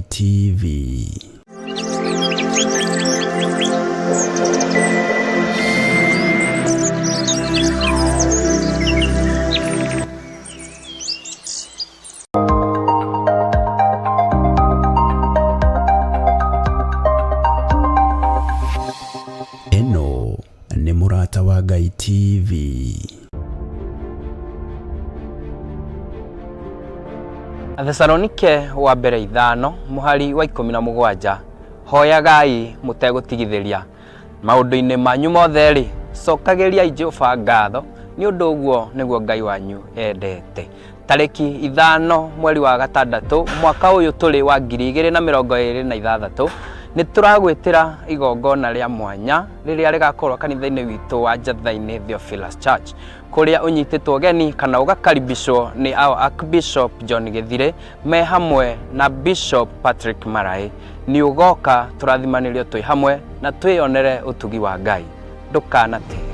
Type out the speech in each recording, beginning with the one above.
TV. Ĩno nĩ Mũrata wa Ngai TV. Athesalonike wa mbere ithano mũhari wa 17, hoyagai mũtegũtigithĩria. Maũndũ-inĩ manyu mothe-rĩ, cokagĩriai Jehova ngatho, nĩ ũndũ ũguo nĩguo Ngai wanyu endete. Tarĩki 5 mweri wa gatandatũ mwaka ũyũ tũrĩ wa 2026, nĩ tũragwĩtĩra igongona rĩa mwanya rĩrĩa rĩgakorwo kanitha-inĩ witũ wa Njatha-inĩ Theophilus Church, kũrĩa ũnyitĩtwo ũgeni kana ũgakaribishwo nĩ our Archbishop John Gĩthirĩ me hamwe na Bishop Patrick Maraĩ. Nĩ ũgoka tũrathimanĩrio twĩ hamwe na twĩyonere ũtugi wa Ngai. Ndũkanatere.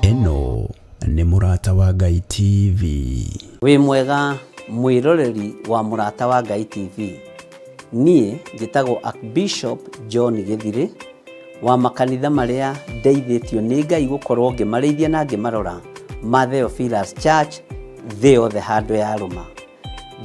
Ĩno nĩ Mũrata wa Ngai TV. Wĩ mwega mwĩroreri wa Mũrata wa Ngai TV. Niĩ njĩtagwo Archbishop John Gĩthirĩ wa makanitha marĩa ndeithĩtio nĩ Ngai gũkorwo ngĩmarĩithia na ngĩmarora ma Theophilus Church thĩ yothe handũ yarũma.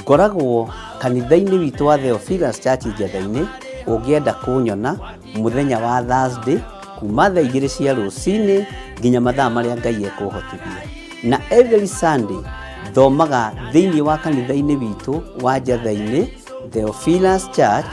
Ngoragwo kanitha-inĩ witũ wa Theophilus Church Njetha-inĩ, ũngĩenda kũnyona mũthenya wa Thursday kuma thaa 2 cia rũcinĩ nginya mathaa marĩa Ngai ekũhotithia. Na every Sunday thomaga thĩinĩ wa kanitha-inĩ witũ wa Njetha-inĩ Theophilus Church,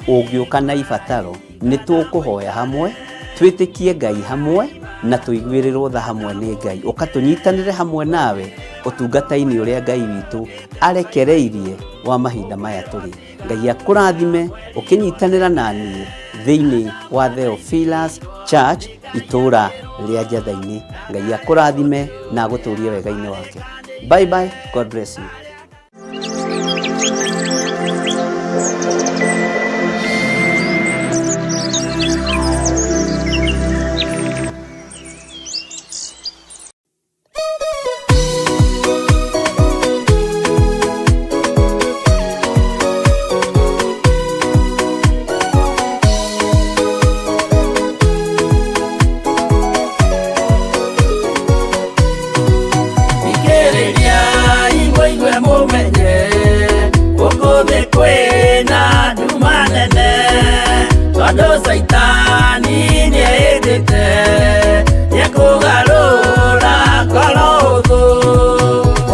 ũngĩũka na ibataro nĩ tũkũhoya hamwe, twĩtĩkie Ngai hamwe na tũiguĩrĩrwo tha hamwe nĩ Ngai. Ũka tũnyitanĩre hamwe nawe ũtungata-inĩ ũrĩa Ngai witũ arekereirie wa mahinda maya tũrĩ. Ngai akũrathime ũkĩnyitanĩra na niĩ thĩinĩ wa Theophilus Church itũũra rĩa Njatha-inĩ. Ngai akũrathime na agũtũrie wega-inĩ wake. Bye bye, God bless you. Thikĩrĩriai mũigue mũmenye, gũkũ thĩ kwĩna nduma nene, tondũ Caitani nĩehĩtĩte nĩekũgarũra ngoro ũthũ.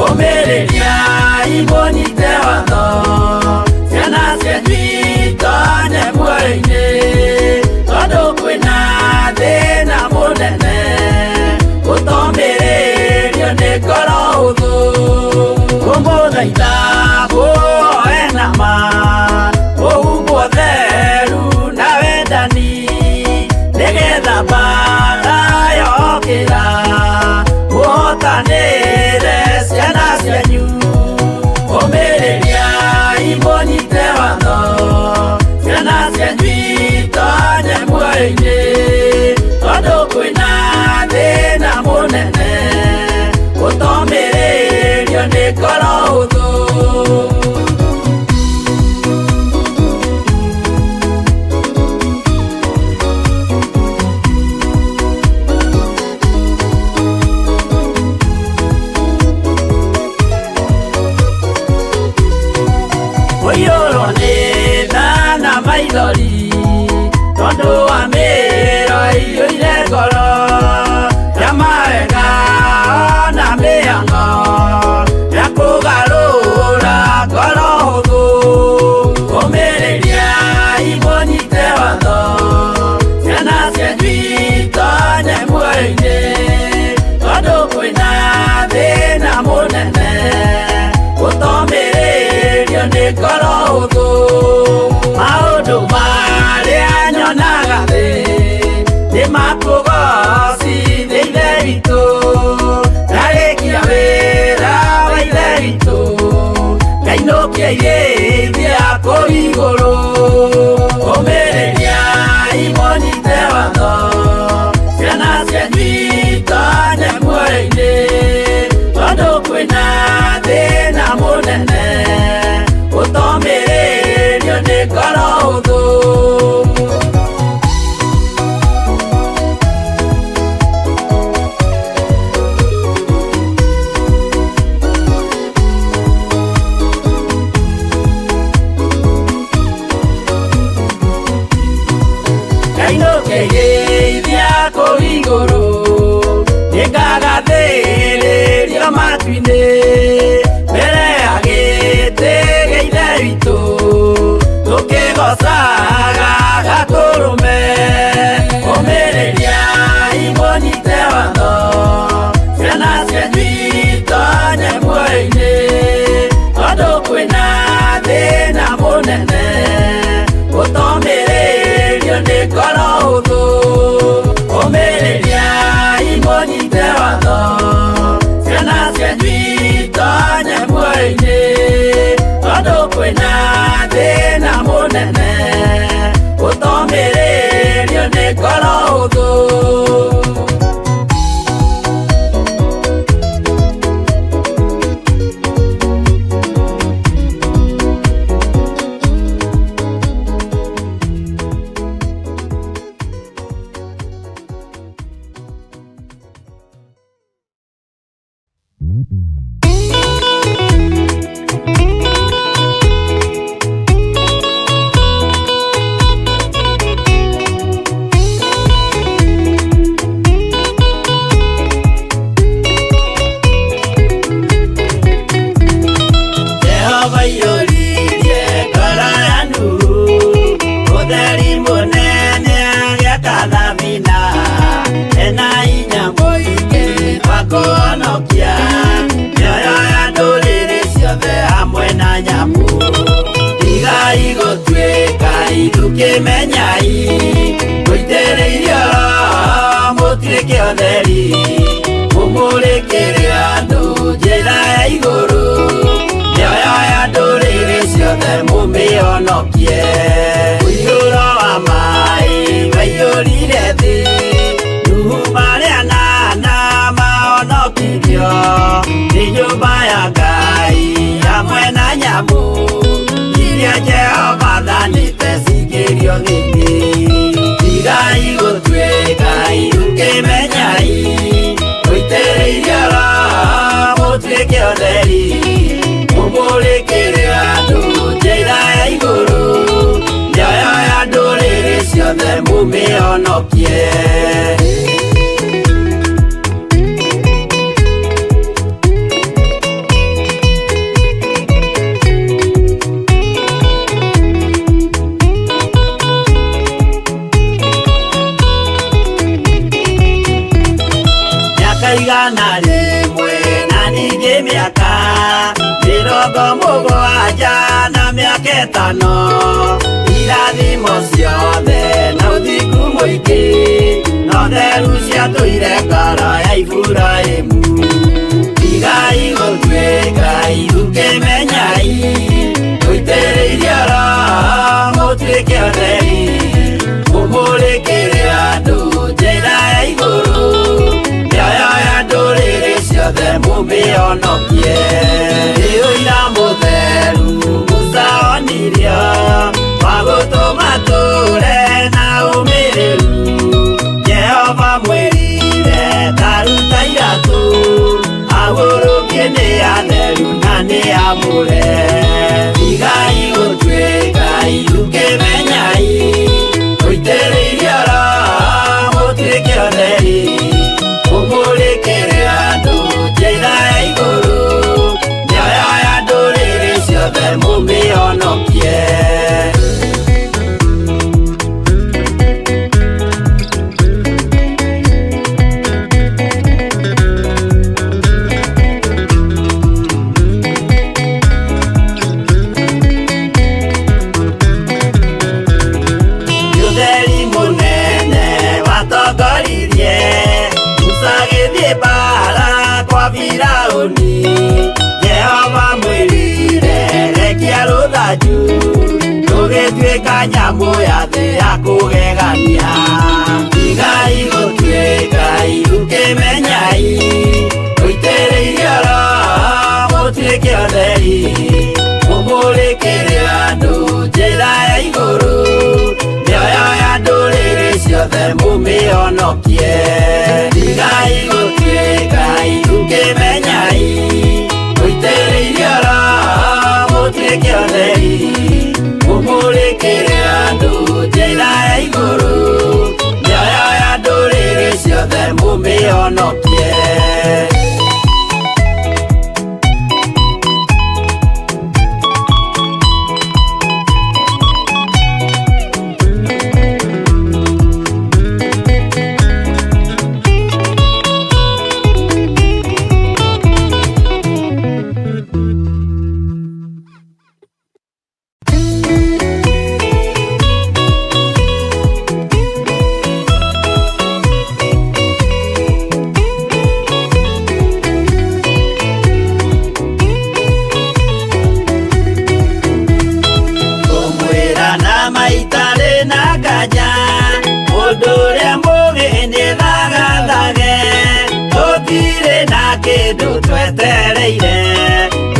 Ũmĩrĩriai mũnyite watho, ciana cianyu itonye muoyo-inĩ, tondũ kwĩna thĩna mũnene gũtomĩrĩrio nĩ ngoro ũthũ. Kũmũthaitha mũhoe na ma, mũhumbwo theru na wendani, nĩgetha mbaara yokĩra mũhotanĩre ciana cianyu. Ũmĩrĩriai mũnyite watho, ciana cianyu itonye muoyo-inĩ, tondũ kwĩna thĩna mũnene gũtomĩrĩrio nĩ ngoro ũthũ. Kainũkĩirĩithia kũu igũrũ. Ũmĩrĩriai mũnyite watho, ciana cianyu itonye muoyo-inĩ, tondũ kwĩna thĩna mũnene ũtomĩrĩrio nĩ ngoro hũthũ. Kainũkĩirĩithia kũu igũrũ, nĩngagathĩrĩrio matu-inĩ, mbere ya gĩtĩ gĩa Ithe witũ, tũkĩgoocaga Gatũrũme. Ũmĩrĩriai mũnyite watho, ciana cianyu itonye muoyo-inĩ, tondũ kwĩna thĩna mũnene ũtomĩrĩrio nĩ ngoro hũthũ. Ũmĩrĩriai mũnyite watho, ciana cianyu itonye muoyo-inĩ, tondũ kwĩna thĩna mũnene ũtomĩrĩrio nĩ ngoro hũthũ. Jehova aiyũririe ngoro ya Nuhu ũtheri mũnene agĩaka thabina, ena hinya mũingĩ wa kũhonokia mĩoyo ya ndũrĩrĩ ciothe hamwe na nyamũ. Tigai gũtuĩka ithukĩmenyai, mũitĩrĩirio Roho mũtuĩke ũtheri, mũmũrĩkĩre andũ njĩra ya igũrũ, mĩoyo ya ndũrĩrĩ ciothe mũmĩhonokie. Mũiyũro wa maĩ waiyũrire thĩ, Nuhu marĩ anana mahonokirio nĩ nyũmba ya Ngai hamwe na nyamũ iria Jehova athanĩte cingĩrio thĩinĩ. Tigai gũtuĩka ithukĩmenyai, mũitĩrĩirio Roho mũtuĩke ũtheri, mũmũrĩkĩre andũ njĩra ya igũrũ, mĩoyo ya ndũrĩrĩ ciothe mũmĩhonokie. Mĩaka 100 na ningĩ mĩaka 70 na mĩaka 5, irathimo ciothe na ũthingu mũingĩ, na ũtheru ciatũire ngoro ya Iburahĩmu. Tigai gũtuĩka ithukĩmenyai, mũitĩrĩirio Roho mũtuĩke ũtheri, mũmũrĩkĩre andũ njĩra ya igũrũ, mĩoyo ya ndũrĩrĩ ciothe mũmĩhonokie. Nĩ ũira mũtheru Musa onirio, wa gũtũma tũre na ũmĩrĩru. Jehova mwĩrire ta ruta iratũ, agũrũkie nĩ atheru na nĩ amũre. Tigai gũtuĩka ithukĩmenyai, mũitĩrĩirio Roho mũtuĩke ũtheri, mũmũrĩkĩre andũ njĩra ya igũrũ, mĩoyo ya ndũrĩrĩ ciothe mũmĩhonokie. Ũtheri mũnene watongoririe Musa agĩthiĩ mbaara kwa Firaũni. Jehova mwĩrire rekia Tanju Tũgĩtuĩka nyamũ ya thĩ ya kũgegania Tigai gũtuĩka irukĩmenyai Mũitĩrĩirio Roho mũtuĩke atheri Mũmũrĩkĩre andũ njĩra ya igũrũ Mĩoyo ya ndũrĩrĩ ciothe mũmĩhonokie Tigai gũtuĩka irukĩmenyai Mũitĩrĩirio Roho mũtuĩke atheri Mũmũrĩkĩre andũ njĩra ya igũrũ Mĩoyo ya ndũrĩrĩ ciothe mũmĩhonokie. Ngũmwĩra na maitarĩ na nganja Mũndũ ũrĩa mũũgĩ nĩthagathage Tũtirĩ na kĩndũ twetereire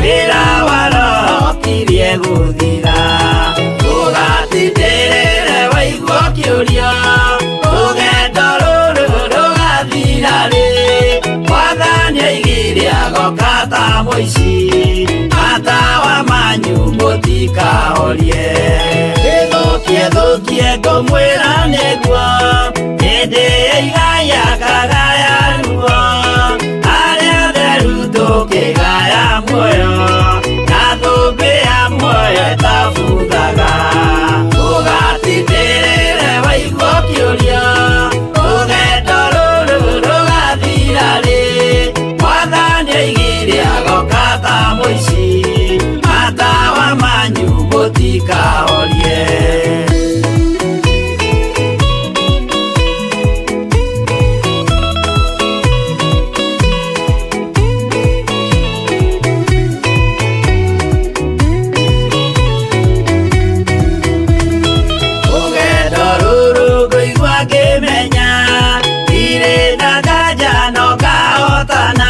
Wĩra wa Roho kirie gũthira Ũgatindĩrĩre waigua ũkĩũrio Rũgendo rũrũ rũgathira rĩ Mwathani oigire agoka ta mũici Matawa manyu mũtikahorie Gĩthũkie thũkie ngũmwĩra nĩguo Hĩndĩ ĩigaya kagaya ruo Arĩa atheru tũkĩgaya muoyo Na thũmbĩ ya muoyo ĩtabuthaga Ũgatindĩrĩre waigua ũkĩũrio Rũgendo rũrũ rũgathira rĩ Mwathani oigire agoka ta mũici Matawa manyu mũtikahorie. Rũgendo rũrũ ngũigua ngĩmenya Ndirĩ na nganja no ngahotana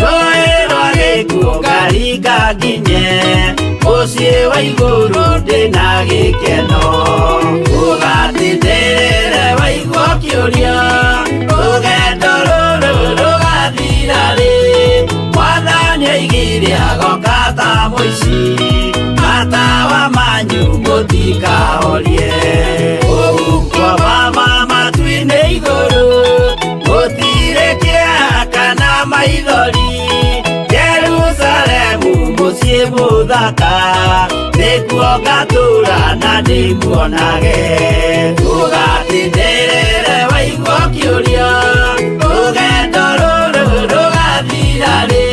Rũĩ rwa gĩkuũ ngaringa nginye Mũciĩ wa igũrũ ndĩna gĩkeno Ũgatindĩrĩre waigua ũkĩũrio Rũgendo rũrũ rũgathira rĩ Mwathani oigire agoka ta mũici Matawa manyu mũtikahorie Ũguo mama matu-inĩ igũrũ Gũtirĩ kĩeha kana maithori Jerusalemu mũciĩ mũthaka Nĩkuo ngatũũra na ndĩmuonage Ũgatindĩrĩre waigua ũkĩũrio Rũgendo rũrũ rũgathira rĩ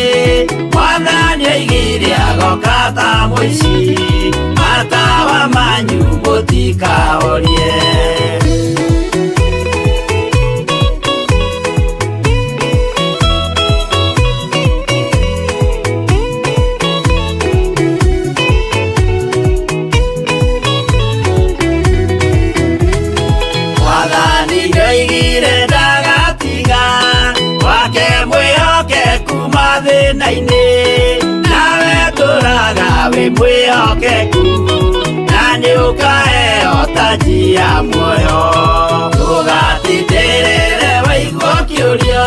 Mwathani oigire agoka ta mũici Matawa manyu mũtikahorie. Mwathani nĩoigire ndagatiga Wake mwĩhokeku mathĩna-inĩ Nawe tũraga wĩ mwĩhokeku Na nĩũkaheo taji ya muoyo Ũgatindĩrĩre waigua ũkĩũrio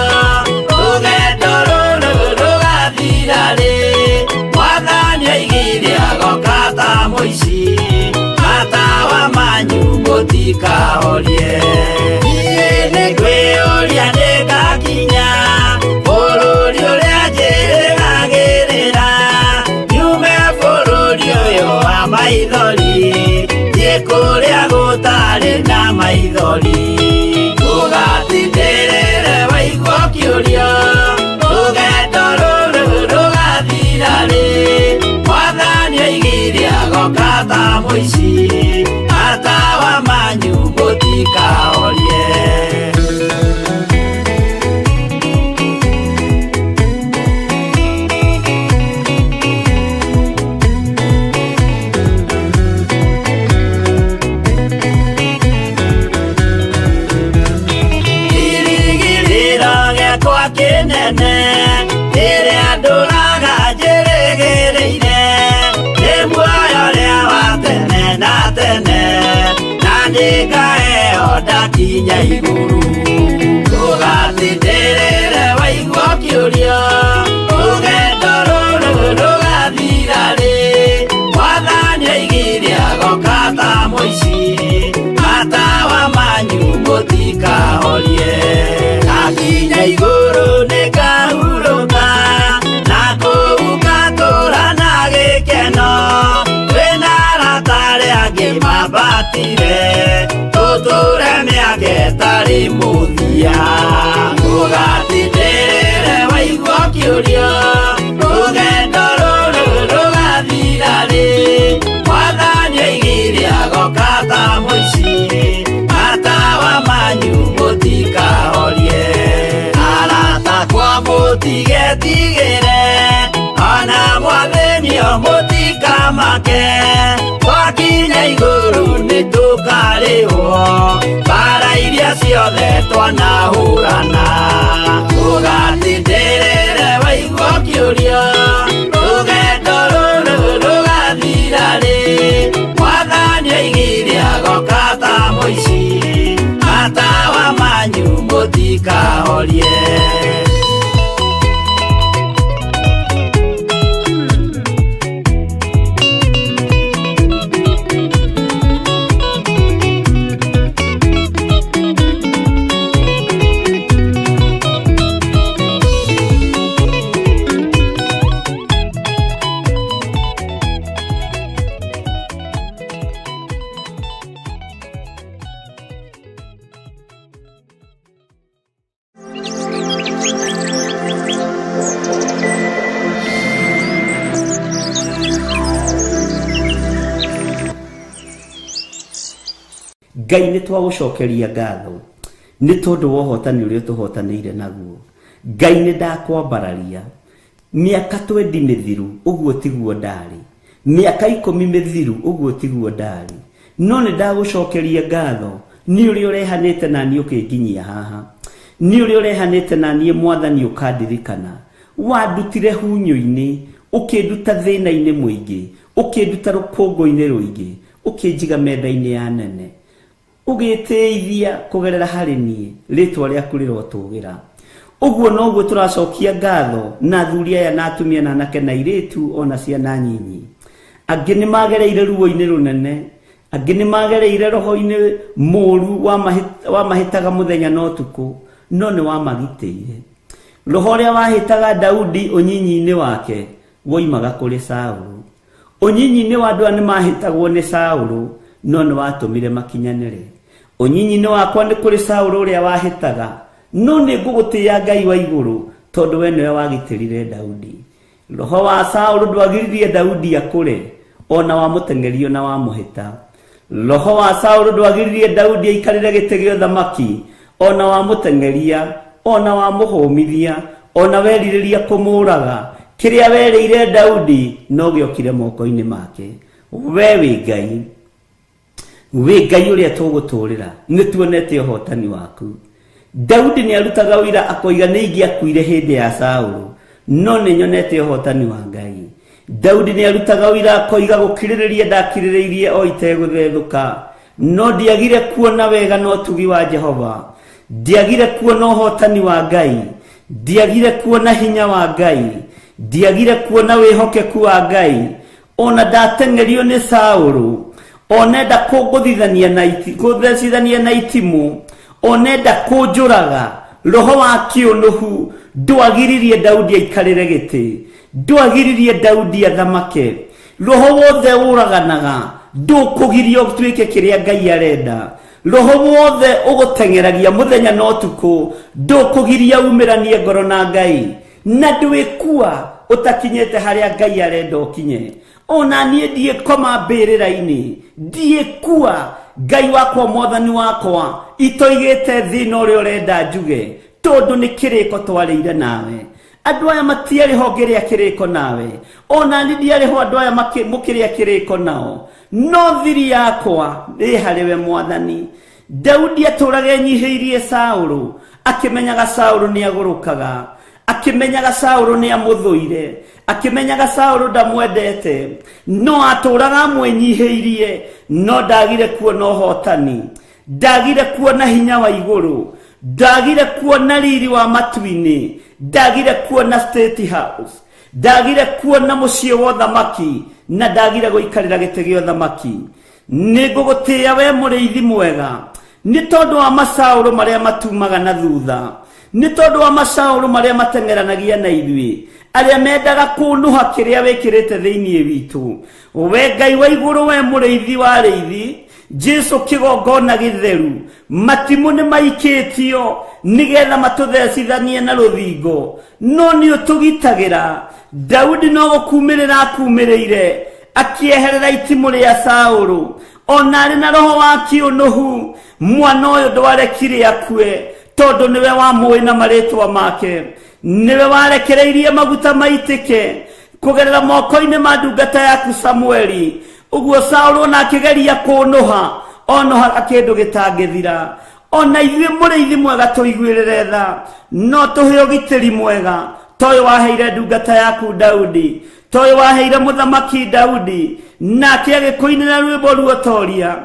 Rũgendo rũrũ rũgathira rĩ Mwathani oigire agoka ta mũici Matawa manyu mũtikahorie Niĩ nĩngwĩyũria nĩngakinya Bũrũri ũrĩa njĩrĩgagĩrĩra Nyume bũrũri ũyũ wa maithori Thiĩ kũrĩa gũtarĩ na maithori Ũgatindĩrĩre waigua ũkĩũrio Rũgendo rũrũ rũgathira rĩ Mwathani oigire agoka ta mũici Matawa manyu mũtikahorie. gĩakwa kĩnene ĩrĩa ndũraga njĩrĩgĩrĩire nĩ muoyo ũrĩa wa tene na tene na nĩngaheo ndakinya igũrũ ndũgatindĩrĩre waigua ũkĩũrio rũgendo rũrũ rũgathira rĩ mwathani oigire agoka ta mũici matawa manyu mũtikahorie ndakinya igũrũ nĩngahurũka na kũu ngatũũra na gĩkeno twĩna arata arĩa angĩ mambatire tũtũre mĩaka ĩtarĩ mũthia ndũgatindĩrĩre waigua ũkĩũrio rũgendo rũrũ rũgathira rĩ mwathani oigire agoka ta mũici matawa manyu mũtikahorie arata kwa mũtigetigĩre ona mwathĩnio mũtikamake twakinya igũrũ nĩtũkarĩhwo mbara iria ciothe twanahũrana ndũgatindĩrĩre waigua ũkĩũrio rũgendo rũrũ rũgathira rĩ mwathani oigire agoka ta mũici matawa manyu mũtikahorie. Ngai nĩ twagũcokeria ngatho nĩ tondũ wa ũhotani ũrĩa tũhotanĩire naguo. Ngai nĩ ndakwambararia mĩaka 20 mĩthiru ũguo tiguo ndarĩ, mĩaka 10 mĩthiru ũguo tiguo ndarĩ, no nĩ ndagũcokeria ngatho nĩ ũrĩa ũrehanĩte na niĩ ũkĩnginyia haha, nĩ ũrĩa ũrehanĩte na niĩ mwathani ũkandirikana. Wandutire hunyũ-inĩ ũkĩnduta thĩna-inĩ mũingĩ, ũkĩnduta rũkũngũ-inĩ rũingĩ, ũkĩnjiga metha-inĩ ya nene, ũgĩtĩithia kũgerera harĩ niĩ rĩtwa rĩaku rĩrotũgĩra. Ũguo noguo tũracokia ngatho na athuri aya na atumia na anake na airĩtu ona ciana nyinyi. Angĩ nĩ magereire ruo-inĩ rũnene, angĩ nĩ magereire roho-inĩ mũru wa mahĩtaga mũthenya na ũtukũ, no nĩ wamagitĩire. Roho ũrĩa wahĩtaga Daudi ũnyinyi-inĩ wake woimaga kũrĩ Saũlũ. Ũnyinyi-inĩ wa andũ aya nĩ mahĩtagwo nĩ Saũlũ, no nĩ watũmire makinyanĩre. Ũnyinyi-inĩ wakwa nĩ kũrĩ Saũlũ ũrĩa wahĩtaga, no nĩ ngũgũtĩĩa Ngai wa igũrũ tondũ we nĩwe wagitĩrire Daudi. Roho wa Saũlũ ndwagiririe Daudi akũre, ona wamũteng'erio na wamũhĩta. Roho wa Saũlũ ndwagiririe Daudi aikarĩre gĩtĩ gĩa ũthamaki, ona wamũteng'eria, ona wamũhũmithia, ona werirĩria kũmũraga. Kĩrĩa werĩire Daudi no gĩokire moko-inĩ make. We wĩ Ngai, wĩ Ngai ũrĩa tũgũtũrĩra, nĩ tuonete ũhotani waku. Daudi nĩ arutaga ũira akoiga nĩ ingĩakuire hĩndĩ ya Saũlũ, no nĩ nyonete ũhotani wa Ngai. Daudi nĩ arutaga ũira akoiga gũkirĩrĩria ndakirĩrĩirie o itegũthethũka, no ndiagire kuona wega na ũtugi wa Jehova, ndiagire kuona ũhotani wa Ngai, ndiagire kuona hinya wa Ngai, ndiagire kuona wĩhokeku wa Ngai. Ona ndateng'erio nĩ Saũlũ, onenda kũngũthithania na kũthecithania na itimũ, onenda kũnjũraga. Roho wa kĩũnũhu ndwagiririe Daudi aikarĩre gĩtĩ, ndwagiririe Daudi athamake. Roho wothe ũraganaga ndũkũgiria ũtuĩke kĩrĩa Ngai arenda. Roho wothe ũgũteng'eragia mũthenya na ũtukũ ndũkũgiria umĩranie ngoro na Ngai, na ndwĩkua ũtakinyĩte harĩa Ngai arenda ũkinye. Ona niĩ ndiĩkoma mbĩrĩra-inĩ, ndiĩkua Ngai wakwa mwathani wakwa itoigĩte thĩna ũrĩa ũrenda njuge, tondũ nĩ kĩrĩko twarĩire nawe. Andũ aya matiarĩ ho ngĩrĩa kĩrĩko nawe, ona niĩ ndiarĩ ho andũ aya mũkĩrĩa kĩrĩko nao, no thiri yakwa ĩ harĩ we mwathani. Daudi atũraga enyihĩirie Saũlũ, Akĩmenyaga Saũlũ nĩ agũrũkaga, akĩmenyaga Saũlũ nĩ amũthũire, akĩmenyaga Saũlũ ndamwendete, no atũraga amwĩnyihĩirie, no ndagire kuona ũhotani, ndagire kuona hinya wa igũrũ, ndagire kuona riri wa matu-inĩ, ndagire kuona State House, ndagire kuona mũciĩ wa ũthamaki, na ndagire gũikarĩra gĩtĩ gĩa ũthamaki. Nĩ ngũgũtĩĩa we mũrĩithi mwega, nĩ tondũ wa macaũrũ marĩa matumaga na thutha, nĩ tondũ wa macaũrũ marĩa mateng'eranagia na ithuĩ, arĩa mendaga kũnũha kĩrĩa wĩkĩrĩte thĩinĩ witũ. We Ngai wa igũrũ, we mũrĩithi wa arĩithi, Jesu kĩgongona gĩtheru, matimũ nĩ maikĩtio nĩgetha matũthecithanie na rũthingo, no nĩ ũtũgitagĩra. Daudi no gũkumĩrĩra akumĩrĩire, akĩeherera itimũ rĩa Saũlũ, ona arĩ na roho wa kĩũnũhu. Mwana ũyũ ndwarekire akue, tondũ nĩwe wamũĩ na marĩtwa make, nĩwe warekereirie maguta maitĩke kũgerera moko-inĩ ma ndungata yaku Samueli. Ũguo Saũlũ ona akĩgeria kũnũha, onũhaga kĩndũ gĩtangĩthira. Ona ithuĩ mũrĩithi mwega tũiguĩrĩre tha, no tũhe ũgitĩri mwega ta ũyũ waheire ndungata yaku Daudi, ta ũyũ waheire mũthamaki Daudi, nake agĩkũinĩra rwĩmbo ruotoria,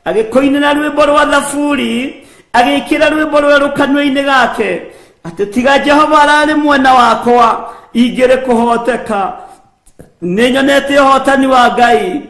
agĩkũinĩra rwĩmbo rwa thaburi, agĩkĩra rwĩmbo rwerũ kanua-inĩ gake, atĩ tiga Jehova ararĩ mwena wakwa, ingĩrĩ kũhoteka. Nĩ nyonete ũhotani wa Ngai.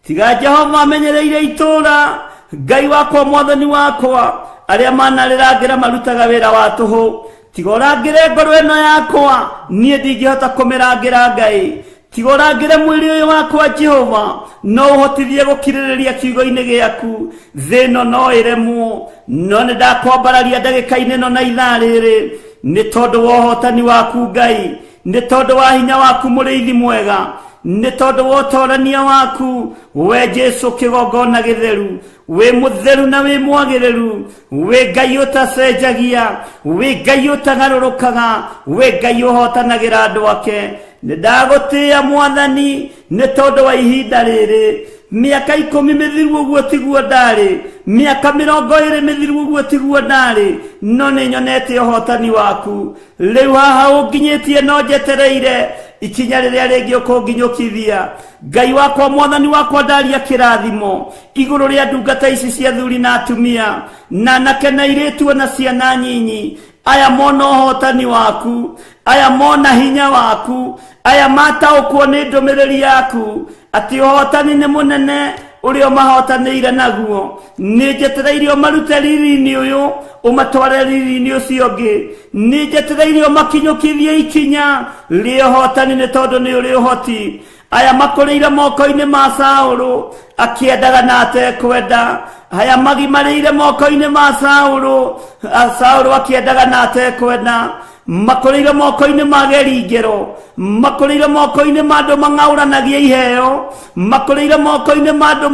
Tiga Jehova amenyereire itũũra, Ngai wakwa, mwathani wakwa, arĩa manarĩrangĩra marutaga wĩra wa tũhũ. Tiga ũrangĩre ngoro ĩno yakwa, niĩ ndingĩhota kũmĩrangĩra Ngai. Tiga ũrangĩre mwĩrĩ ũyũ wakwa Jehova, no ũhotithie gũkirĩrĩria kiugo-inĩ gĩaku. Thĩ ĩno no ĩremwo, no nĩ ndakwambararia ndagĩka-inĩ ĩno na ithaa rĩrĩ, nĩ tondũ wa ũhotani waku Ngai, nĩ tondũ wa hinya waku mũrĩithi mwega, nĩ tondũ wa ũtorania waku we Jesu kĩgongona gĩtheru. Wĩ mũtheru na wĩ mwagĩrĩru, wĩ Ngai ũtacenjagia, wĩ Ngai ũtagarũrũkaga, wĩ Ngai ũhotanagĩra andũ ake. Nĩ ndagũtĩĩa mwathani nĩ tondũ wa ihinda rĩrĩ. Mĩaka 10 mĩthiru ũguo tiguo ndarĩ, mĩaka 20 mĩthiru ũguo tiguo ndarĩ, no nĩ nyonete ũhotani waku. Rĩu haha ũnginyĩtie no njetereire ikinya rĩrĩa rĩngĩ ũkũnginyũkithia. Ngai wakwa, mwathani wakwa, ndaria kĩrathimo igũrũ rĩa ndungata ici cia thuri na atumia, na anake na airĩtu ona ciana nyinyi. Aya mona ũhotani waku, aya mona hinya waku, aya mataũkwo nĩ ndũmĩrĩri yaku atĩ ũhotani nĩ mũnene ũrĩa ũmahotanĩire naguo. Nĩ njetereire ũmarute riri-inĩ ũyũ ũmatware riri-inĩ ũcio ũngĩ. Nĩ njetereire ũmakinyũkithie ikinya rĩa ũhotani, nĩ tondũ nĩ ũrĩ ũhoti. Aya makũrĩire moko-inĩ ma Saũlũ akĩendaga na atekwenda, aya magimarĩire moko-inĩ ma Saũlũ, Saũlũ akĩendaga na atekwenda, makũrĩire moko-inĩ ma geringĩro, makũrĩire moko-inĩ ma andũ mang'aũranagia iheo, makũrĩire moko-inĩ ma andũ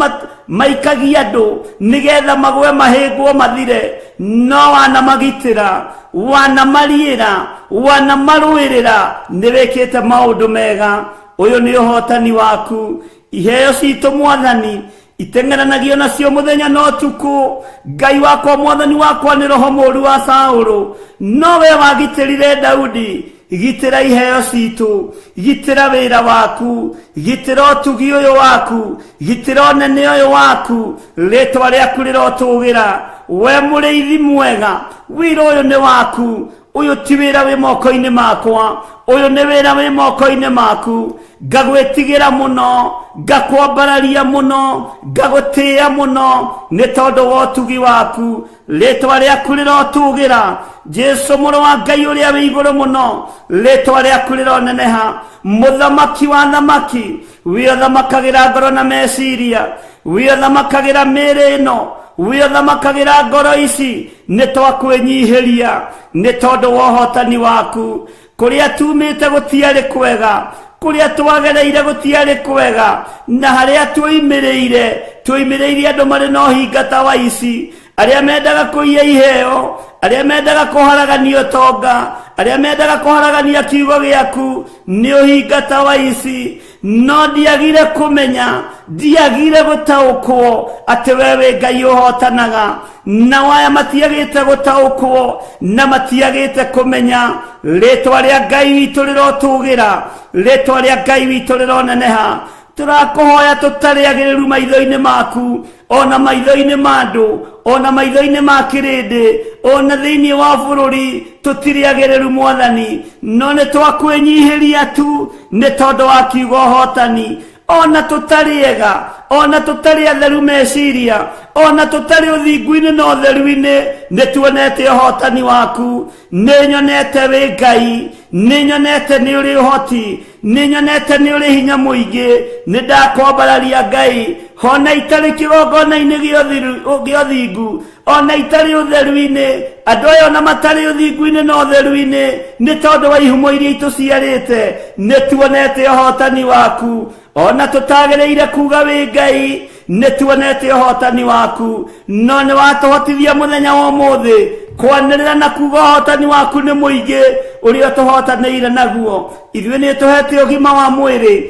maikagia andũ nĩgetha magwe mahĩngwo mathire, no wanamagitĩra, wanamariĩra, wanamarũĩrĩra. Nĩ wĩkĩte maũndũ mega. Ũyũ nĩ ũhotani waku. Iheo citũ mwathani iteng'eranagio nacio mũthenya na ũtukũ. Ngai wakwa, mwathani wakwa, nĩ roho mũũru wa Saũlũ, no we wagitĩrire Daudi. Gitĩra iheo citũ, gitĩra wĩra waku, gitĩra ũtugi ũyũ waku, gitĩra ũnene ũyũ waku. Rĩtwa rĩaku rĩrotũgĩra, we mũrĩithi mwega. Wĩra ũyũ nĩ waku, ũyũ ti wĩra wĩ moko-inĩ makwa, ũyũ nĩ wĩra wĩ moko-inĩ maku. Ngagwĩtigĩra mũno, ngakwambararia mũno, ngagũtĩĩa mũno nĩ tondũ wa ũtugi waku. Rĩtwa rĩaku rĩrotũgĩra, Jesu mũrũ wa Ngai ũrĩa wĩ igũrũ mũno. Rĩtwa rĩaku rĩroneneha, mũthamaki wa thamaki, wĩ ũthamakagĩra ngoro na meciria, wĩ ũthamakagĩra mĩĩrĩ ĩno, wĩ ũthamakagĩra ngoro ici. Nĩ twakwĩnyihĩria nĩ tondũ wa ũhotani waku. Kũrĩa tumĩte gũtiarĩ kwega, kũrĩa twagereire gũtiarĩ kwega, na harĩa tuoimĩrĩire tuoimĩrĩire andũ marĩ na ũhinga ta wa ici, arĩa mendaga kũiya iheo, arĩa mendaga kũharagania ũtonga, arĩa mendaga kũharagania kiugo gĩaku. Nĩ ũhinga ta wa ici. No ndiagire kũmenya, ndiagire gũtaũkwo atĩ we wĩ Ngai ũhotanaga. Nao aya matiagĩte gũtaũkwo na matiagĩte kũmenya. Rĩtwa rĩa Ngai witũ rĩrotũgĩra, rĩtwa rĩa Ngai witũ rĩroneneha. Tũrakũhoya tũtarĩ agĩrĩru maitho-inĩ maku, ona maitho-inĩ ma andũ, ona maitho-inĩ ma kĩrĩndĩ, ona thĩinĩ wa bũrũri, tũtirĩ agĩrĩru Mwathani, no nĩ twakwĩnyihĩria tu nĩ tondũ wa kiugo ũhotani. Ona tũtarĩ ega, ona tũtarĩ atheru meciria, ona tũtarĩ ũthingu-inĩ na ũtheru-inĩ, nĩ tuonete ũhotani waku. Nĩ nyonete wĩ Ngai, nĩ nyonete nĩ ũrĩ ũhoti, nĩ nyonete nĩ ũrĩ hinya mũingĩ. Nĩ ndakwambararia Ngai, ona itarĩ kĩgongona-inĩ gĩa ũthingu, ona itarĩ ũtheru-inĩ. Andũ aya ona matarĩ ũthingu-inĩ na ũtheru-inĩ, nĩ tondũ wa ihumo iria itũciarĩte, nĩ tuonete ũhotani waku. Ona tũtagĩrĩire kuga wĩ Ngai, nĩ tuonete ũhotani waku, no nĩ watũhotithia mũthenya wa ũmũthĩ kwanĩrĩra na kuga ũhotani waku nĩ mũingĩ ũrĩa ũtũhotanĩire naguo. Ithuĩ nĩ ũtũhete ũgima wa mwĩrĩ,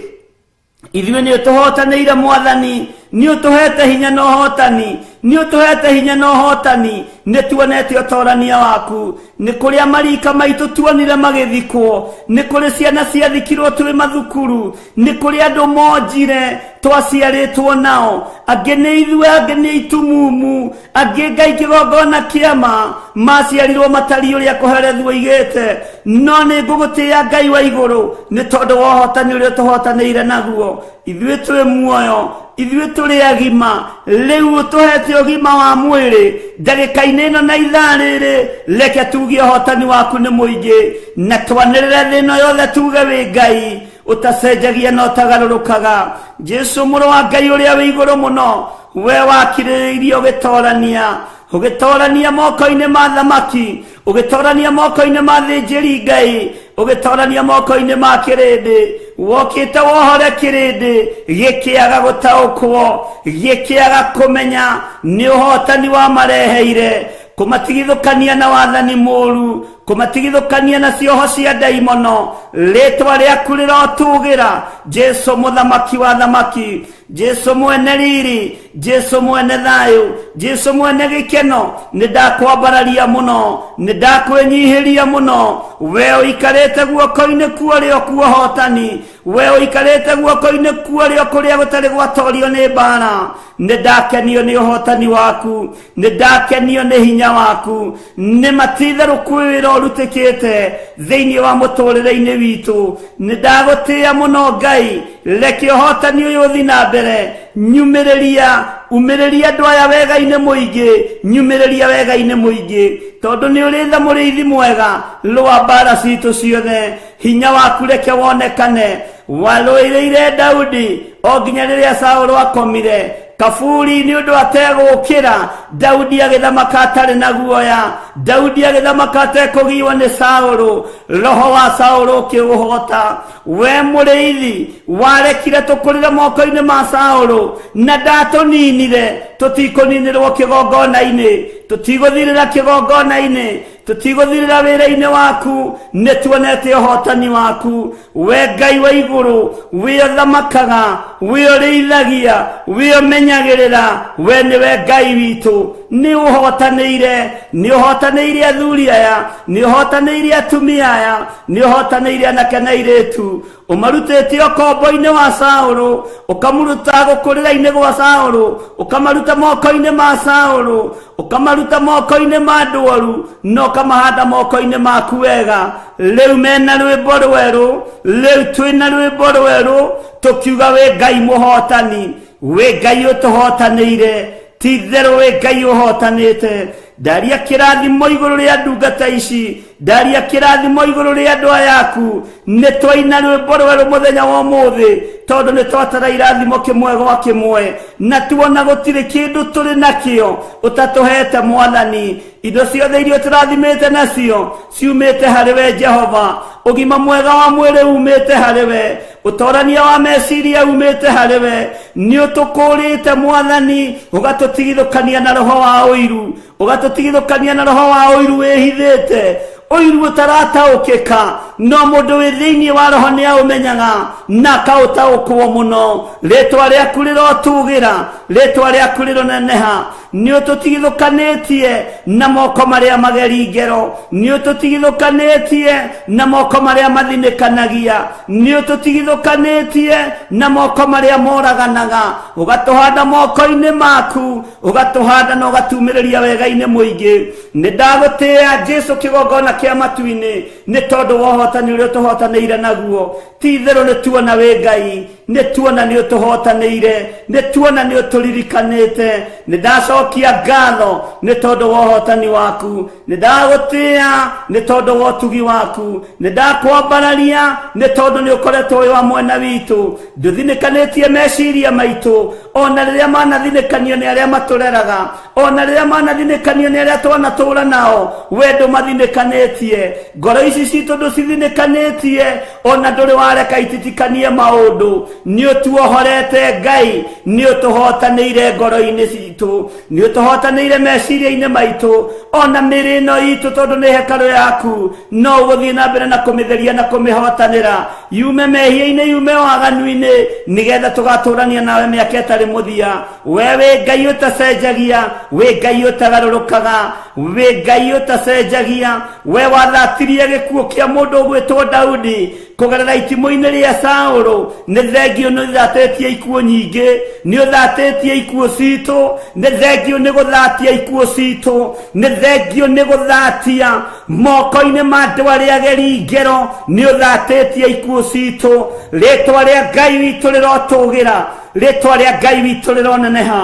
ithuĩ nĩ ũtũhotanĩire Mwathani, nĩ ũtũhete hinya na ũhotani, nĩ ũtũhete hinya na ũhotani. Nĩ tuonete ũtorania waku. Nĩ kũrĩa marika maitũ tuonire magĩthikwo, nĩ kũrĩ ciana ciathikirwo twĩ mathukuru, nĩ kũrĩ andũ monjire twaciarĩtwo nao, angĩ nĩ ithuĩ, angĩ nĩ itumumu, angĩ Ngai kĩgongona kĩama maciarirwo matariĩ ũrĩa kũherethu oigĩte. No nĩ ngũgũtĩĩa Ngai wa igũrũ nĩ tondũ wa ũhotani ũrĩa ũtũhotanĩire naguo. Ithuĩ twĩ muoyo, ithuĩ tũrĩ agima, rĩu ũtũhete ũgima wa mwĩrĩ ndagĩka-inĩ ĩno na ithaa rĩrĩ. Reke tuge ũhotani waku nĩ mũingĩ, na twanĩrĩre thĩ ĩno yothe tuge wĩ Ngai ũtacenjagia na ũtagarũrũkaga. Jesu mũrũ wa Ngai ũrĩa wĩ igũrũ mũno, we wakirĩrĩirie ũgĩtorania, ũgĩtorania moko-inĩ ma thamaki, ũgĩtorania moko-inĩ ma thĩnjĩri Ngai, ũgĩtorania moko-inĩ ma kĩrĩndĩ. Wokĩte wohore kĩrĩndĩ gĩkĩaga gũtaũkwo, gĩkĩaga kũmenya nĩ ũhotani wamareheire, kũmatigithũkania na wathani mũru, kũmatigithũkania na cioho cia ndaimono. Rĩtwa rĩaku rĩrotũgĩra, Jesu mũthamaki wa thamaki, Jesu mwene riri, Jesu mwene thayũ, Jesu mwene gĩkeno. Nĩ ndakwambararia mũno, nĩ ndakwĩnyihĩria mũno. We ũikarĩte guoko-inĩ kwa ũrĩo kwa ũhotani, we ũikarĩte guoko-inĩ kwa ũrĩo kũrĩa gũtarĩ gwatorio nĩ mbara. Nĩ ndakenio nĩ ũhotani waku, nĩ ndakenio nĩ hinya waku. Nĩ matitherũ kwĩ wĩra ũrutĩkĩte thĩinĩ wa mũtũrĩre-inĩ witũ. Nĩ ndagũtĩĩa mũno Ngai, reke ũhotani ũyũ ũthi na mbere. Nyumĩrĩria, umĩrĩria andũ aya wega-inĩ mũingĩ, nyumĩrĩria wega-inĩ mũingĩ, tondũ nĩ ũrĩ tha mũrĩithi mwega. Rũa mbara citũ ciothe, hinya waku reke wonekane. Warũĩrĩire Daudi o nginya rĩrĩa Saũlũ akomire kaburi nĩ ũndũ ategũkĩra. Daudi agĩthamaka atarĩ na guoya, Daudi agĩthamaka atekũgiwa nĩ Saũlũ. Roho wa Saũlũ ũkĩũhota. We mũrĩithi warekire tũkũrĩre moko-inĩ ma Saũlũ na ndatũninire. Tũtikũninĩrwo kĩgongona-inĩ, tũtigũthirĩra kĩgongona-inĩ, tũtigũthirĩra wĩra-inĩ waku. Nĩ tuonete ũhotani waku, we Ngai wa igũrũ, wĩ ũthamakaga, wĩ ũrĩithagia, wĩ ũmenyagĩrĩra. We nĩwe Ngai witũ, nĩ ũhotanĩire, nĩ ũhotanĩire athuri aya, nĩ ũhotanĩire atumia aya, nĩ ũhotanĩire anake na airĩtu. Ũmarutĩte ũkombo-inĩ wa Saũlũ, ũkamũruta gũkũrĩra-inĩ gwa Saũlũ, ũkamaruta moko-inĩ ma Saũlũ, ũkamaruta moko-inĩ ma andũ oru, na ũkamahanda moko-inĩ maku wega. Rĩu mena rwĩmbo rwerũ, rĩu twĩna rwĩmbo rwerũ tũkiuga wĩ Ngai mũhotani, wĩ Ngai ũtũhotanĩire, ti itherũ wĩ Ngai ũhotanĩte. Ndaria kĩrathimo igũrũ rĩa ndungata ici, ndaria kĩrathimo igũrũ rĩa andũ aya aku. Nĩ twaina rwĩmbo rwerũ mũthenya wa ũmũthĩ, tondũ nĩ twatara irathimo kĩmwe gwa kĩmwe, na tuona gũtirĩ kĩndũ tũrĩ nakĩo ũtatũhete Mwathani. Indo ciothe iria ũtũrathimĩte nacio ciumĩte harĩ we Jehova. Ũgima mwega wa mwĩrĩ umĩte harĩ we, ũtorania wa meciria umĩte harĩ we. Nĩ ũtũkũrĩte Mwathani, ũgatũtigithũkania na roho wa ũiru, ũgatũtigithũkania na roho wa ũiru wĩhithĩte, ũiru ũtarataũkĩka. No mũndũ wĩ thĩinĩ wa roho nĩ aũmenyaga na akaũtaũkwo mũno. Rĩtwa rĩaku rĩrotũgĩra, rĩtwa rĩaku rĩroneneha. Nĩ ũtũtigithũkanĩtie na moko marĩa mageri ngero, nĩ ũtũtigithũkanĩtie na moko marĩa mathinĩkanagia, nĩ ũtũtigithũkanĩtie na moko marĩa moraganaga, ũgatũhanda moko-inĩ maku, ũgatũhanda na ũgatumĩrĩria wega-inĩ mũingĩ. Nĩ ndagũtĩĩa Jesu kĩgongona kĩa matu-inĩ, nĩ tondũ wa ũhotani ũrĩa ũtũhotanĩire naguo. Ti itherũ nĩ tuona wĩ Ngai, nĩ tuona nĩ ũtũhotanĩire, nĩ tuona nĩ ũtũririkanĩte. Nĩ ndacokia ngatho nĩ tondũ wa ũhotani waku, nĩ ndagũtĩĩa nĩ tondũ wa ũtugi waku, nĩ ndakwambararia nĩ tondũ nĩ ũkoretwo wĩ wa mwena witũ. Ndũthinĩkanĩtie meciria maitũ, ona rĩrĩa manathinĩkanio nĩ arĩa matũreraga, ona rĩrĩa manathinĩkanio nĩ arĩa twanatũũra nao, we ndũmathinĩkanĩtie. Ngoro ici citũ ndũcithinĩkanĩtie, ona ndũrĩ wareka ititikanie maũndũ. Nĩ ũtuohorete Ngai, nĩ ũtũhotanĩire ngoro-inĩ citũ, nĩ ũtũhotanĩire meciria-inĩ maitũ, ona mĩĩrĩ ĩno itũ, tondũ nĩ hekarũ yaku, no ũgũthiĩ na mbere na kũmĩtheria na kũmĩhotanĩra, yume mehia-inĩ, yume waganu-inĩ, nĩgetha tũgatũrania nawe mĩaka ĩtarĩ mũthia. We wĩ Ngai ũtacenjagia, wĩ Ngai ũtagarũrũkaga, wĩ Ngai ũtacenjagia. We wathatirie gĩkuũ kĩa mũndũ ũgwĩtwo Daudi kũgerera itimũ-inĩ rĩa Saũlũ. Nĩ thengio nĩ ũthatĩtie ikuũ nyingĩ, nĩ ũthatĩtie ikuũ citũ, nĩ thengio nĩ gũthatia ikuũ citũ, nĩ thengio nĩ gũthatia moko-inĩ ma andũ arĩa ageri ngero, nĩ ũthatĩtie ikuũ citũ. Rĩtwa rĩa Ngai witũ rĩrotũgĩra, rĩtwa rĩa Ngai witũ rĩroneneha,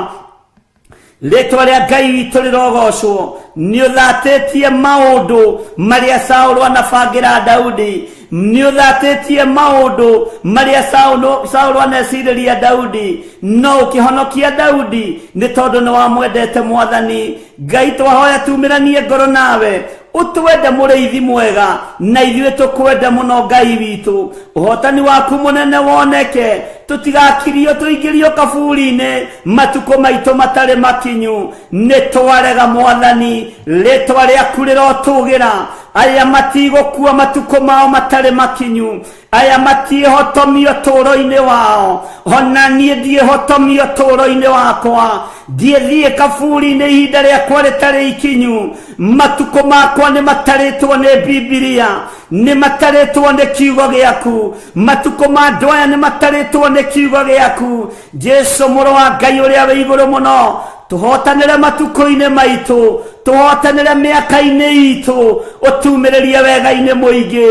rĩtwa rĩa Ngai witũ rĩrogocwo. Nĩ ũthatĩtie maũndũ marĩa Saũlũ anabangĩra Daudi, nĩ ũthatĩtie maũndũ marĩa Saũlũ anecirĩria Daudi, no ũkĩhonokia Daudi nĩ tondũ nĩ wamwendete. Mwathani Ngai, twahoya tumĩranie ngoro nawe, ũtwende mũrĩithi mwega, na ithuĩ tũkwende mũno. Ngai witũ, ũhotani waku mũnene woneke, tũtigakirio tũingĩrio kaburi-inĩ matukũ maitũ matarĩ makinyu. Nĩ twarega Mwathani, rĩtwa rĩaku rĩrotũgĩra. Aya matigũkua matukũ mao matarĩ makinyu, aya matiĩhotomio tũũro-inĩ wao, ona niĩ ndiĩhotomio tũũro-inĩ wakwa. Ndiĩthiĩ kaburi-inĩ ihinda rĩakwa rĩtarĩ ikinyu. Matukũ makwa nĩ matarĩtwo nĩ Bibilia, nĩ matarĩtwo nĩ kiugo gĩaku. Matukũ ma andũ aya nĩ matarĩtwo nĩ kiugo gĩaku. Jesu mũrũ wa Ngai ũrĩa wĩ igũrũ mũno, tũhotanĩre matukũ-inĩ maitũ, tũhotanĩre mĩaka-inĩ itũ, ũtumĩrĩrie wega-inĩ mũingĩ.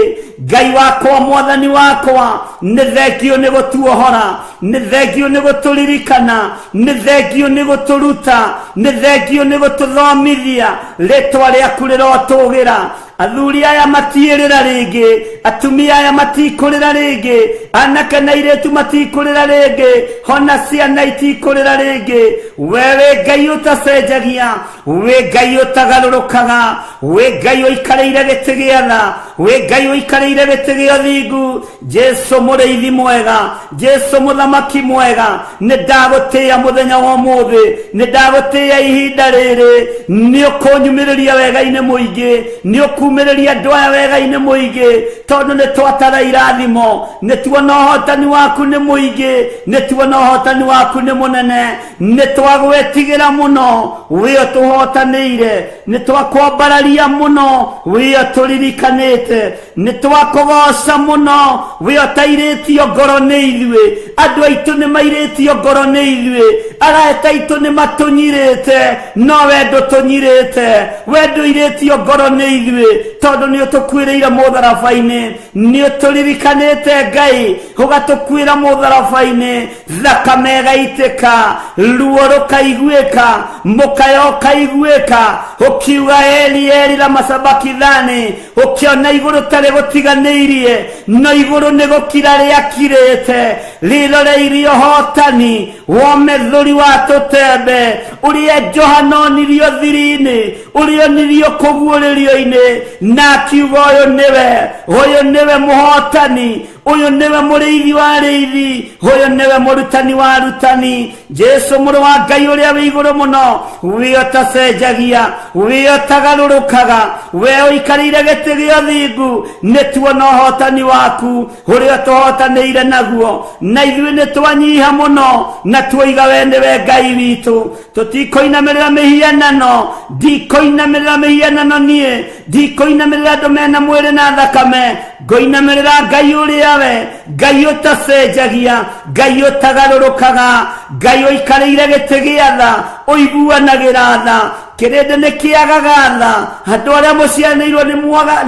Ngai wakwa, Mwathani wakwa, nĩ thengio nĩ gũtuohora, nĩ thengio nĩ gũtũririkana, nĩ thengio nĩ gũtũruta, nĩ thengio nĩ gũtũthomithia. Rĩtwa rĩaku rĩrotũgĩra. Athuri aya matiĩrĩra rĩngĩ, atumia aya matikũrĩra rĩngĩ, anake na airĩtu matikũrĩra rĩngĩ, hona ciana itikũrĩra rĩngĩ. We wĩ Ngai ũtacenjagia, wĩ Ngai ũtagarũrũkaga, wĩ Ngai ũikarĩire gĩtĩ gĩa tha, wĩ Ngai ũikarĩire gĩtĩ gĩa ũthingu. Jesu mũrĩithi mwega, Jesu mũthamaki mwega, nĩ ndagũtĩĩa mũthenya wa ũmũthĩ, nĩ ndagũtĩĩa ihinda rĩrĩ. Nĩ ũkũnyumĩrĩria wega-inĩ mũingĩ, nĩ ũkumĩrĩria andũ aya wega-inĩ mũingĩ, tondũ nĩ twatara irathimo, nĩ tuona ũhotani waku nĩ mũingĩ, nĩ tuona ũhotani waku nĩ mũnene. Nĩ twagwetigĩra mũno, wĩ ũtũhotanĩire. Nĩ twakwambararia mũno, wĩ ũtũririkanĩte. Nĩ twakũgoca mũno, wĩ ũtairĩtio ngoro nĩ ithuĩ. Andũ aitũ nĩ mairĩtio ngoro nĩ ithuĩ, arata aitũ nĩ matũnyirĩte, no we ndũtũnyirĩte. We ndũirĩtio ngoro nĩ ithuĩ, tondũ nĩ ũtũkuĩrĩire mũtharaba-inĩ. Nĩ ũtũririkanĩte Ngai, ũgatũkuĩra mũtharaba-inĩ, thakame ĩgaitĩka, ruo rũkaiguĩka, mũkayo ũkaiguĩka, ũkiuga Eli Eli lama sabakithani. Ũkĩona igũrũ tarĩ gũtiganĩirie, no igũrũ nĩ gũkira rĩakirĩte, rĩroreirie ũhotani womethũri wa tũtembe ũrĩa Johana onirio thiri-inĩ. Ũrĩa onirio kũguũrĩrio-inĩ na akiuga ũyũ nĩwe, ũyũ nĩwe mũhotani, ũyũ nĩwe mũrĩithi wa arĩithi, ũyũ nĩwe mũrutani wa arutani. Jesu mũrũ wa Ngai ũrĩa wĩ igũrũ mũno, we ũtacenjagia, we ũtagarũrũkaga, we ũikarĩire gĩtĩ gĩa ũthingu, nĩ tuona ũhotani waku ũrĩa tũhotanĩire naguo, na ithuĩ nĩ twanyiha mũno na tuoiga we nĩwe Ngai witũ. Tũtikũinamĩrĩra mĩhianano, ndikũinamĩrĩra mĩhianano niĩ, ndikũinamĩrĩra andũ mena mwĩrĩ na thakame, ngũinamĩrĩra Ngai ũrĩa we, Ngai ũtacenjagia, Ngai ũtagarũrũkaga, Ngai ũikarĩire gĩtĩ gĩa tha, ũiguanagĩra tha. Kĩrĩndĩ nĩ kĩagaga tha, andũ arĩa mũciaranĩirwo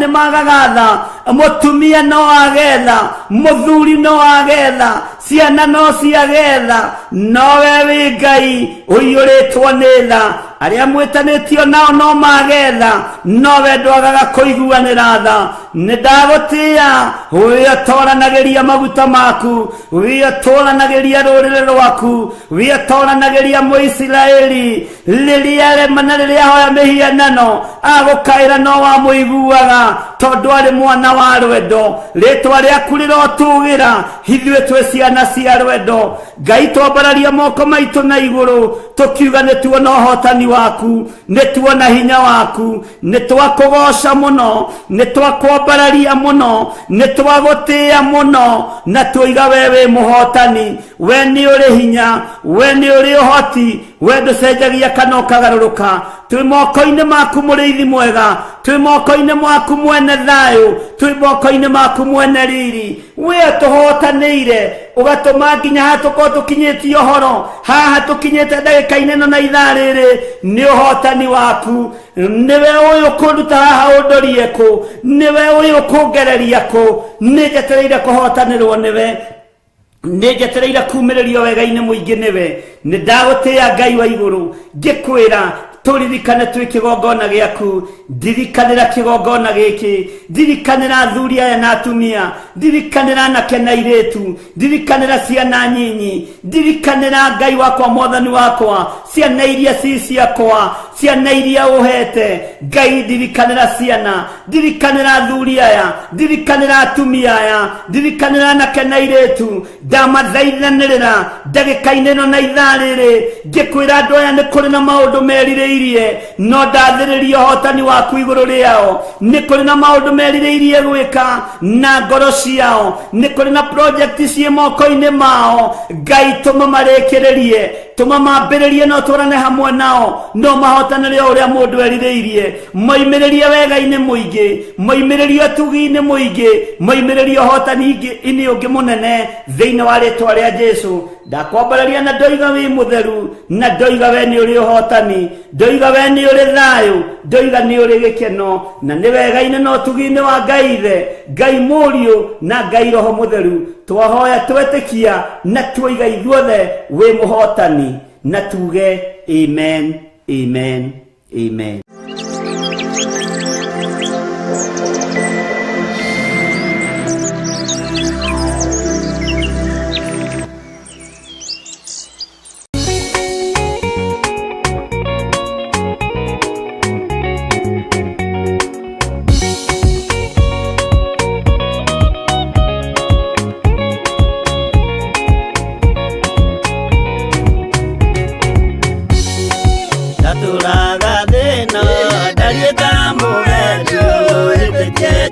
nĩ magaga tha, mũtumia no age tha, mũthuri no age tha, ciana no ciage tha, no we wĩ Ngai ũiyũrĩtwo nĩ tha. Arĩa mwĩtanĩtio nao no mage tha, no we ndwagaga kũiguanĩra tha. Nĩ ndagũtĩĩa we ũtoranagĩria maguta maku, we ũtũranagĩria rũrĩrĩ rwaku, we ũtoranagĩria Mũisiraeli. Rĩrĩa arema na rĩrĩa ahoya mĩhianano agũkaĩra no wamũiguaga, tondũ arĩ mwana wa rwendo. Rĩtwa rĩaku rĩrotũgĩra, ithuĩ twĩ ciana cia rwendo. Ngai, twambararia moko maitũ na igũrũ tũkiuga nĩ tuona ũhotani waku, nĩ tuona hinya waku, nĩ twakũgoca mũno, nĩ twakwambararia mũno, nĩ twagũtĩĩa mũno, na tuoiga we wĩ mũhotani, we nĩ ũrĩ hinya, we nĩ ũrĩ ũhoti, we ndũcenjagia kana ũkagarũrũka. Twĩ moko-inĩ maku mũrĩithi mwega, twĩ moko-inĩ maku mwene thayũ, twĩ moko-inĩ maku mwene riri. We tũhotanĩire ũgatũma nginya haha tũkorwo tũkinyĩtie ũhoro haha tũkinyĩte ndagĩka-inĩ ĩno na ithaa rĩrĩ, nĩ ũhotani waku. Nĩwe ũyũ kũnduta haha ũndorie kũ, nĩwe ũyũ kũngereria kũ, nĩ njetereire kũhotanĩrwo nĩwe, nĩ njetereire kumĩrĩrio wega-inĩ mũingĩ nĩwe. Nĩ ndagũtĩĩa Ngai wa igũrũ, ngĩkwĩra tũririkane twĩ kĩgongona gĩaku. Ndirikanĩra kĩgongona gĩkĩ, ndirikanĩra athuri aya na atumia, ndirikanĩra anake na airĩtu, ndirikanĩra ciana nyinyi, ndirikanĩra Ngai wakwa, mwathani wakwa, ciana iria ci ciakwa, ciana iria ũhete Ngai, ndirikanĩra ciana, ndirikanĩra athuri aya, ndirikanĩra atumia aya, ndirikanĩra anake na airĩtu. Ndamathaithanĩrĩra ndagĩka-inĩ ĩno na ithaa rĩrĩ, ngĩkwĩra andũ aya nĩ kũrĩ na maũndũ merirĩirie, no ndathĩrĩria ũhotani waku igũrũ rĩao. Nĩ kũrĩ na maũndũ merirĩirie gwĩka na ngoro ciao, nĩ kũrĩ na project ciĩ moko-inĩ mao. Ngai, tũma marĩkĩrĩrie, tũma mambĩrĩrie, no twarane hamwe nao, no mahotanĩre o ũrĩa mũndũ erirĩirie. Moimĩrĩrie wega-inĩ mũingĩ, moimĩrĩrie ũtugi-inĩ mũingĩ, moimĩrĩrie ũhotani-inĩ ũngĩ mũnene, thĩinĩ wa rĩtwa rĩa Jesu. Ndakwambararia na ndoiga wĩ mũtheru, na ndoiga we nĩ ũrĩ ũhotani, ndoiga we nĩ ũrĩ thayũ, ndoiga nĩ ũrĩ gĩkeno, na nĩ wega-inĩ na ũtugi-inĩ wa Ngai Ithe, Ngai Mũriũ na Ngai Roho Mũtheru. Twahoya twetĩkia na tuoiga ithuothe wĩ mũhotani, na tuge amen, amen, amen. Ndatũraga thĩna ndariĩ ta mũgendi wĩtĩtie.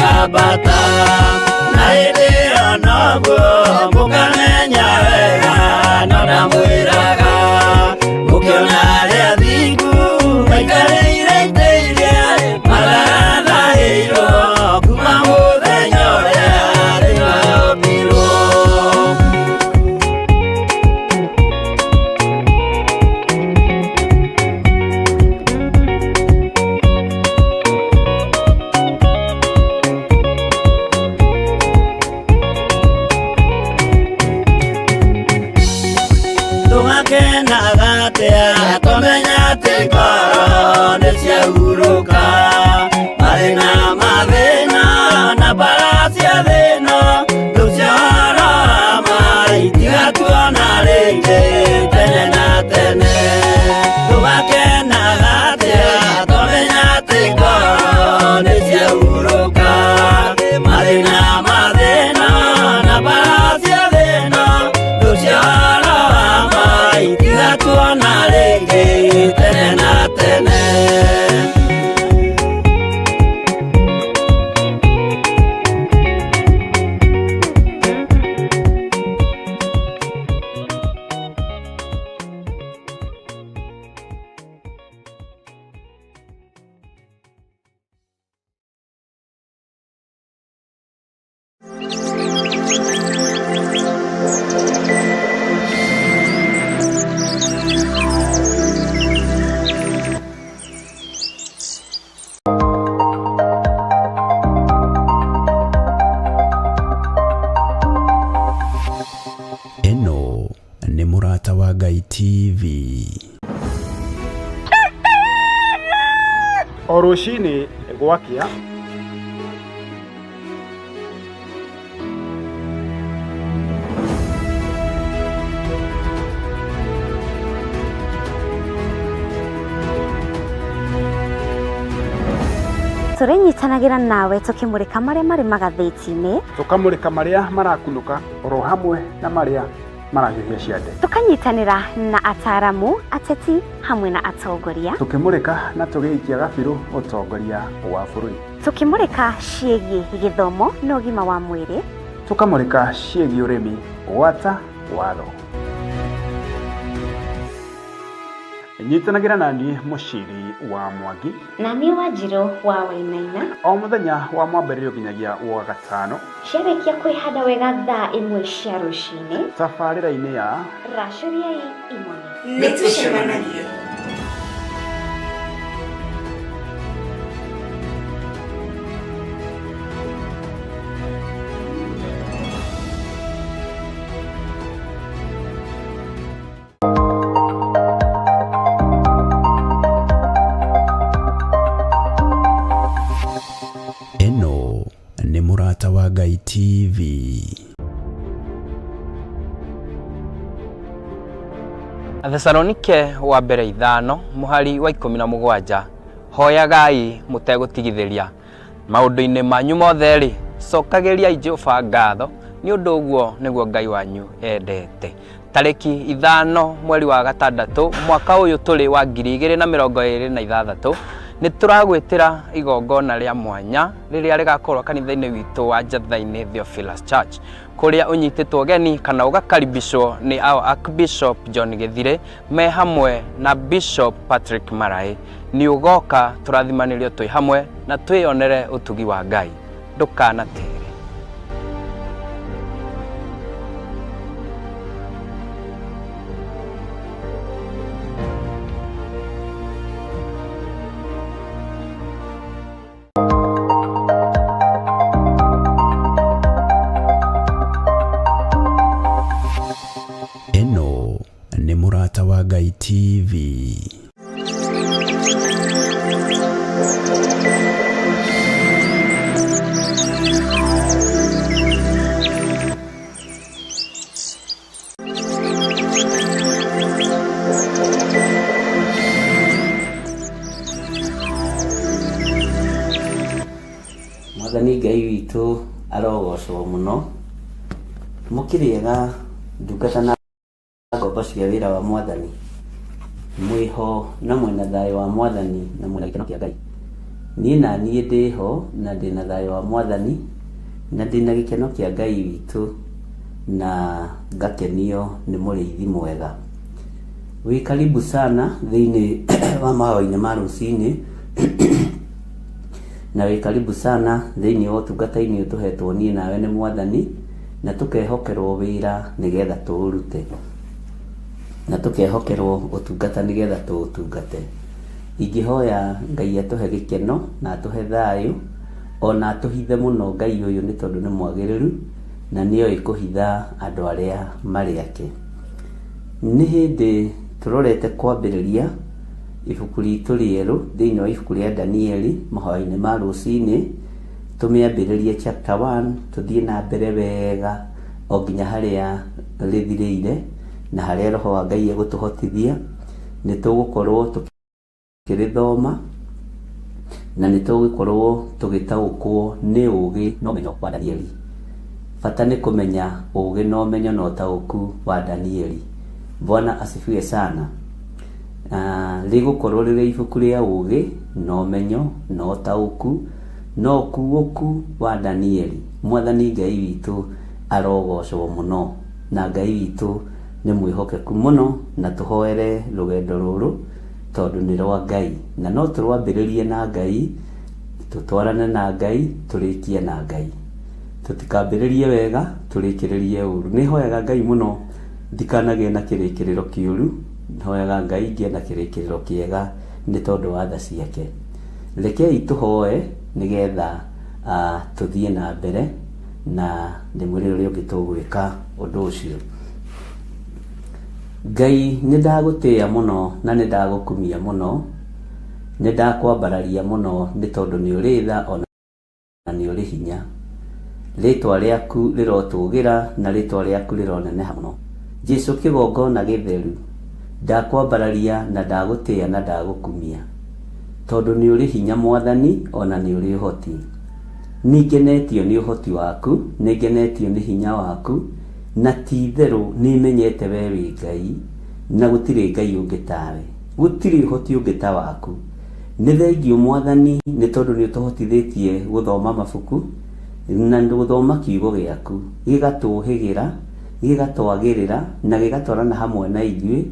Nĩngambata na hĩndĩ ĩyo noguo mũkamenya wega no ndamwĩraga mũkĩona arĩa athingu maikarĩire itĩ iria matarathahĩirwo kuma mũthenya ũrĩa thĩ yombirwo. Tũgakenaga atĩa tũmenya atĩ ngoro nĩ ciahurũka mathĩna mathĩna na mbara cia thĩna rĩu ciahoro wa ma itigatuona rĩngĩ tene na tene. Tũgakenaga atĩa tũmenya atĩ ngoro nĩ ciahurũka mathĩna mathĩna na mbara cia thĩna rĩu ciahoro wa ma itigatuona rĩngĩ tene na tene. Ĩno nĩ Mũrata wa Ngai TV. O rũcinĩ gwakĩa. Tũrĩnyitanagĩra nawe tũkĩmũrĩka marĩa marĩ magathĩti-inĩ. Tũkamũrĩka marĩa marakunũka oro hamwe na marĩa marahiũhia ciande. Tũkanyitanĩra na ataramu, ateti hamwe na atongoria. Tũkĩmũrĩka na tũgĩikia gabirũ ũtongoria wa bũrũri. Tũkĩmũrĩka ciĩgiĩ gĩthomo na ũgima wa mwĩrĩ. Tũkamũrĩka ciĩgiĩ ũrĩmi gwata watho. Nyitanagĩra naniĩ Mũciri wa Mwangi na niĩ Wanjirũ wa Wainaina o mũthenya wa mwambĩrĩrio nginyagia wa gatano ciarĩkia kwĩhanda wega thaa 1 cia rũcinĩ tabarĩra-inĩ ya racũriai imone. Nĩ tũcemanagie. Ĩno nĩ Mũrata wa Ngai TV. Athesalonike wa mbere 5 mũhari wa 17 hoyagai mũtegũtigithĩria maũndũ-inĩ manyu mothe-rĩ cokagĩriai Jehova ngatho nĩ ũndũ ũguo nĩguo Ngai wanyu endete. Tarĩki 5 mweri wa 6 mwaka ũyũ tũrĩ wa 2026 nĩ tũragwĩtĩra igongona rĩa mwanya rĩrĩa rĩgakorwo kanitha-inĩ witũ wa Njatha-inĩ Theophilus Church kũrĩa ũnyitĩtwo ũgeni kana ũgakaribishwo nĩ our Archbishop John Gĩthire me hamwe na Bishop Patrick Maraĩ. Nĩ ũgoka tũrathimanĩrio twĩ hamwe na twĩyonere ũtugi wa Ngai. Ndũkanatere. Ĩno nĩ Mũrata wa Ngai TV. Mwathani Ngai witũ arogocwo mũno. Mũkĩrĩega ndungata na ngombo cia wĩra wa Mwathani, mwĩho na mwĩna thayũ wa Mwathani na mwĩna gĩkeno kĩa Ngai. Niĩ na niĩ ndĩho na ndĩna thayũ wa Mwathani na ndĩna gĩkeno kĩa Ngai witũ na ngakenio nĩ mũrĩithi mwega. Wĩ karibu sana thĩinĩ wa mahoya-inĩ ma rũcinĩ na wĩ karibu sana thĩinĩ wa ũtungata-inĩ ũyũ tũhetwo niĩ nawe nĩ Mwathani na tũkehokerwo wĩra nĩgetha tũũrute na tũkehokerwo ũtungata nĩgetha tũũtungate. Ingĩhoya Ngai atũhe gĩkeno na atũhe thayũ ona atũhithe mũno Ngai ũyũ nĩ tondũ nĩ mwagĩrĩru na nĩoĩ kũhitha andũ arĩa marĩ ake. Nĩ hĩndĩ tũrorete kwambĩrĩria ibuku ritũ rĩerũ thĩinĩ wa ibuku rĩa Danieli mahoya-inĩ ma rũcinĩ, tũmĩambĩrĩrie chapter 1 tũthiĩ na mbere wega o nginya harĩa rĩthirĩire na harĩa Roho wa Ngai egũtũhotithia. Nĩ tũgũkorwo tũkĩrĩthoma na nĩ tũgũkorwo tũgĩtaũkwo nĩ ũũgĩ na ũmenyo wa Danieli. Bata nĩ kũmenya ũũgĩ na ũmenyo na ũtaũku wa Danieli. Bwana asifiwe sana. Rĩgũkorwo rĩrĩ ibuku rĩa ũũgĩ na ũmenyo na ũtaũku na ũkuũku wa Danieli. Mwathani Ngai witũ arogocwo mũno na Ngai witũ nĩ mwĩhokeku mũno na tũhoere rũgendo rũrũ tondũ nĩ rwa Ngai na no tũrwambĩrĩrie na Ngai, tũtwarane na Ngai, tũrĩkie na Ngai. Tũtikambĩrĩrie wega tũrĩkĩrĩrie ũru. Nĩ hoyaga Ngai mũno ndikanagĩe na kĩrĩkĩrĩro kĩũru, hoyaga Ngai ngĩe na kĩrĩkĩrĩro kĩega nĩ tondũ wa tha ciake. Rekei tũhoe nĩgetha tũthiĩ na mbere na ndĩmwĩre ũrĩa ũngĩ tũgwĩka ũndũ ũcio. Ngai nĩ ndagũtĩĩa mũno na nĩ ndagũkumia mũno, nĩ ndakwambararia mũno nĩ tondũ nĩ ũrĩ tha o na nĩ ũrĩ hinya. Rĩtwa rĩaku rĩrotũgĩra na rĩtwa rĩaku rĩroneneha mũno. Jesu kĩgongona gĩtheru, ndakwambararia na ndagũtĩĩa na ndagũkumia, tondũ nĩ ũrĩ hinya Mwathani o na nĩ ũrĩ ũhoti. Nĩ ngenetio nĩ ũhoti waku, nĩ ngenetio nĩ hinya waku, na ti itherũ nĩ menyete we wĩ Ngai, na gũtirĩ Ngai ũngĩ tawe. Gũtirĩ ũhoti ũngĩ ta waku. Nĩ thengiũ Mwathani nĩ tondũ nĩ ũtũhotithĩtie gũthoma mabuku na gũthoma kiugo gĩaku, gĩgatũhĩgĩra, gĩgatwagĩrĩra na gĩgatwarana hamwe na ithuĩ.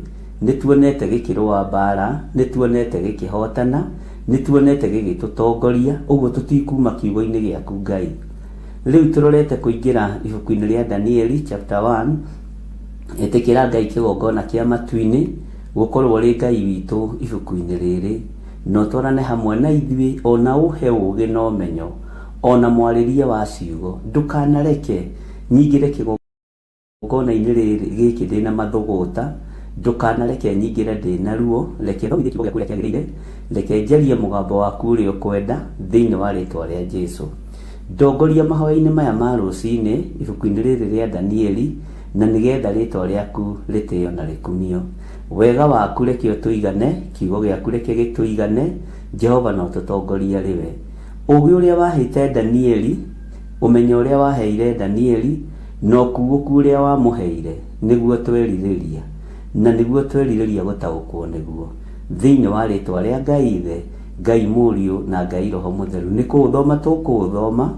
Nĩ tuonete gĩkĩrũa mbara, nĩ tuonete gĩkĩhotana, nĩ tuonete gĩgĩtũtongoria, ũguo tũtikuma kiugo-inĩ gĩaku Ngai. Rĩu tũrorete kũingĩra ibuku-inĩ rĩa Danieli chapter 1. Ĩtĩkĩra Ngai kĩgongona kĩa matu-inĩ gũkorwo ũrĩ Ngai witũ ibuku-inĩ rĩrĩ, na ũtwarane hamwe na ithuĩ, o na ũhe ũũgĩ na ũmenyo, o na mwarĩrie wa ciugo. Ndũkanareke nyingĩre kĩgongona-inĩ rĩrĩ gĩkĩ ndĩna mathũgũta, ndũkanareke nyingĩre ndĩna ruo. Reke thomithie kiugo gĩaku ũrĩa kĩagĩrĩire, reke njarie mũgambo waku ũrĩa ũkwenda, thĩinĩ wa rĩtwa rĩa Jesu. Ndongoria mahoya-inĩ maya ma rũcinĩ ibuku-inĩ rĩrĩ rĩa Danieli, na nĩgetha rĩtwa rĩaku rĩtĩo na rĩkumio. Wega waku reke ũtũigane, kiugo gĩaku reke gĩtũigane, Jehova na ũtũtongorie arĩ we. Ũũgĩ ũrĩa waheete Danieli, ũmenyo ũrĩa waheire Danieli, na ũkuũku ũrĩa wamũheire, nĩguo twerirĩria, na nĩguo twerirĩria gũtaũkwo nĩguo. Thĩinĩ wa rĩtwa rĩa Ngai Ithe, Ngai Mũriũ, na Ngai Roho Mũtheru, nĩ kũũthoma tũkũũthoma,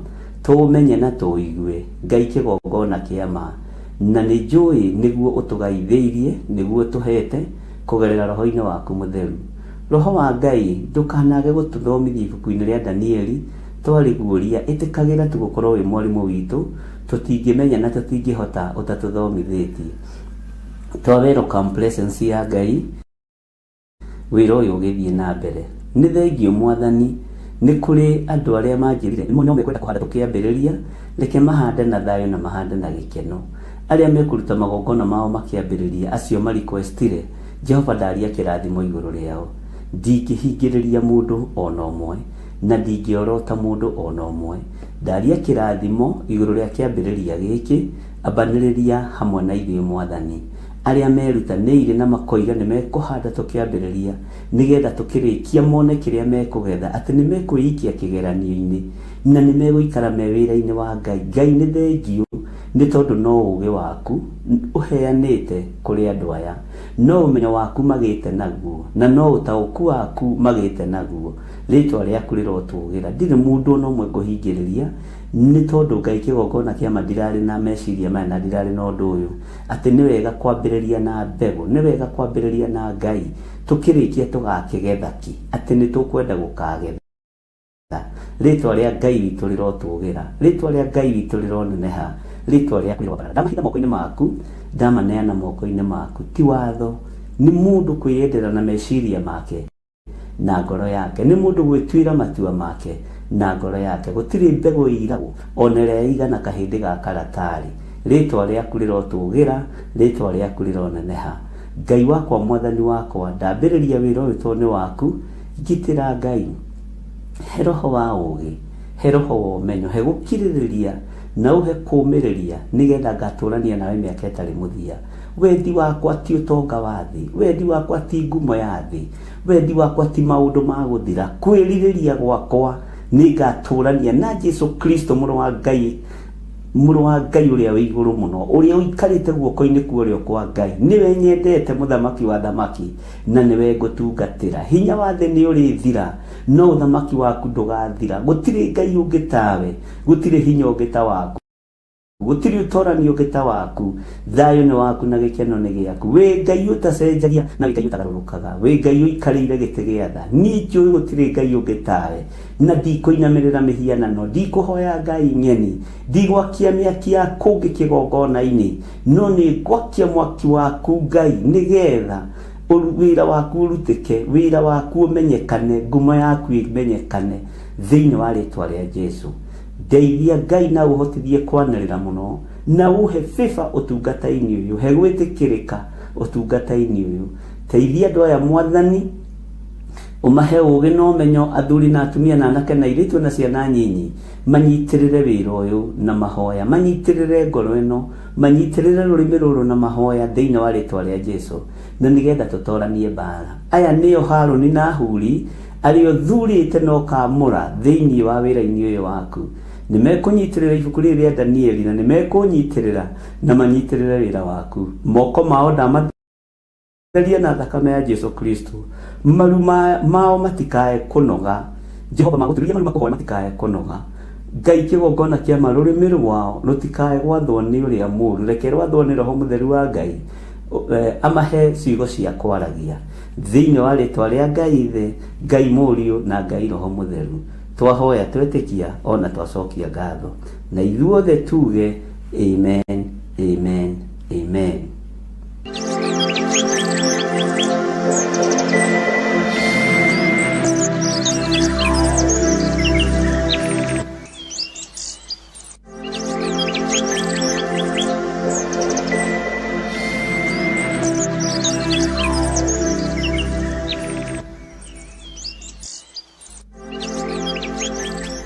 tũũmenye na tũũigue, Ngai kĩgongona kĩa ma. Na nĩ njũĩ nĩguo ũtũgaithĩirie, nĩguo ũtũheete, kũgerera Roho-inĩ waku Mũtheru. Roho wa Ngai, ndũkanage gũtũthomithia ibuku-inĩ rĩa Danieli, twarĩguũria, ĩtĩkagĩra tu gũkorwo wĩ mwarimũ witũ, tũtingĩmenya na tũtingĩhota ũtatũthomithĩtie. Twa welcome presence ya Ngai, wĩra ũyũ ũgĩthiĩ na mbere. Nĩ thengiũ Mwathani, nĩ kũrĩ andũ arĩa manjĩrire no mekwenda kũhanda tũkĩambĩrĩria, reke mahande na thayũ na mahande na gĩkeno. Arĩa mekũruta magongona mao makĩambĩrĩria, acio ma requestire, Jehova ndaria kĩrathimo igũrũ rĩao. Ndingĩhingĩrĩria mũndũ ona ũmwe, na ndingĩorota mũndũ ona ũmwe. Ndaria kĩrathimo igũrũ rĩa kĩambĩrĩria gĩkĩ, ambanĩrĩria hamwe na ithuĩ Mwathani. Arĩa merutanĩirie na makoiga nĩ mekũhanda tũkĩambĩrĩria, nĩgetha tũkĩrĩkia mone kĩrĩa mekũgetha, atĩ nĩ mekwĩikia kĩgeranio-inĩ, na nĩ megũikara me wĩra-inĩ wa Ngai. Ngai nĩ thengiũ nĩ tondũ no ũũgĩ waku ũheanĩte kũrĩ andũ aya. No ũmenyo waku magĩte naguo, na no ũtaũku waku magĩte naguo. Rĩtwa rĩaku rĩrotũgĩra. Ndirĩ mũndũ ona ũmwe ngũhingĩrĩria, nĩ tondũ Ngai kĩgongona kĩa ma ndirarĩ na meciria maya na ndirarĩ na ũndũ ũyũ, atĩ nĩ wega kwambĩrĩria na mbegũ, nĩ wega kwambĩrĩria na Ngai, tũkĩrĩkia tũgakĩgetha kĩ? Atĩ nĩ tũkwenda gũkagetha. Rĩtwa rĩa Ngai witũ rĩrotũgĩra, rĩtwa rĩa Ngai witũ rĩroneneha, rĩtwa rĩaku rĩroambarara. Ndamahitha moko-inĩ maku, ndamaneana moko-inĩ maku. Ti watho, nĩ mũndũ kwĩyendera na meciria make na ngoro yake, nĩ mũndũ gwĩtuĩra matua make na ngoro yake. Gũtirĩ mbegũ ĩiragwo ona ĩrĩa ĩigana kahĩndĩ ga karatarĩ. Rĩtwa rĩaku rĩrotũgĩra, rĩtwa rĩaku rĩroneneha. Ngai wakwa, Mwathani wakwa, ndambĩrĩria wĩra ũyũ tondũ nĩ waku, ngitĩra Ngai. He roho wa ũũgĩ, he roho wa ũmenyo, he gũkirĩrĩria, na ũhe kũũmĩrĩria, nĩgeetha ngatũũrania nawe mĩaka ĩtarĩ mũthia. Wendi wakwa ti ũtonga wa thĩ, wendi wakwa ti ngumo ya thĩ, wendi wakwa ti maũndũ ma gũthira. Kwĩrirĩria gwakwa nĩ ngatũũrania na Jesu Kristo, Mũrũ wa Ngai, Mũrũ wa Ngai ũrĩa wĩ igũrũ mũno, ũrĩa ũikarĩte guoko-inĩ kwa ũrĩo kwa Ngai. Nĩwe nyendete, Mũthamaki wa athamaki. na nĩwe ngũtungatĩra. Hinya wa thĩ nĩ ũrĩthira, no ũthamaki waku ndũgathira. Gũtirĩ Ngai ũngĩ tawe, gũtirĩ hinya ũngĩ ta waku, gũtirĩ ũtorani ũngĩ ta waku. Thayũ nĩ waku na gĩkeno nĩ gĩaku. Wĩ Ngai ũtacenjagia na wĩ Ngai ũtagarũrũkaga. Wĩ Ngai ũikarĩire gĩtĩ gĩa tha. Niĩ njũĩ gũtirĩ Ngai ũngĩ tawe, na ndikũinamĩrĩra mĩhianano, ndikũhoya ngai ng'eni, ndigwakia mĩaki ya kũngĩ kĩgongona-inĩ, No nĩ ngwakia mwaki waku, Ngai, nĩgeetha wĩra waku ũrutĩke, wĩra waku ũmenyekane, ngumo yaku ĩmenyekane thĩinĩ wa rĩtwa rĩa Jesu. Ndeithia, Ngai, na ũhotithie kwanĩrĩra mũno, na ũhe favor ũtungata-inĩ ũyũ, he gwĩtĩkĩrĩka ũtungata-inĩ ũyũ. Teithia andũ aya, Mwathani, ũmahe ũũgĩ na ũmenyo, athuri na atumia na anake na airĩtu na ciana nyinyi, manyitĩrĩre wĩra ũyũ na mahoya, manyitĩrĩre ngoro ĩno, manyitĩrĩre rũrĩmĩ rũrũ na mahoya thĩinĩ wa rĩtwa rĩa Jesu, na nĩgetha tũtoranie mbara. Aya nĩo Harũni na Huri, arĩa ũthurĩte na ũkaamũra thĩinĩ wa wĩra-inĩ ũyũ waku. Nĩ mekũnyitĩrĩra ibuku rĩrĩ rĩa Danieli, na nĩ mekũnyitĩrĩra na manyitĩrĩre wĩra waku. Moko mao ndama Theria na thakame ya Jesu Kristo. Maru mao matikae kũnoga. Jehova magũturia maru makũhoe matikae kũnoga. Ngai kĩgongona kĩa ma rũrĩmĩ rwao rũtikae gwathwo nĩ ũrĩa mũũru, reke rwathwo nĩ Roho Mũtheru wa Ngai, amahe ciugo cia kwaragia. Thĩinĩ wa rĩtwa rĩa Ngai Ithe, Ngai Mũriũ na Ngai Roho Mũtheru, twahoya twetĩkia ona twacokia ngatho. Na ithuothe tuge amen, amen, amen.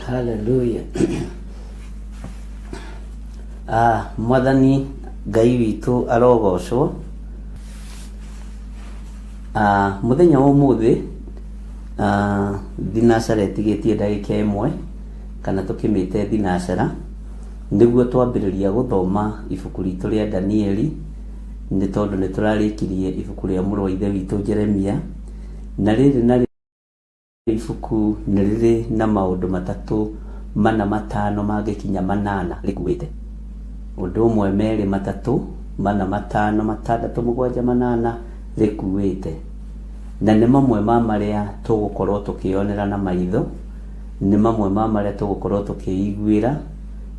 Hallelujah. Ah, mwathani Ngai witũ arogocwo. Ah, mũthenya wa ũmũthĩ ah, thinacara ĩtigĩtie ndagĩka ĩmwe kana tũkĩmĩte thinacara nĩguo twambĩrĩria gũthoma ibuku ritũ rĩa Danieli nĩ tondũ nĩ tũrarĩkirie ibuku rĩa mũrũ wa ithe witũ Jeremia na rĩrĩ na Ibuku nĩ rĩrĩ na maũndũ matatũ, mana, matano, mangĩkinya manana rĩkuĩte. Ũndũ ũmwe, merĩ, matatũ, mana, matano, matandatũ, mũgwanja, manana rĩkuĩte. Na nĩ mamwe ma marĩa tũgũkorwo tũkĩyonera na maitho, nĩ mamwe ma marĩa tũgũkorwo tũkĩiguĩra,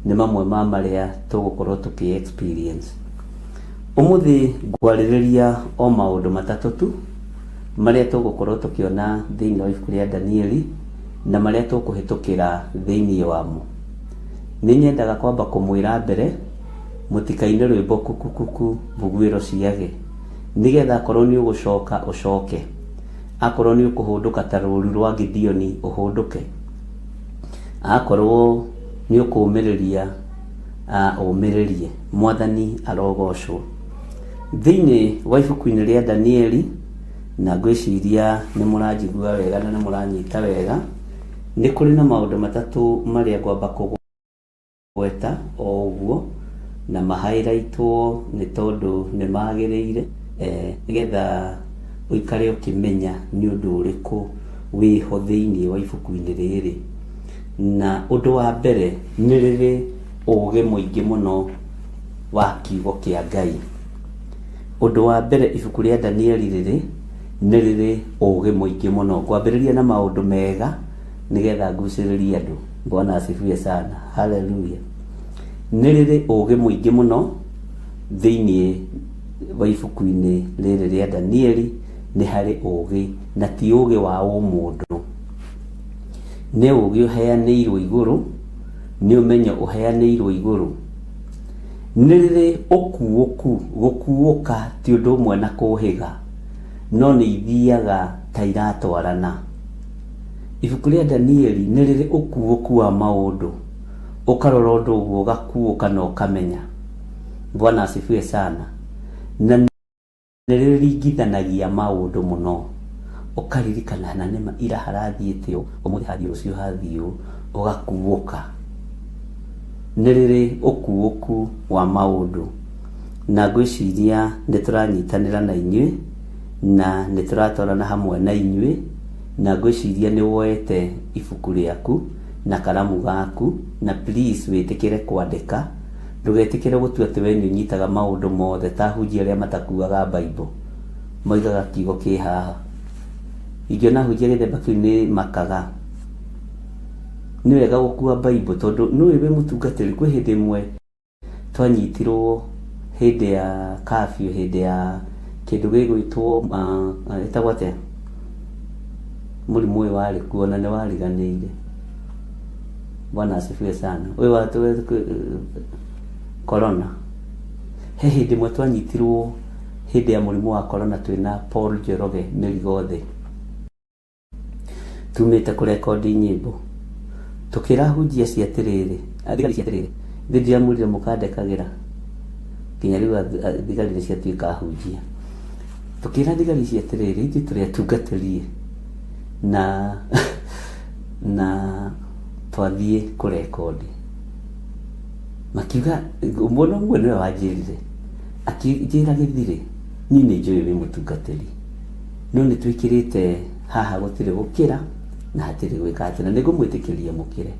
nĩ mamwe ma marĩa tũgũkorwo tũkĩ experience. Ũmũthĩ ngwarĩrĩria o maũndũ matatũ tu. Marĩa tũgũkorũo tũkĩona thĩinĩ wa ibuku rĩa Danieli na marĩa tũkũhĩtũkĩra thĩinĩ wamo. Nĩ nyendaga kwamba kũmwĩra mbere mũtikaine rwĩmbo kukukuku mbuguĩro ciage, nĩgetha akorwo nĩ ũgũcoka ũcoke, akorwo nĩ ũkũhũndũka ta rũru rwa Gideoni ũhũndũke, akorwo nĩ ũkũũmĩrĩria ũmĩrĩrie. Mwathani arogocwo. Thĩinĩ wa ibuku-inĩ rĩa Danieli, na ngwĩciria nĩ mũranjigua wega na nĩ mũranyita wega, nĩ kũrĩ na maũndũ matatũ marĩa ngwamba kũgweta o ũguo, na mahairaitwo nĩ tondũ nĩ magĩrĩire. Eh, nĩgetha ũikare ũkĩmenya nĩ ũndũ ũrĩkũ wĩho thĩinĩ wa ibuku-inĩ rĩrĩ. Na ũndũ wa mbere nĩ rĩrĩ ũgĩ mũingĩ mũno wa kiugo kĩa Ngai. Ũndũ wa mbere ibuku rĩa Danieli rĩrĩ nĩ rĩrĩ ũgĩ mũingĩ mũno. Ngwambĩrĩria na maũndũ mega nĩgetha ngucĩrĩrie andũ. Bwana asifiwe sana. Haleluya. Nĩ rĩrĩ ũgĩ mũingĩ mũno thĩinĩ wa ibuku-inĩ rĩrĩ rĩa Danieli nĩ harĩ ũgĩ, na ti ũgĩ wa ũmũndũ. Nĩ ũgĩ ũheanĩirwo igũrũ, nĩ ũmenyo ũheanĩirwo igũrũ. Nĩ rĩrĩ ũkuũku, gũkuũka ti ũndũ ũmwe na kũhĩga, no nĩ ithiaga ta iratwarana. Ibuku rĩa Danieli nĩ rĩrĩ ũkuũku wa maũndũ, ũkarora ũndũ ũguo ũgakuũka na ũkamenya. Bwana asifiwe sana. Na nĩ rĩringithanagia maũndũ mũno, ũkaririkana na nĩma ira harathiĩte ũũ, ũmũthĩ hathiĩ ũũ, rũciũ hathiĩ ũũ, ũgakuũka. Nĩ rĩrĩ ũkuũku wa maũndũ, na ngwĩciria nĩ tũranyitanĩra na inyuĩ, na nĩ tũratwarana hamwe na inyuĩ, na ngwĩciria nĩ woete ibuku rĩaku na karamu gaku, na please wĩtĩkĩre kwandĩka. Ndũgetĩkĩre gũtua atĩ wee nĩ ũnyitaga maũndũ mothe ta ahunjia arĩa matakuaga Bible. Moigaga kiugo kĩ haha. Ingĩona ahunjia gĩthemba kĩu nĩ makaga. Nĩ wega gũkua Bible tondũ nĩũĩ wĩ mũtungatĩri kwĩ hĩndĩ ĩmwe twanyitirwo hĩndĩ ya curfew, hĩndĩ ya kĩndũ gĩgwĩtwo ĩtagwo atĩa? Mũrimũ ũyũ warĩ kuo na nĩ wariganĩire. Bwana asifiwe sana. Ũyũ wa corona. He hĩndĩ ĩmwe twanyitirwo hĩndĩ ya mũrimũ wa corona twĩna Paul Njoroge mĩrigo thĩ. Tumĩte kũrekondi nyĩmbo. Tũkĩra ahunjia acio atĩrĩrĩ, thigari ici atĩrĩrĩ, ithuĩ ndiramwĩrire mũkandekagĩra. Nginya rĩu thigari nĩ ciatuĩka ahunjia. Tũkĩra thigari ici atĩrĩrĩ, ithuĩ tũrĩ atungatĩri na na twathiĩ kũrekondi. Makiuga, mũndũ ũmwe nĩwe wanjĩrire, akĩnjĩra gĩthirĩ, niĩ nĩ njũĩ wĩ mũtungatĩri, no nĩ twĩkĩrĩte haha gũtirĩ gũkĩra na hatirĩ gwĩka atĩ, na nĩ ngũmwĩtĩkĩria mũkĩre.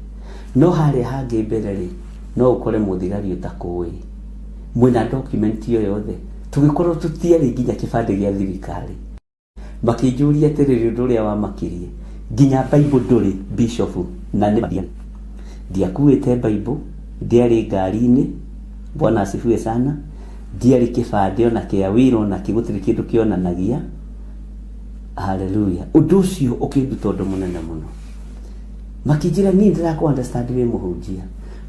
No harĩa hangĩ mbere rĩ, no ũkore mũthigari ũtakũĩ, mwĩna document o yothe, tũgĩkorwo tũtiarĩ nginya kĩbandĩ gĩa thirikari. Makĩnjũria atĩrĩrĩ ũndũ ũrĩa wamakirie, nginya Bible ndũrĩ bishop na nĩ ndiakuĩte Bible, ndiarĩ ngari-inĩ, Bwana asifiwe sana, ndiarĩ kĩbandĩ ona kĩa wĩra ona kĩ gũtirĩ kĩndũ kĩonanagia. Haleluya. Ũndũ ũcio ũkĩnduta ũndũ mũnene mũno. Makĩnjĩra niĩ ndĩrakũ understand wĩ mũhunjia,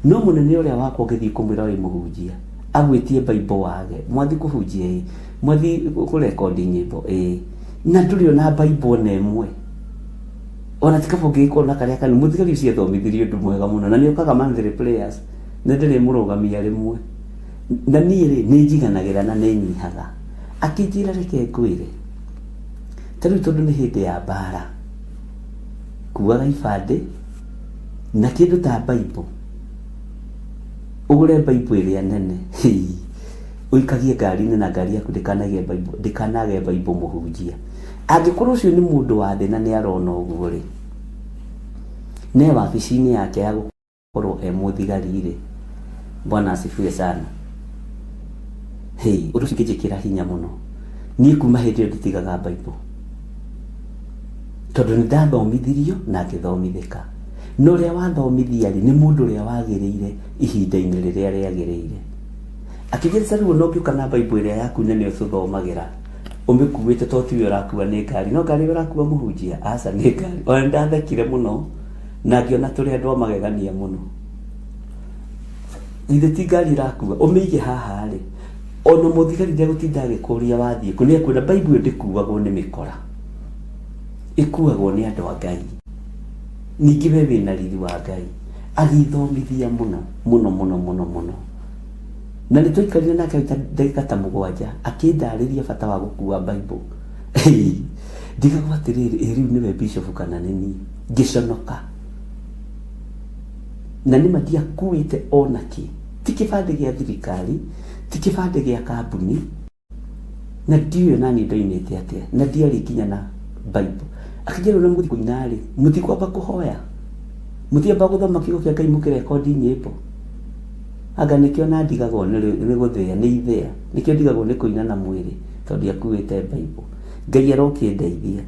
no mũnene ũrĩa wakwa ũngĩthiĩ kũmwĩra wĩ mũhunjia, agwĩtie Bible wage, mwathiĩ kũhunjia ĩ, Mwathiĩ kũrekondi nyĩmbo ĩĩ na ndũrĩ ona Bible ona ĩmwe ona ti kaba ũngĩgĩkorwo na karĩa kanini. Mũthigari ũcio athomithirie ũndũ mwega mũno na nĩ okaga monthly prayers nĩ ndĩrĩmũrũgamia rĩmwe na niĩ rĩ nĩ njiganagĩra na nĩ nyihaga. Akĩnjĩra reke ngwĩre ta rĩu tondũ nĩ hĩndĩ ya mbara kuaga ibandĩ na kĩndũ ta Bible ũgũre Bible ĩrĩa nene hii ũikagie ngari-inĩ na ngari yaku ndĩkanagĩe Bible ndĩkanage Bible mũhunjia. Angĩkorwo ũcio nĩ mũndũ wa thĩ na nĩ arona ũguo rĩ, ne wabici-inĩ yake ya gũkorwo e mũthigari rĩ, Bwana asifiwe sana. Hey, ũndũ ũcio ũkĩnjĩkĩra hinya mũno. Niĩ kuma hĩndĩ ĩyo nditigaga Bible tondũ nĩ ndathomithirio na ngĩthomithĩka. Na ũrĩa wathomithia rĩ, nĩ mũndũ ũrĩa wagĩrĩire ihinda-inĩ rĩrĩa rĩagĩrĩire. Akĩnjĩra ta rĩu ona ũngĩũka na Bible ĩrĩa yaku nene ũtũthomagĩra ũmĩkuĩte to tiwe ũrakua nĩ ngari no ngari ĩrĩa ũrakua mũhunjia aca nĩ ngari ona nĩ ndathekire mũno na ngĩona tũrĩ andũ a magegania mũno ithe ti ngari ĩrakua ũmĩige haha rĩ ona mũthigari ndegũtinda agĩkũria wathiĩ kũ nĩ ekuona Bible ĩyo ndĩkuagwo nĩ mĩkora ĩkuagwo nĩ andũ a Ngai ningĩ we wĩna riri wa Ngai agĩthomithia mũno mũno mũno mũno mũno Na nĩ twaikarire nake ta ndagĩka ta mũgwanja akĩndarĩria bata wa gũkua Bible. Ndigagwo atĩrĩrĩ, ĩ rĩu nĩwe bishop kana nĩ niĩ? Ngĩconoka. Na nĩma ndiakuĩte ona kĩ. Ti kĩbandĩ gĩa thirikari, ti kĩbandĩ gĩa kambuni. Na ndiũĩ nani ndoimĩte atĩa, na ndiarĩ nginya na Bible. Akĩnjĩra ũrĩa mũgũthiĩ kũina rĩ, mũtikwamba kũhoya, mũtiamba gũthoma kiugo kĩa Ngai mũkĩrekondi nyĩmbo. Anga nĩkĩo na ndigagwo nĩ gũthĩa, nĩ ithĩa, nĩkĩo ndigagwo nĩ kũina na mwĩrĩ, tondũ ndiakuĩte Bible. Ngai arokĩndeithia.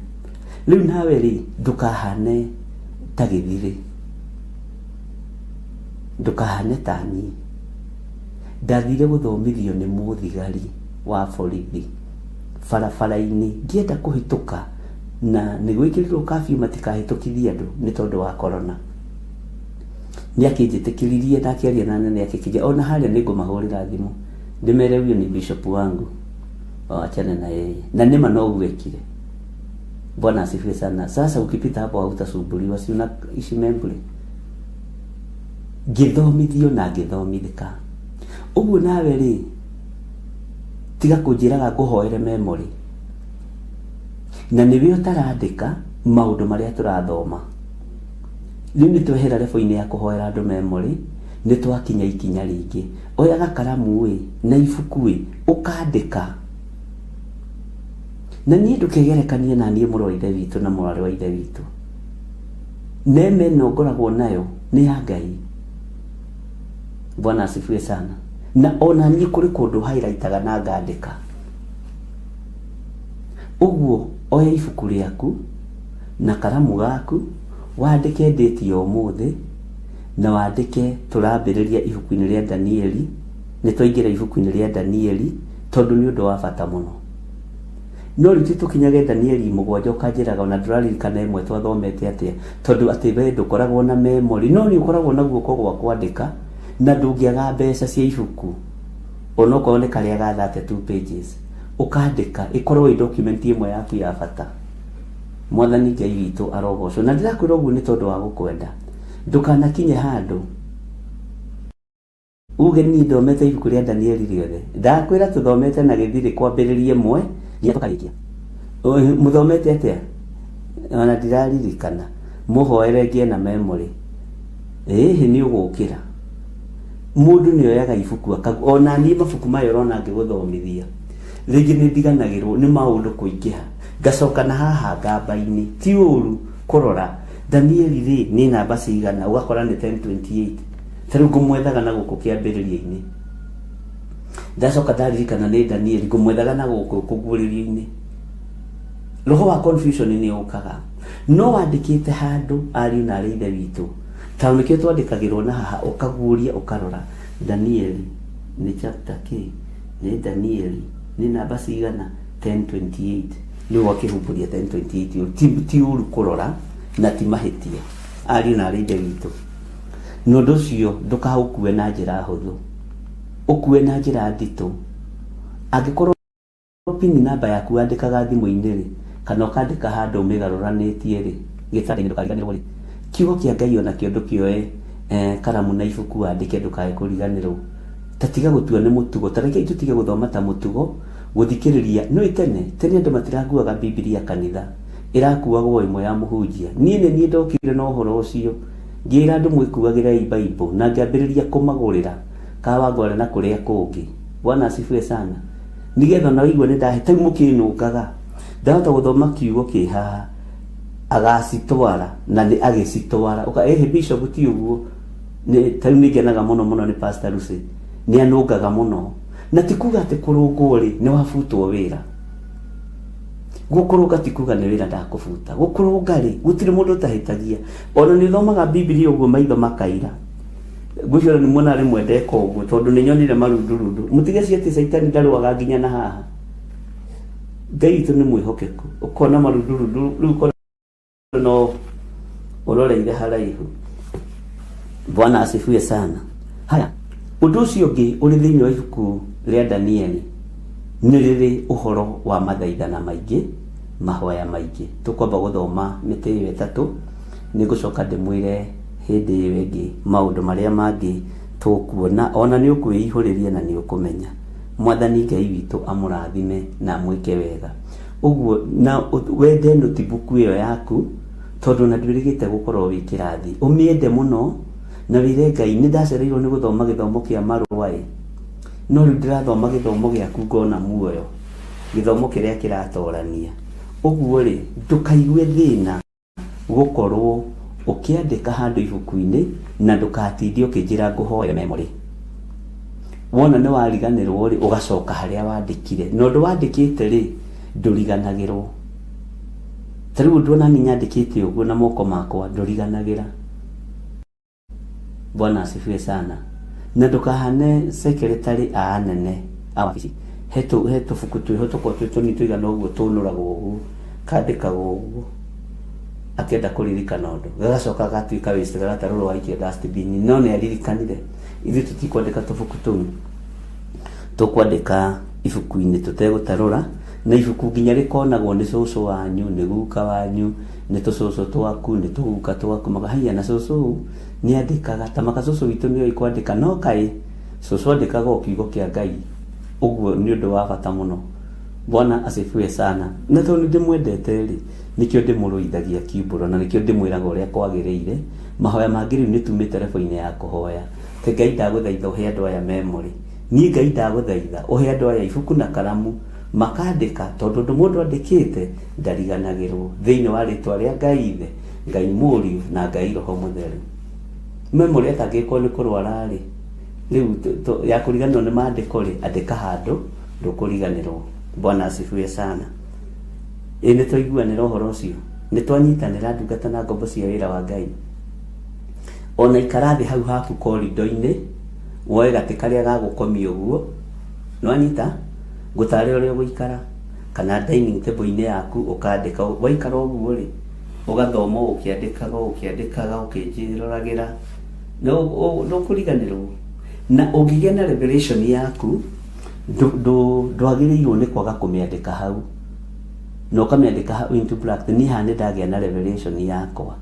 Rĩu nawe rĩ, ndũkahane ta gĩthirĩ, ndũkahane ta niĩ. Ndathire gũthomithio nĩ mũthigari wa borithi barabara-inĩ ngĩenda kũhĩtũka, na nĩ gwĩkĩrirwo curfew matikahĩtũkithie andũ nĩ tondũ wa corona. Nĩ akĩnjĩtĩkĩririe na akĩaria na nene akĩnjĩra ona harĩa nĩ ngũmahũrĩra thimũ ndĩmere huyo ni bishop wangu, wachane na yeye. Na nĩma noguo ekire. Bwana asifiwe sana. Sasa ukipita hapo hautasumbuliwa, si unaishi Membley. Ngĩthomithio na ngĩthomithĩka. Ũguo nawe rĩ, tiga kũnjĩraga ngũhoere memory, na nĩwe ũtarandĩka maũndũ marĩa tũrathoma. Rĩu nĩ twehera level-inĩ ya kũhoera andũ memory, nĩ twakinya ikinya rĩngĩ. Oya gakaramu ĩ na ibuku ĩ ũkandĩka. Na niĩ ndũkegerekanie na niĩ mũrũ wa ithe witũ na mwarĩ wa ithe witũ. Neema ĩno ngoragwo nayo nĩ ya Ngai. Bwana asifiwe sana. Na ona niĩ kũrĩ kũndũ highlightaga na ngandĩka. Ũguo oya ibuku rĩaku na karamu gaku, wandĩke date ya ũmũthĩ, na wandĩke tũrambĩrĩria ibuku-inĩ rĩa Danieli, nĩ twaingĩra ibuku-inĩ rĩa Danieli, tondũ nĩ ũndũ wa bata mũno. No rĩu ti tũkinyage Danieli 7 ũkanjĩraga ona ndũraririkana ĩmwe twathomete atĩa, tondũ atĩ we ndũkoragwo na memory, no nĩ ũkoragwo na guoko gwa kwandĩka, na ndũngĩaga mbeca cia ibuku, onokorwo nĩ karĩa ga 32 pages, ũkandĩka ĩkorwo ĩ document ĩmwe yaku ya bata. Mwathani Ngai witũ arogocwo. Na ndĩrakwĩra ũguo nĩ tondũ wa gũkwenda. Ndũkanakinye handũ uge niĩ thomete ibuku rĩa Danieli rĩothe. Ndakwĩra tũthomete na gĩthirĩ kwambĩrĩria ĩmwe nginya tũkarĩkia. Mũthomete atĩa? Ona ndiraririkana. Mũhoere ngĩe na memory. Ĩhĩ nĩ ũgũkĩra. Mũndũ nĩ oyaga ibuku akagu, ona niĩ mabuku maya ũrona ngĩgũthomithia, rĩngĩ nĩ ndiganagĩrwo nĩ maũndũ kũingĩha, ngacoka na haha ngamba-inĩ. Ti ũru kũrora Danieli rĩ nĩ namba cigana, ũgakora nĩ 10:28. Ta rĩu ngũmwethaga na gũkũ kĩambĩrĩria-inĩ, ndacoka ndaririkana nĩ Danieli, ngũmwethaga na gũkũ kũguũrĩrio-inĩ. Roho wa confusion nĩ ũkaga, no wandĩkĩte handũ ariũ na arĩ ithe witũ, tondũ nĩkĩo twandĩkagĩrwo na haha, ũkaguũria ũkarora Danieli nĩ chapter kĩ, nĩ Danieli nĩ namba cigana, 10:28. Nĩ ũgakĩhumbũria 10:28. Ti ũru kũrora na ti mahĩtia, ariũ na arĩ ithe witũ. Na ũndũ ũcio ndũkaũkue na njĩra hũthũ, ũkue na njĩra nditũ. Angĩkorwo pin namba yaku wandĩkaga thimũ-inĩ rĩ, kana ũkandĩka handũ ũmĩgarũranĩtie rĩ, gĩtanda-inĩ ndũkariganĩrwo rĩ, kiugo kĩa Ngai onakĩo ndũkĩoe karamu na ibuku wandĩke ndũkae kũriganĩrwo. Ta tiga gũtua nĩ mũtugo, ta rekei tũtige gũthoma ta mũtugo, gũthikĩrĩria. Nĩũĩ tene, tene andũ matirakuaga Bibilia kanitha, ĩrakuagwo ĩmwe ya mũhunjia. Niĩ nĩ niĩ ndokire na ũhoro ũcio, ngĩra andũ mwĩkuagĩrei Bible, na ngĩambĩrĩria kũmagũrĩra Kawangware na kũrĩa kũngĩ. Bwana asifiwe sana. Nĩgetha ona waigua nĩ ndahe, ta rĩu mũkĩnũngaga, ndahota gũthoma kiugo kĩ haha, agacitwara, na nĩ agĩcitwara. Ũka, ĩhĩ bishop ti ũguo. Nĩ, ta rĩu nĩ ngenaga mũno mũno nĩ Pastor Lucy. Nĩ anũngaga mũno. Na ti kuga atĩ kũrũngwo rĩ, nĩ wabutwo wĩra. Gũkũrũnga ti kuga nĩ wĩra ndakũbuta. Gũkũrũnga rĩ, gũtirĩ mũndũ ũtahĩtagia. Ona nĩ ũthomaga Bibilia ũguo maitho makaira. Ngwĩciria nĩ muona rĩmwe ndeka ũguo tondũ nĩ nyonire marundurundu. Mũtige atĩ Caitani ndarũaga nginya na haha. Ngai witũ nĩ mwĩhokeku. Ũkona marundurundu rĩu ũkona no ũroreire haraihu. Bwana asifiwe sana. Haya, ũndũ ũcio ũngĩ ũrĩ thĩinĩ wa ibuku rĩa Danieli nĩ rĩrĩ ũhoro wa mathaithana maingĩ, mahoya maingĩ. Tũkwamba gũthoma mĩtĩ ĩyo ĩtatũ, nĩ ngũcoka ndĩmwĩre hĩndĩ ĩyo ĩngĩ maũndũ marĩa mangĩ tũkuona, ona nĩ ũkwĩihũrĩria na nĩ ũkũmenya. Mwathani Ngai witũ amũrathime na amwĩke wega. Ũguo na wende notebook ĩyo yaku, tondũ ona ndwĩrĩgĩte gũkorwo wĩ kĩrathi. Ũmĩende mũno na wĩre Ngai nĩ ndacereirwo nĩ gũthoma gĩthomo kĩa marũa ĩ, no rĩu ndĩrathoma gĩthomo gĩaku ngona muoyo. Gĩthomo kĩrĩa kĩratorania. Ũguo rĩ, ndũkaigue thĩna gũkorwo ũkĩandĩka handũ ibuku-inĩ na ndũkatinde ũkĩnjĩra ngũhoere memory. Wona nĩ wariganĩrwo rĩ, ũgacoka harĩa wandĩkire. Na ũndũ wandĩkĩte rĩ, ndũriganagĩrwo. Ta rĩu ũndũ ona niĩ nyandĩkĩte ũguo na moko makwa, ndũriganagĩra. Bwana asifiwe sana. Na ndũkahane secretary a anene a wabici. He tũ he tũbuku twĩho tũkoragwo twĩ tũnini tũigana ũguo tũnũragwo ũguo, kandĩkagwo ũguo akĩenda kũririkana ũndũ. Gagacoka gagatuĩka waste gagatarũrwo gagaikio dustbin no nĩ aririkanire. Ithuĩ tũtikwandĩka tũbuku tũu. Tũkwandĩka ibuku-inĩ tũtegũtarũra, na ibuku nginya rĩkonagwo nĩ cũcũ wanyu, nĩ guka wanyu, nĩ tũcũcũ twaku, nĩ tũguka twaku, maka haiya na cũcũ nĩ andĩkaga, ta maka cũcũ witũ nĩ oĩ kwandĩka, no kaĩ cũcũ andĩkaga o kiugo kĩa Ngai, ũguo nĩ ũndũ wa bata mũno. Bwana asifiwe sana. Na tondũ nĩ ndĩmwendete rĩ, nĩkĩo ndĩmũrũithagia kiumbũro na nĩkĩo ndĩmwĩraga ũrĩa kwagĩrĩire. Mahoya mangĩ rĩu nĩ tumĩte level-inĩ ya kũhoya. Atĩ Ngai ndagũthaitha ũhe andũ aya memory. Niĩ Ngai ndagũthaitha ũhe andũ aya ibuku na karamu makandĩka tondũ ũndũ mũndũ andĩkĩte ndariganagĩrwo. Thĩinĩ wa rĩtwa rĩa Ngai Ithe, Ngai Mũriũ na Ngai Roho Mũtheru. Memory atangĩgĩkorwo nĩ kũrwara rĩ, rĩu ya kũriganĩrwo nĩ mandĩko rĩ, andĩka handũ ndũkũriganĩrwo. Bwana asifiwe sana. Ĩ nĩ twaiguanĩra ũhoro ũcio? Nĩ twanyitanĩra ndungata na ngombo cia wĩra wa Ngai? Ona ikara thĩ hau haku korido-inĩ, woe gatĩ karĩa ga gũkomia ũguo, nĩwanyita? Ngũtare ũrĩa ũgũikara, kana dining table-inĩ yaku ũkandĩka, waikara ũguo rĩ, ũgathoma o ũkĩandĩkaga o ũkĩandĩkaga ũkĩnjĩroragĩra, ndũkũriganĩrwo. Na ũngĩgĩa na revelation yaku, ndwagĩrĩirwo nĩ kwaga kũmĩandĩka hau, na ũkamĩandĩka hau into bracket, niĩ haha nĩndagĩa na revelation yakwa.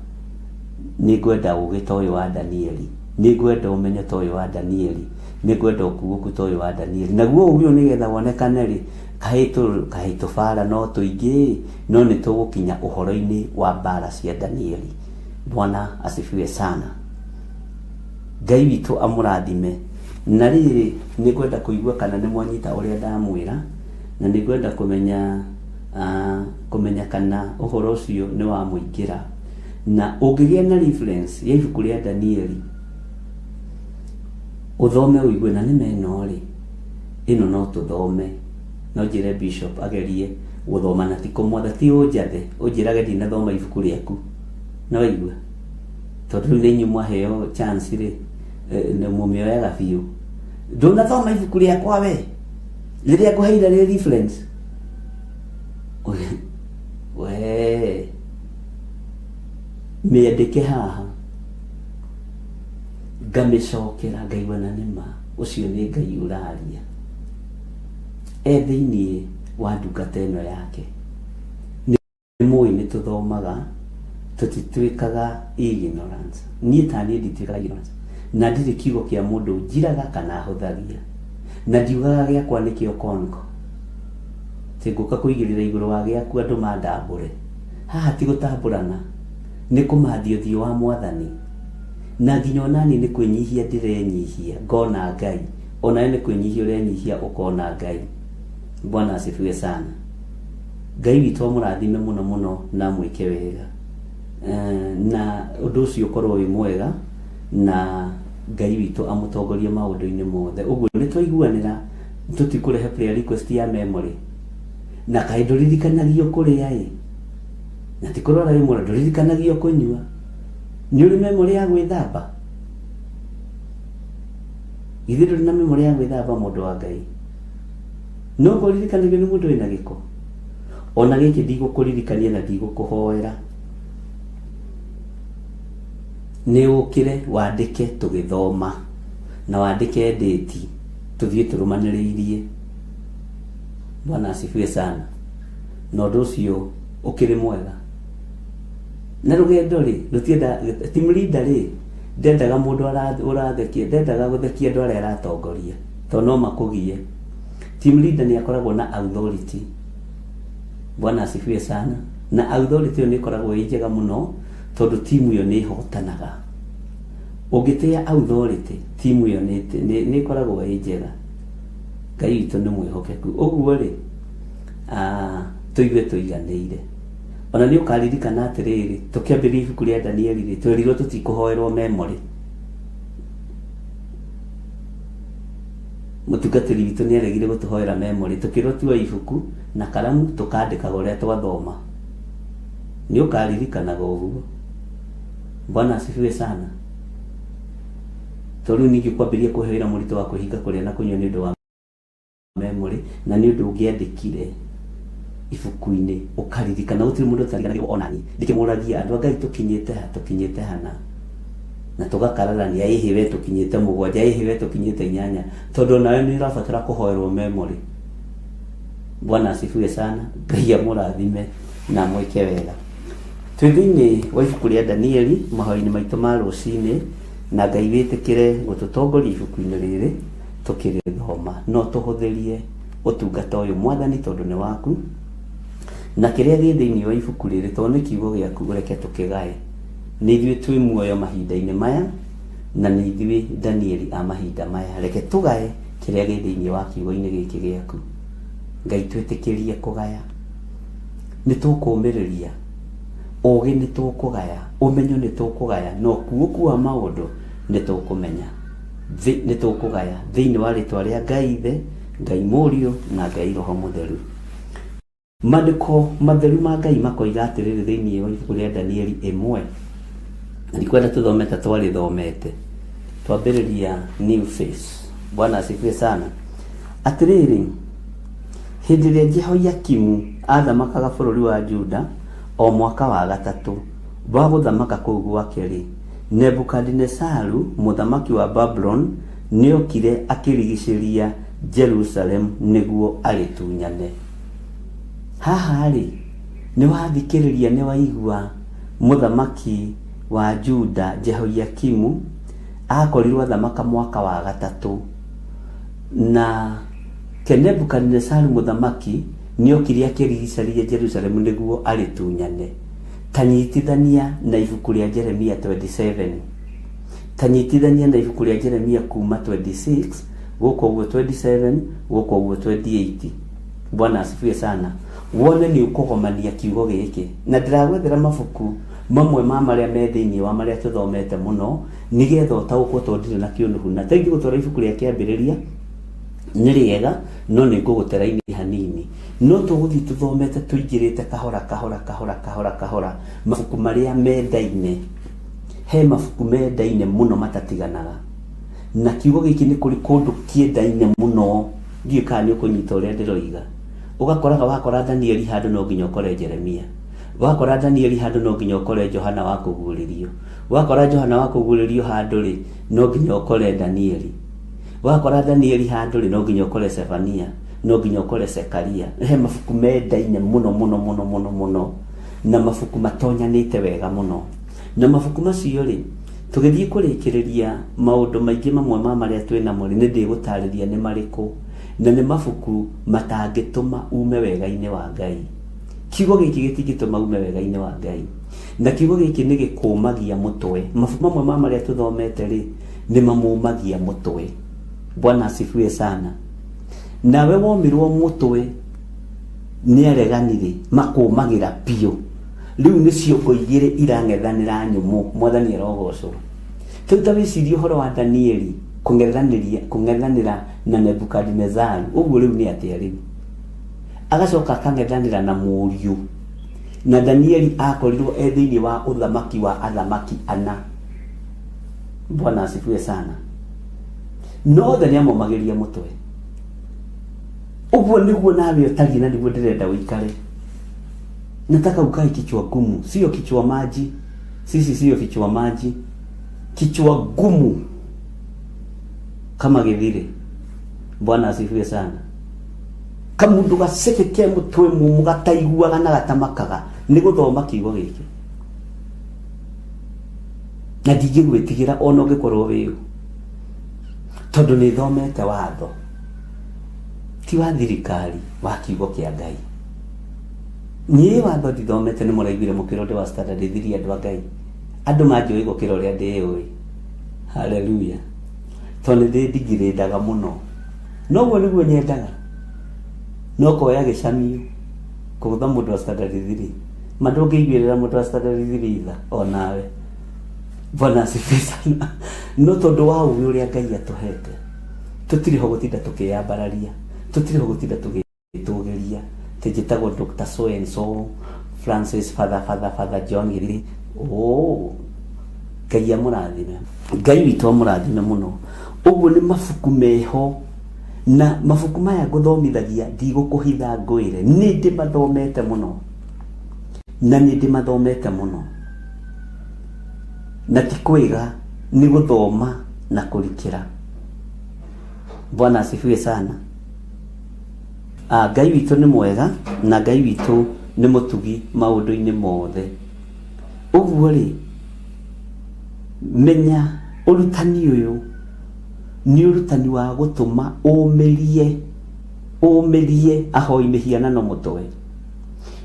Nĩngwenda ũũgĩ ta ũyũ wa Danieli. Nĩngwenda ũmenyo ta ũyũ wa Danieli. Nĩngwenda ũkuũku ta ũyũ wa Danieli. Naguo ũũgĩ ũyũ nĩgetha wonekane-rĩ, kahĩ kahĩ tũbara no tũingĩ-ĩ, no nĩtũgũkinya ũhoro-inĩ wa mbara cia Danieli. Bwana asifiwe sana. Ngai witũ amũrathime. Na rĩrĩ, nĩngwenda kũigua kana nĩmwanyita ũrĩa ndamwĩra, na nĩngwenda kũmenya, kũmenya kana ũhoro ũcio nĩwamũingĩra. Na ũngĩgĩa na reference ya ibuku rĩa Danieli, ũthome ũigue na nĩma ĩno rĩ, ĩno no tũthome. No njĩre bishop agerie gũthoma na ti kũmwatha, ti ũnjathe, ũnjĩrage ndinathoma ibuku rĩaku. Nĩ waigua? Tondũ rĩu nĩ inyuĩ mwaheo chance rĩ, eh, mũmĩoyaga biũ. Ndũnathoma ibuku rĩakwa we, rĩrĩa ngũheire rĩ reference. We mĩandĩke haha ngamĩcokera ngaigua na nĩma ũcio nĩ Ngai ũraria e thĩinĩ wa ndungata ĩno yake. Nĩ mũĩ nĩ tũthomaga tũtituĩkaga ignorance. Niĩ ta niĩ ndituĩkaga ignorance na ndirĩ kiugo kĩa mũndũ njiraga kana hũthagia na ndiugaga gĩakwa nĩkĩo konko Atĩ ngũka kũigĩrĩra igũrũ wa gĩaku andũ mandambũre. Haha ti gũtambũrana, nĩ kũmathia ũthiũ wa Mwathani. Na nginya o naniĩ nĩ kwĩnyihia ndĩrenyihia, ngona Ngai. O nawe nĩ kwĩnyihia ũrenyihia ũkona Ngai. Bwana asifiwe sana. Ngai witũ amũrathime mũno mũno na amwĩke wega. Na ũndũ ũcio ũkorwo wĩ mwega na Ngai witũ amũtongorie maũndũ-inĩ mothe. Ũguo nĩ twaiguanĩra tũtikũrehe prayer request ya memory na kaĩ ndũririkanagio kũrĩa ĩ na ti kũrwara wĩ mũrwaru ndũririkanagio kũnyua nĩ ũrĩ memory ya gwĩthamba githĩ ndũrĩ na memory ya gwĩthamba mũndũ wa Ngai no kũririkanagio nĩ mũndũ wĩna gĩko ona gĩkĩ ndigũkũririkania na ndigũkũhoera nĩ ũkĩre wandĩke tũgĩthoma na wandĩke ndĩti Tũthiĩ tũrũmanĩrĩirie. Bwana asifiwe sana. Na ũndũ ũcio ũkĩrĩ mwega. Na rũgendo rĩ, rũtienda, team leader rĩ, ndendaga mũndũ ũrathekia, ndendaga gũthekia andũ arĩa aratongoria, tondũ no makũgie. Team leader nĩ akoragwo na authority. Bwana asifiwe sana. Na authority ĩyo nĩ ĩkoragwo ĩ njega mũno, tondũ timu ĩyo nĩ ĩhotanaga. Ũngĩtĩa authority, timu ĩyo nĩ ĩkoragwo ĩ njega. Ngai witũ nĩ mwĩhokeku. Ũguo rĩ, Ah, tũigue tũiganĩire. Ona nĩ ũkaririkana atĩrĩrĩ, tũkĩambĩrĩria ibuku rĩa Danieli rĩ, twerirwo tũtikũhoerwo memory. Mũtungatĩri witũ nĩ aregire gũtũhoera memory, tũkĩrwo tuoe ibuku na karamu tũkandĩkaga ũrĩa twathoma. Nĩ ũkaririkanaga ũguo. Bwana asifiwe sana. Tondũ rĩu ningĩ kwambĩrĩria kũhe wĩra mũritũ wa kwĩhinga kũrĩa na kũnyua nĩ ũndũ wa memory na nĩ ũndũ ũngĩandĩkire ibuku-inĩ ũkaririkana gũtirĩ mũndũ ũtariganagĩrwo ona niĩ ndĩkĩmũragia andũ a Ngai tũkinyĩte ha tũkinyĩte hana na tũgakararania ĩhĩ we tũkinyĩte mũgwanja ĩhĩ we tũkinyĩte inyanya tondũ onawe nĩ ũrabatara kũhoerwo memory. Bwana asifiwe sana. Ngai amũrathime na amwĩke wega. Twĩ thĩinĩ wa ibuku rĩa Danieli mahoya-inĩ maitũ ma rũcinĩ na Ngai wĩtĩkĩre gũtũtongoria ibuku-inĩ rĩrĩ tũkĩrĩthoma. No tũhũthĩrie ũtungata ũyũ Mwathani tondũ nĩ waku na kĩrĩa gĩ thĩinĩ wa ibuku rĩrĩ tondũ nĩ kiugo gĩaku ũreke tũkĩgae. Nĩ ithuĩ twĩ muoyo mahinda-inĩ maya na nĩ ithuĩ Danieli a mahinda maya. Reke tũgae kĩrĩa gĩ thĩinĩ wa kiugo-inĩ gĩkĩ gĩaku. Ngai twĩtĩkĩrie kũgaya. Nĩ tũkũmĩrĩria. Ũgĩ nĩ tũkũgaya. Ũmenyo nĩ tũkũgaya. Na ũkuũku wa maũndũ nĩ tũkũmenya. Nĩ tũkũgaya thĩinĩ wa rĩtwa rĩa Ngai Ithe, Ngai Mũriũ na Ngai Roho Mũtheru. Maandĩko matheru ma Ngai makoiga atĩrĩrĩ thĩinĩ wa ibuku rĩa Danieli ĩmwe, na ndikwenda tũthome ta twarĩthomete, twambĩrĩria new face. Bwana asifiwe sana. Atĩrĩrĩ, hĩndĩ ĩrĩa Jehoiakimu athamakaga bũrũri wa Juda, o mwaka wa gatatũ wa gũthamaka kũu gwake-rĩ, Nebukadinezaru mũthamaki wa Babuloni nĩokire akĩrigicĩria Jerusalemu nĩguo arĩtunyane. Haha-rĩ, nĩwathikĩrĩria nĩwaigua mũthamaki wa Juda Jehoiakimu akorirwo athamaka mwaka wa gatatũ, na ke Nebukadinezaru mũthamaki nĩokire akĩrigicĩria Jerusalemu nĩguo arĩtunyane. Ta nyitithania na ibuku rĩa Jeremia 27. Ta nyitithania na ibuku rĩa Jeremia kuma 26 gũka ũguo 27 gũka ũguo 28. Bwana asifiwe sana. Wone nĩ ũkũgomania kiugo gĩkĩ. Na ndĩragwethera mabuku mamwe ma marĩa me thĩinĩ wa marĩa tũthomete mũno nĩgetha ũtaũkwo tondũ ndirĩ na kĩũnũhu. Na tengĩ gũtwara ibuku rĩa kĩambĩrĩria nĩ rĩega no nĩ ngũgũtera-inĩ hanini. No tũgũthiĩ tũthomete tũingĩrĩte kahora kahora kahora kahora kahora mabuku marĩa mendaine. He mabuku mendaine mũno matatiganaga. Na kiugo gĩkĩ nĩ kũrĩ kũndũ kĩendaine mũno. Ndiũĩ kana nĩ ũkũnyita ũrĩa ndĩroiga. Ũgakoraga wakora Danieli handũ no nginya ũkore Jeremia. Wakora Danieli handũ no nginya ũkore Johana wa kũguũrĩrio. Wakora Johana wa kũguũrĩrio handũ rĩ, no nginya ũkore Danieli. Wakora Danieli handũ rĩ, no nginya ũkore Sefania, no nginya ũkore Sekaria. He mabuku mendaine mũno mũno mũno mũno mũno na mabuku matonyanĩte wega mũno. Na mabuku macio rĩ, tũgĩthiĩ kũrĩkĩrĩria maũndũ maingĩ mamwe ma marĩa twĩ namo rĩ, nĩ ndĩgũtarĩria nĩ marĩkũ, na nĩ mabuku matangĩtũma ume wega-inĩ wa Ngai. Kiugo gĩkĩ gĩtingĩtũma ume wega-inĩ wa Ngai. Na kiugo gĩkĩ nĩ gĩkũmagia mũtwe. Mabuku mamwe ma marĩa tũthomete rĩ, nĩ mamũmagia mũtwe. Bwana asifiwe sana. Nawe womirwo mũtwe nĩ aregani rĩ, makũmagĩra biũ. Rĩu nĩ ciongo igĩrĩ irang'ethanĩra nyũmũ. Mwathani arogocwo. Rĩu ta wĩcirie ũhoro wa Danieli kũng'ethanĩra na Nebukadinezaru. Ũguo rĩu nĩ atĩa rĩu? Agacoka akang'ethanĩra na mũriũ. Na Danieli akorirwo e thĩinĩ wa ũthamaki wa athamaki ana. Bwana asifiwe sana. No othe nĩ amomagĩria mũtwe. Ũguo nĩguo nawe ũtariĩ na nĩguo ndĩrenda ũikare. Nataka ukae kichwa gumu, sio kichwa maji. Sisi sio kichwa maji, kichwa gumu kama githire. Bwana asifiwe sana. Kamundu gaceke ke mutwe mumu gataiguaga na gatamakaga nĩ gũthoma kiugo gĩkĩ. Na ndingĩgwĩtigĩra ona ũngĩkorwo wĩ ũ, tondũ nĩ thomete watho ti wa thirikari, wa kiugo kĩa Ngai. Niĩ watho ndithomete, nĩ mũraiguire mũkĩrwo ndĩ wa standard 3 andũ a Ngai. Andũ manjũĩ gũkĩra ũrĩa ndĩũĩ. Haleluya. Tondũ nĩ ndĩndigirĩndaga mũno. Noguo nĩguo nyendaga. No koya gĩcamio kũgũtha mũndũ wa standard 3 ma ndũngĩiguĩrĩra mũndũ wa standard 3 tha onawe. Bwana asifiwe sana. No tondũ wa ũgĩ ũrĩa Ngai atũhete, tũtirĩ ho gũtinda tũkĩyambararia, tũtirĩ ho gũtinda tũgĩtũgĩria atĩ njĩtagwo Dr. So and so Francis Father Father Father John Githiri. Oh, Ngai amũrathime, Ngai witũ amũrathime mũno. Ũguo nĩ mabuku meho, na mabuku maya ngũthomithagia ndigũkũhitha ngwĩre nĩ ndĩmathomete mũno, na nĩ ndĩmathomete mũno, na ti kwĩga, nĩ gũthoma na kũrikĩra. Bwana asifiwe sana. Ah, Ngai witũ nĩ mwega na Ngai witũ nĩ mũtugi maũndũ-inĩ mothe. Ũguo rĩ, menya ũrutani ũyũ nĩ ũrutani wa gũtũma ũmĩrie, ũmĩrie ahoi mĩhianano mũtwe.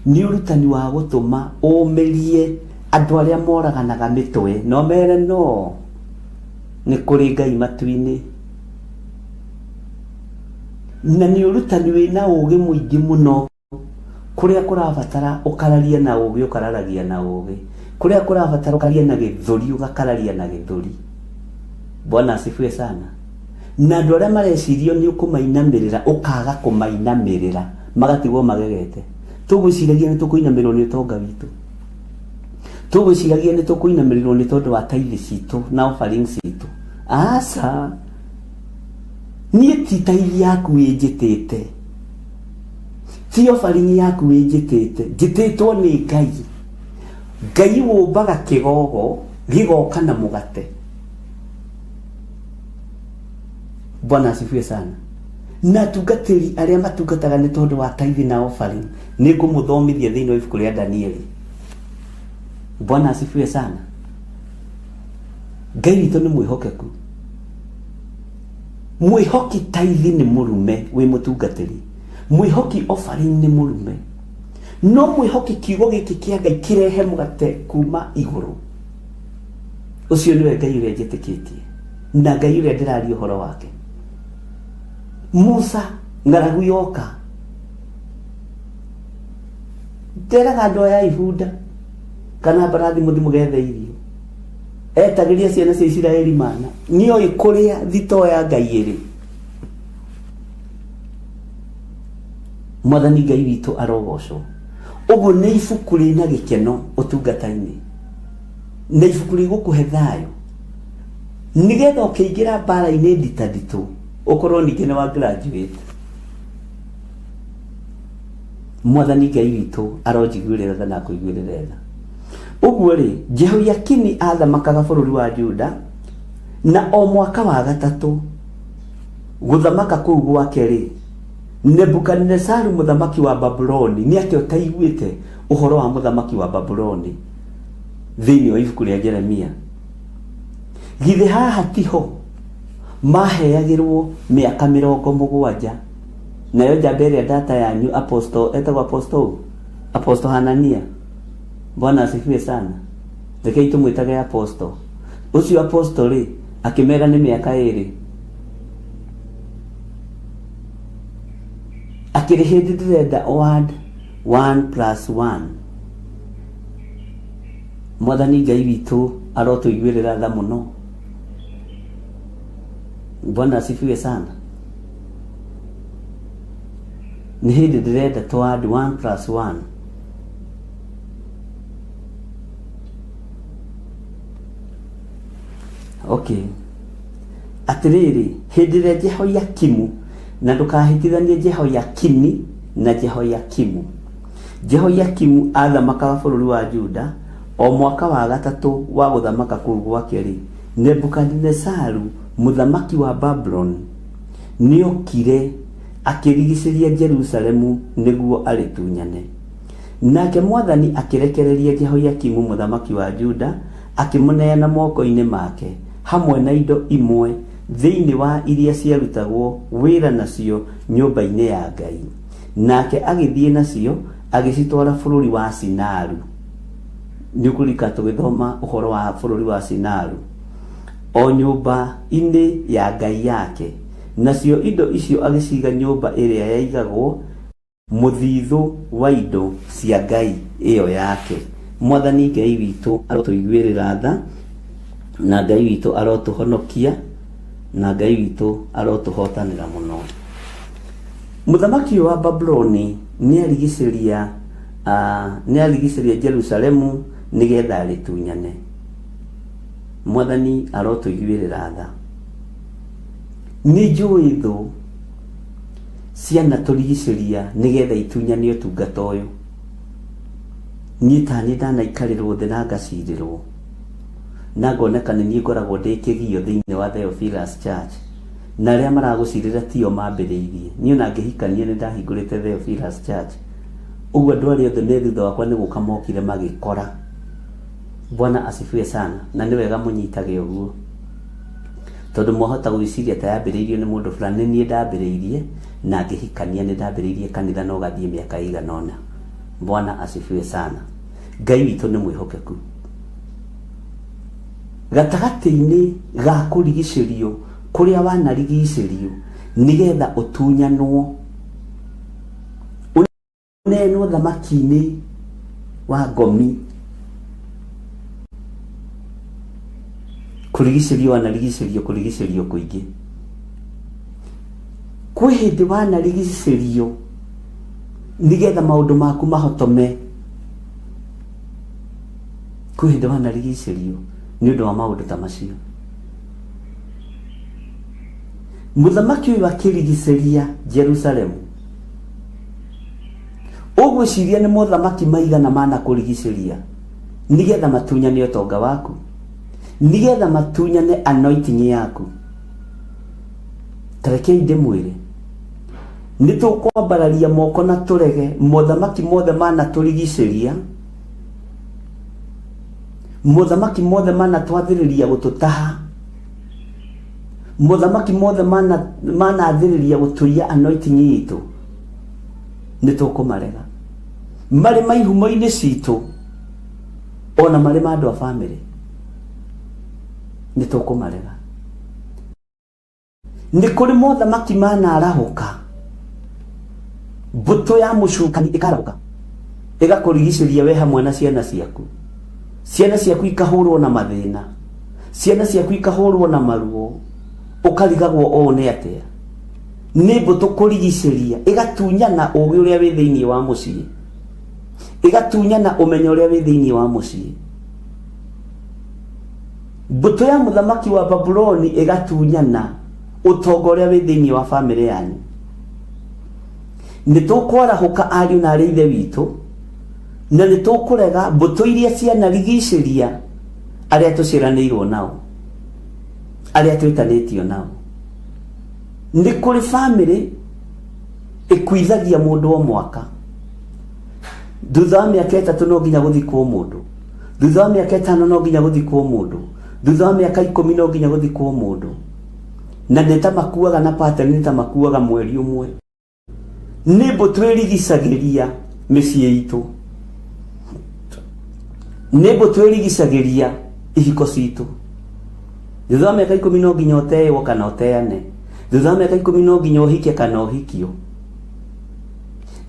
Nĩ ũrutani wa gũtũma ũmĩrie andũ arĩa moraganaga mĩtwe no mere no nĩ kũrĩ Ngai matu-inĩ. Na nĩ ũrutani wĩna ũgĩ mũingĩ mũno. Kũrĩa kũrabatara ũkararia na ũgĩ ũkararagia na ũgĩ, kũrĩa kũrabatara ũkararia na gĩthũri ũgakararia na gĩthũri. Bwana asifiwe sana. Na andũ arĩa marecirio nĩ ũkũmainamĩrĩra ũkaga kũmainamĩrĩra, magatigwo magegete. Tũgwĩciragia nĩ tũkũinamĩrĩrwo nĩ ũtonga witũ, tũgwĩciragia nĩ tũkũinamĩrĩrwo nĩ tondũ wa tithe citũ na offerings citũ. Aca, niĩ ti tithe yaku ĩnjĩtĩte, ti offering yaku ĩnjĩtĩte, njĩtĩtwo nĩ Ngai. Ngai wũmbaga kĩgogo gĩgoka na mũgate. Bwana asifiwe sana. Na atungatĩri arĩa matungataga nĩ tondũ wa tithe na offering, nĩ ngũmũthomithia thĩinĩ wa ibuku rĩa Danieli. Bwana asifiwe sana. Ngai witũ nĩ mwĩhokeku. Mwĩhoki tithe nĩ mũrume wĩ mũtungatĩri, mwĩhoki offering nĩ mũrume, no mwĩhoki kiugo gĩkĩ kĩa Ngai kĩrehe mũgate kuma igũrũ, ũcio nĩwe Ngai ũrĩa njĩtĩkĩtie na Ngai ũrĩa ndĩraria ũhoro wake. Musa ng'aragu yoka nderaga andũ aya ibunda kana mbarathi mũthi mũgethe irio, etagĩria ciana cia Isiraeli mana, nĩoĩ kũrĩa thitoo ya Ngai ĩrĩ. Mwathani Ngai witũ arogocwo. Ũguo nĩ ibuku rĩna gĩkeno ũtungata-inĩ, na ibuku rĩgũkũhe thayũ, nĩgetha ũkĩingĩra mbara-inĩ nditanditũ ũkorwo ningĩ nĩ wa graduate. Mwathani Ngai witũ aronjiguĩrĩra tha na akũiguĩrĩre tha. Ũguo rĩ, Jehoiakini athamakaga bũrũri wa Juda, na o mwaka wa gatatũ gũthamaka kũu gwake rĩ, Nebukadinesaru mũthamaki wa Babuloni, nĩ atĩa ũtaiguĩte ũhoro wa mũthamaki wa Babuloni thĩinĩ wa ibuku rĩa Jeremia? Githĩ haha tiho maheagĩrwo mĩaka 70, nayo njamba ĩrĩa ndata yanyu apostle, etagwo apostle ũ? Apostle Hanania. Bwana asifiwe sana. Rekei tũmwĩtage apostle. Ũcio apostle rĩ, akĩmera nĩ mĩaka 2. Akĩrĩ hĩndĩ ndĩrenda word 1 plus 1. Mwathani Ngai witũ arotũiguĩrĩra tha mũno. Bwana asifiwe sana. Nĩ hĩndĩ ndĩrenda tũ add 1 plus 1. Okay. Atĩrĩrĩ, hĩndĩ ĩrĩa Jehoiakimu, na ndũkahĩtithanie Jehoiakini na Jehoiakimu. Jehoiakimu athamakaga bũrũri wa Juda, o mwaka wa gatatũ wa gũthamaka kũu gwake-rĩ, Nebukadinesaru mũthamaki wa Babuloni nĩokire akĩrigicĩria Jerusalemu nĩguo arĩtunyane. Nake mwathani akĩrekereria Jehoiakimu mũthamaki wa Juda, akĩmũneana moko-inĩ make, hamwe na indo imwe thĩinĩ wa iria ciarutagwo wĩra nacio nyũmba-inĩ ya Ngai. Nake agĩthiĩ nacio, agĩcitwara bũrũri wa Sinaru. Nĩ ũkũririkana tũgĩthoma ũhoro wa bũrũri wa Sinaru, o nyũmba-inĩ ya ngai yake. Nacio indo icio agĩciga nyũmba ĩrĩa yaigagwo. Mũthithũ wa indo cia Ngai ĩyo yake. Mwathani Ngai witũ arotũiguĩrĩra tha, na Ngai witũ arotũhonokia, na Ngai witũ arotũhotanĩra mũno. Mũthamaki ũyũ wa Babuloni nĩarigicĩria nĩarigicĩria Jerusalemu nĩgetha arĩtunyane. Mwathani arotũiguĩrĩra tha. Nĩnjũĩ thũ cianatũrigicĩria nĩgetha itunyane ũtungata ũyũ. Niĩ ta niĩ ndanaikarĩrwo thĩ na ngacirĩrwo na ngoneka nĩ niĩ ngoragwo ndĩ kĩgio thĩinĩ wa Theophilus Church na arĩa maragũcirĩra tio mambĩrĩirie. Niĩ ona ngĩhikania nĩ ndahingũrĩte Theophilus Church. Ũguo andũ arĩa othe me thutha wakwa nĩ gũka mokire magĩkora. Bwana asifiwe sana. Na nĩ wega mũnyitage ũguo. Tondũ mwahota gwĩciria ta yambĩrĩirio nĩ mũndũ fulani, nĩ niĩ ndambĩrĩirie na ngĩhikania nĩ ndambĩrĩirie kanitha na ũgathiĩ mĩaka ĩigana ũna. Bwana asifiwe sana. Ngai witũ nĩ mwĩhokeku. Gatagatĩ-inĩ ga kũrigicĩrio kũrĩa wanarigicĩrio nĩgetha ũtunyanwo Ũneanwo thamaki-inĩ wa ngomi. Kũrigicĩrio wanarigicĩrio kũrigicĩrio kũingĩ. Kwĩ hĩndĩ wanarigicĩrio nĩgetha maũndũ maku mahotome. Kwĩ hĩndĩ wanarigicĩrio nĩ ũndũ wa maũndũ ta macio. Mũthamaki ũyũ akĩrigicĩria Jerusalemu. Ũgwĩciria nĩ mothamaki maigana manakũrigicĩria nĩgetha matunyane ũtonga waku, nĩgetha matunyane anointing yaku? Ta rekei ndĩmwĩre, nĩ tũkwambararia moko na tũrege mothamaki mothe manatũrigicĩria, mothamaki mothe manatwathĩrĩria gũtũtaha, mothamaki mothe manathĩrĩria gũtũiya anointing itũ, nĩ tũkũmarega marĩ maihumo-inĩ citũ ona marĩ ma andũ a bamĩrĩ nĩ tũkũmarega. Nĩ kũrĩ mothamaki manarahũka, mbũtũ ya mũcukani ĩkarahũka ĩgakũrigicĩria we hamwe na ciana ciaku. Ciana ciaku ikahũrwo na mathĩna, ciana ciaku ikahũrwo na maruo, ũkarigagwo ũũ nĩ atĩa. Nĩ mbũtũ kũrigicĩria, ĩgatunyana ũgĩ ũrĩa wĩ thĩinĩ wa mũciĩ, ĩgatunyana ũmenyo ũrĩa wĩ thĩinĩ wa mũciĩ. Mbũtũ ya mũthamaki wa Babuloni ĩgatunyana ũtonga ũrĩa wĩ thĩinĩ wa bamĩrĩ yanyu. Nĩ tũkwarahũka ariũ na arĩ ithe witũ, na nĩ tũkũrega mbũtũ iria cianarigicĩria arĩa tũciaranĩirwo nao, arĩa twĩtanĩtio nao. Nĩ kũrĩ bamĩrĩ ĩkuithagia mũndũ o mwaka. Thutha wa mĩaka 3 no nginya gũthikwo mũndũ, thutha wa mĩaka 5 no nginya gũthikwo mũndũ, thutha wa mĩaka 10 no nginya gũthikwo mũndũ. Na nĩ ta makuaga na pattern, nĩ ta makuaga mweri ũmwe. Nĩ mbũtũ ĩrigicagĩria mĩciĩ itũ, nĩ mbũtũ ĩrigicagĩria ihiko citũ. Thutha wa mĩaka 10 no nginya ũteĩwo kana ũteane. Thutha wa mĩaka 10 no nginya ũhike kana ũhikio.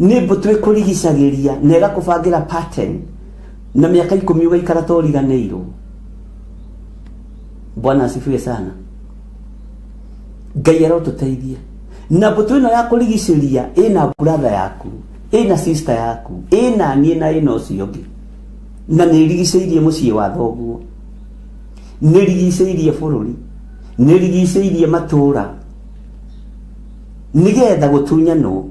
Nĩ mbũtũ ĩkũrigicagĩria na ĩgakũbangĩra pattern, na mĩaka 10 ũgaikara ta ũriganĩirwo. Bwana asifiwe sana. Ngai arotũteithia. Na mbũtũ ĩno ya kũrigicĩria ĩna brother yaku, ĩna sister yaku, ĩna niĩ na ĩna ũcio ũngĩ. Na nĩ ĩrigicĩirie mũciĩ wa thoguo, nĩ ĩrigicĩirie bũrũri, nĩ ĩrigicĩirie matũũra, nĩgetha gũtunyanwo.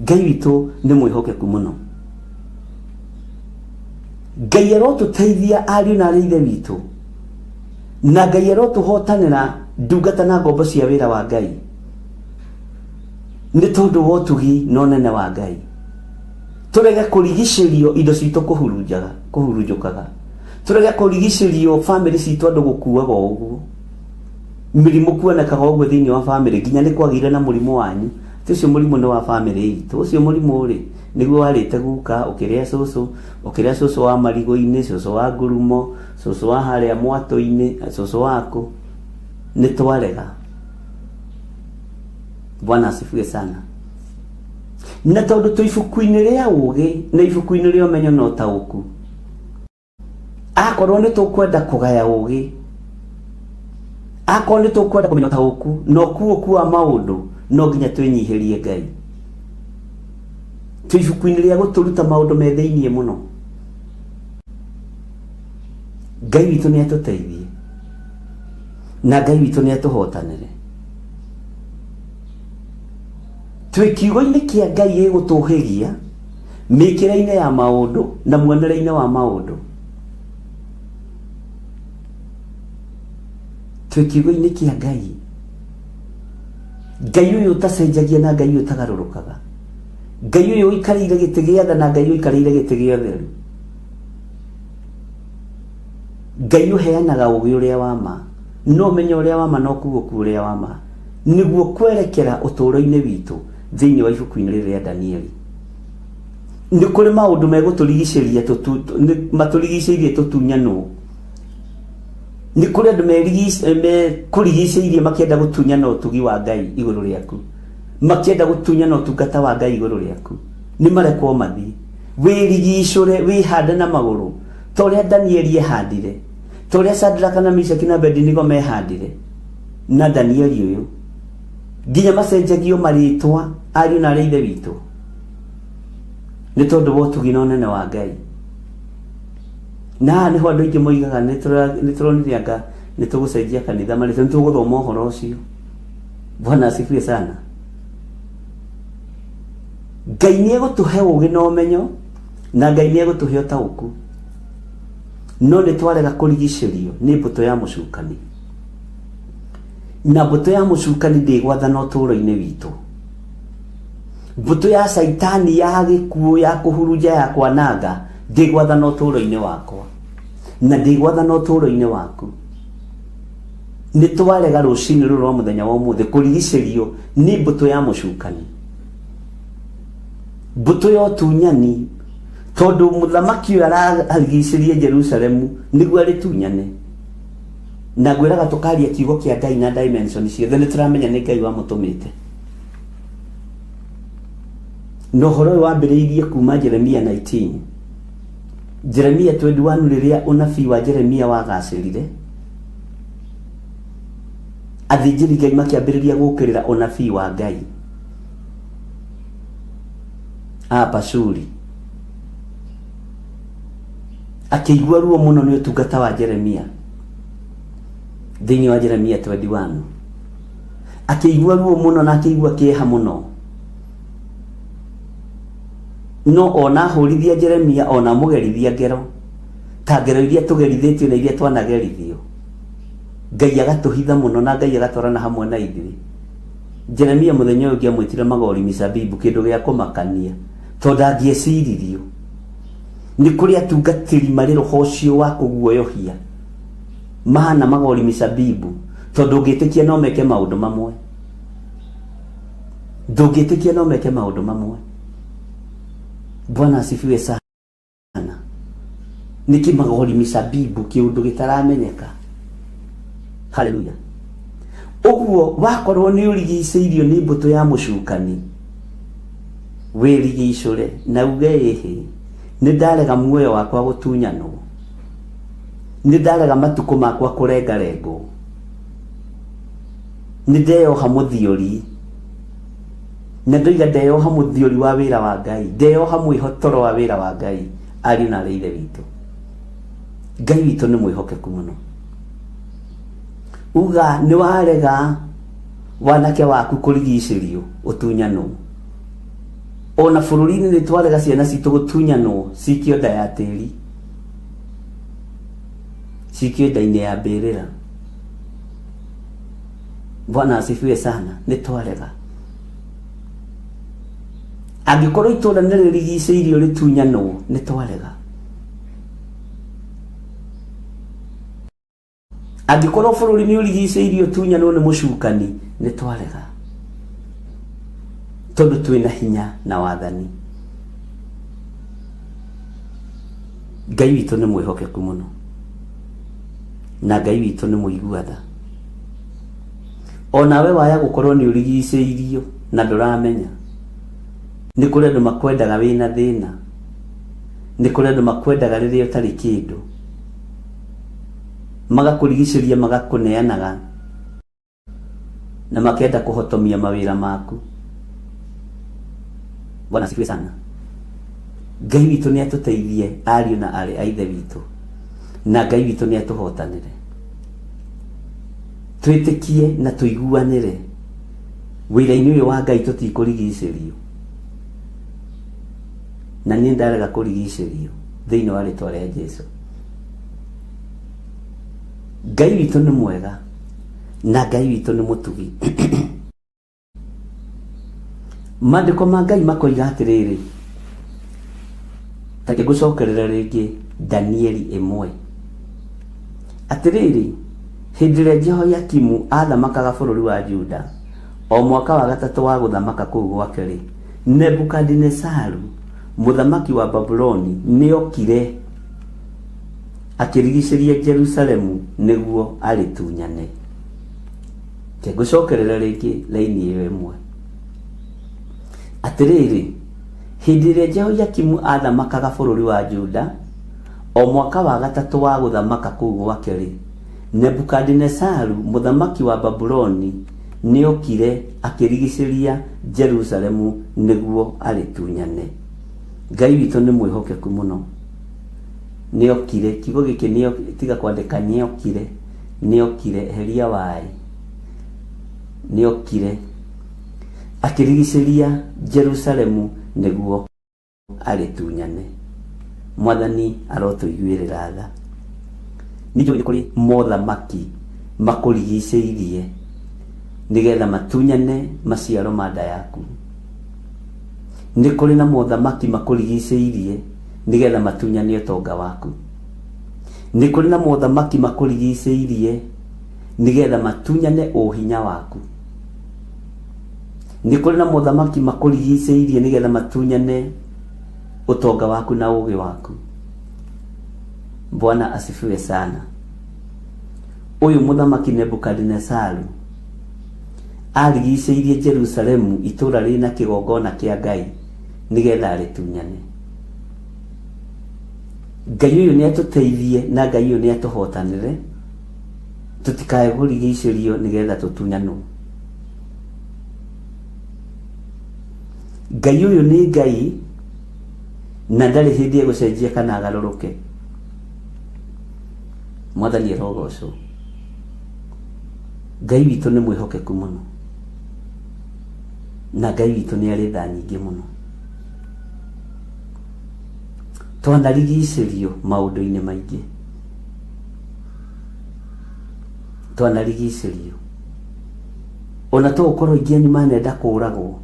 Ngai witũ nĩ mwĩhokeku mũno. Ngai arotũteithia ariũ na arĩ ithe witũ, na Ngai arotũhotanĩra ndungata na ngombo cia wĩra wa Ngai, nĩ tondũ wa ũtugi na ũnene wa Ngai. Tũrege kũrigicĩrio indo citũ kũhurunjũkaga, tũrege kũrigicĩrio bamĩrĩ citũ andũ gũkuaga o ũguo, mĩrimũ kuonekaga ũguo thĩinĩ wa bamĩrĩ, nginya nĩ kwagĩire na mũrimũ wanyu, atĩ ũcio mũrimũ nĩ wa bamĩrĩ itũ, ũcio mũrimũ rĩ nĩguo warĩte guka, ũkĩrĩa cũcũ, ũkĩrĩa cũcũ wa marigũ-inĩ, cũcũ wa ngurumo, cũcũ wa harĩa mwatũ-inĩ, cũcũ waku. Nĩ twarega. Bwana asifiwe sana. Na tondũ twĩ ibuku-inĩ rĩa ũũgĩ na ibuku-inĩ rĩa ũmenyo na ũtaũku, akorwo nĩ tũkwenda kũgaya ũũgĩ, akorwo nĩ tũkwenda kũmenya ũtaũku na ũkuũku wa maũndũ, no nginya twĩnyihĩrie Ngai. Twĩ ibuku-inĩ rĩa gũtũruta maũndũ me thĩiniĩ mũno. Ngai witũ nĩ atũteithie na Ngai witũ nĩ atũhotanĩre. Twĩ kiugo-inĩ kĩa Ngai gĩgũtũhĩgia mĩkĩre-inĩ ya maũndũ na muonere-inĩ wa maũndũ. Twĩ kiugo-inĩ kĩa Ngai. Ngai ũyũ ũtacenjagia na Ngai ũyũ ũtagarũrũkaga. Ngai ũyũ ũikarĩire gĩtĩ gĩa tha na Ngai ũyũ ũikarĩire gĩtĩ gĩa ũtheru. Ngai ũheanaga ũgĩ ũrĩa wa ma. No ũmenyo ũrĩa wa ma na ũkuũku ũrĩa wa ma. Nĩguo kwerekera ũtũũro-inĩ witũ thĩinĩ wa ibuku-inĩ rĩrĩ rĩa Danieli. Nĩ kũrĩ maũndũ megũtũrigicĩria matũrigicĩirie tũtunyanwo. Nĩ kũrĩ andũ mekũrigicĩirie makĩenda gũtunyana ũtugi wa Ngai igũrũ rĩaku, makĩenda gũtunyana ũtungata wa Ngai igũrũ rĩaku. Nĩ marekwo mathiĩ. Wĩrigicũre, wĩhande na magũrũ ta ũrĩa Danieli ehandire, ta ũrĩa Shadraka na Meshaki na Abednego mehandire na Danieli ũyũ, nginya macenjagio marĩtwa ariũ na arĩ ithe witũ nĩ tondũ wa ũtugi na ũnene wa Ngai. Na haha nĩho andũ aingĩ moigaga nĩ tũronire anga nĩ tũgũcenjia kanitha marĩtwa, nĩ tũgũthoma ũhoro ũcio. Bwana asifiwe sana. Ngai nĩ egũtũhe ũgĩ na ũmenyo na Ngai nĩ egũtũhe ũtaũku, no nĩ twarega kũrigicĩrio nĩ mbũtũ ya mũcukani, na mbũtũ ya mũcukani ndĩgwathana ũtũũro-inĩ witũ. Mbũtũ ya caitani ya gĩkuũ, ya kũhurunja, ya kwananga ndĩgwathana ũtũũro-inĩ wakwa na ndĩgwathana ũtũũro-inĩ waku. Nĩ twarega rũcinĩ rũrũ rwa mũthenya wa ũmũthĩ kũrigicĩrio nĩ mbũtũ ya mũcukani, mbũtũ ya ũtunyani, tondũ mũthamaki ũyũ ararigicĩria Jerusalemu nĩguo arĩtunyane. Na ngwĩraga tũkaria kiugo kĩa Ngai na dimension ciothe, nĩ tũramenya nĩ Ngai wamũtũmĩte. Na ũhoro ũyũ wambĩrĩirie kuma Jeremia 19, Jeremia 21, rĩrĩa ũnabii wa Jeremia wagacĩrire, athĩnjĩri Ngai makĩambĩrĩria gũkĩrĩra ũnabii wa Ngai. A Pashuri akĩigua ruo mũno nĩ ũtungata wa Jeremia thĩinĩ wa Jeremia 21, akĩigua ruo mũno na akĩigua kĩeha mũno, no ona ahũrithia Jeremia, ona amũgerithia ngero ta ngero iria tũgerithĩtio na iria twanagerithio, Ngai agatũhitha mũno na Ngai agatwarana hamwe na ithuĩ. Jeremia mũthenya ũyũ ũngĩ amwĩtire magori misabibu, kĩndũ gĩa kũmakania, tondũ angĩeciririo nĩ kũrĩ atungatĩri marĩ roho ũcio wa kũguoyohia mahana magori misabibu, tondũ ũngĩtĩkia no meke maũndũ mamwe, ndũngĩtĩkia no meke maũndũ mamwe. Bwana asifiwe sana. Nĩkĩ magori misabibu, kĩũndũ gĩtaramenyeka? Haleluya. Ũguo wakorwo nĩ ũrigicĩirio nĩ mbũtũ ya mũcukani, wĩrigicũre na uge ĩhĩ, nĩ ndarega muoyo wakwa gũtunyanwo, nĩ ndarega matukũ makwa kũrengarengwo, nĩ ndeyoha mũthiori, na ndoiga ndeyoha mũthiori wa wĩra wa Ngai, ndeyoha mwĩhotoro wa wĩra wa Ngai. Ariũ na arĩ ithe witũ, Ngai witũ nĩ mwĩhokeku mũno. Uga nĩ warega wanake waku kũrigicĩrio ũtunyanwo. Ona bũrũri-inĩ nĩ twarega ciana citũ gũtunyanwo cikio nda ya tĩri, cikio nda-inĩ ya mbĩrĩra. Bwana asifiwe sana. Nĩ twarega. Angĩkorwo itũũra nĩ rĩrigicĩirio rĩtunyanwo, nĩ twarega. Angĩkorwo bũrũri nĩ ũrigicĩirio ũtunyanwo nĩ mũcukani, nĩ twarega, tondũ twĩna hinya na wathani. Ngai witũ nĩ mwĩhokeku mũno, na Ngai witũ nĩ mũigua tha. Onawe waya gũkorwo nĩ ũrigicĩirio na ndũramenya. Nĩ kũrĩ andũ makwendaga wĩna thĩna. Nĩ kũrĩ andũ makwendaga rĩrĩa ũtarĩ kĩndũ. Magakũrigicĩria magakũneanaga na makenda kũhotomia mawĩra maku. Bwana asifiwe sana. Ngai witũ nĩ atũteithie ariũ na aarĩ a Ithe witũ, na Ngai witũ nĩ atũhotanĩre. Twĩtĩkie na tũiguanĩre wĩra-inĩ ũyũ wa Ngai tũtikũrigicĩrio. Na niĩ ndarega kũrigicĩrio thĩinĩ wa rĩtwa rĩa Jesu. Ngai witũ nĩ mwega na Ngai witũ nĩ mũtugi. Maandĩko ma Ngai makoiga atĩrĩrĩ, ta reke ngũcokerere rĩngĩ Danieli ĩmwe. Atĩrĩrĩ, hĩndĩ ĩrĩa Jehoiakimu aathamakaga bũrũri wa Juda, o mwaka wa gatatũ wa gũthamaka kũu gwake-rĩ, Nebukadinezaru mũthamaki wa Babuloni nĩokire akĩrigicĩria Jerusalemu nĩguo arĩtunyane. Reke ngũcokerere rĩngĩ raini ĩyo ĩmwe. Atĩrĩrĩ, hĩndĩ ĩrĩa Jehoiakimu aathamakaga bũrũri wa Juda, o mwaka wa gatatũ wa gũthamaka kũu gwake-rĩ, Nebukadinezaru mũthamaki wa Babuloni nĩokire akĩrigicĩria Jerusalemu nĩguo arĩtunyane. Ngai witũ nĩ mwĩhokeku mũno. Nĩokire, kiugo gĩkĩ tiga kwandĩka nĩokire, nĩokire, eheria waĩ, nĩokire akĩrigicĩria Jerusalemu nĩguo arĩtunyane. Mwathani arotũiguĩrĩra tha. Nĩ njũĩ kũrĩ mothamaki makũrigicĩirie nĩgetha matunyane maciaro ma nda yaku. Nĩ kũrĩ na mothamaki makũrigicĩirie nĩgetha matunyane ũtonga waku. Nĩ kũrĩ na mothamaki makũrigicĩirie nĩgetha matunyane ũhinya waku. Nĩ kũrĩ na mothamaki makũrigicĩirie nĩgetha matunyane ũtonga waku na ũgĩ waku. Bwana asifiwe sana. Ũyũ mũthamaki Nebukadinesaru arigicĩirie Jerusalemu itũũra rĩna kĩgongona kĩa Ngai nĩgetha arĩtunyane. Ngai ũyũ nĩ atũteithie na Ngai ũyũ nĩ atũhotanĩre tũtikae kũrigicĩrio nĩgetha tũtunyanwo. Ngai ũyũ nĩ Ngai na ndarĩ hĩndĩ egũcenjia kana agarũrũke. Mwathani arogocwo. Ngai witũ nĩ mwĩhokeku mũno na Ngai witũ nĩ arĩ tha nyingĩ mũno. Twanarigicĩrio maũndũ-inĩ maingĩ, twanarigicĩrio ona to ũkorwo aingĩ anyu manenda kũragwo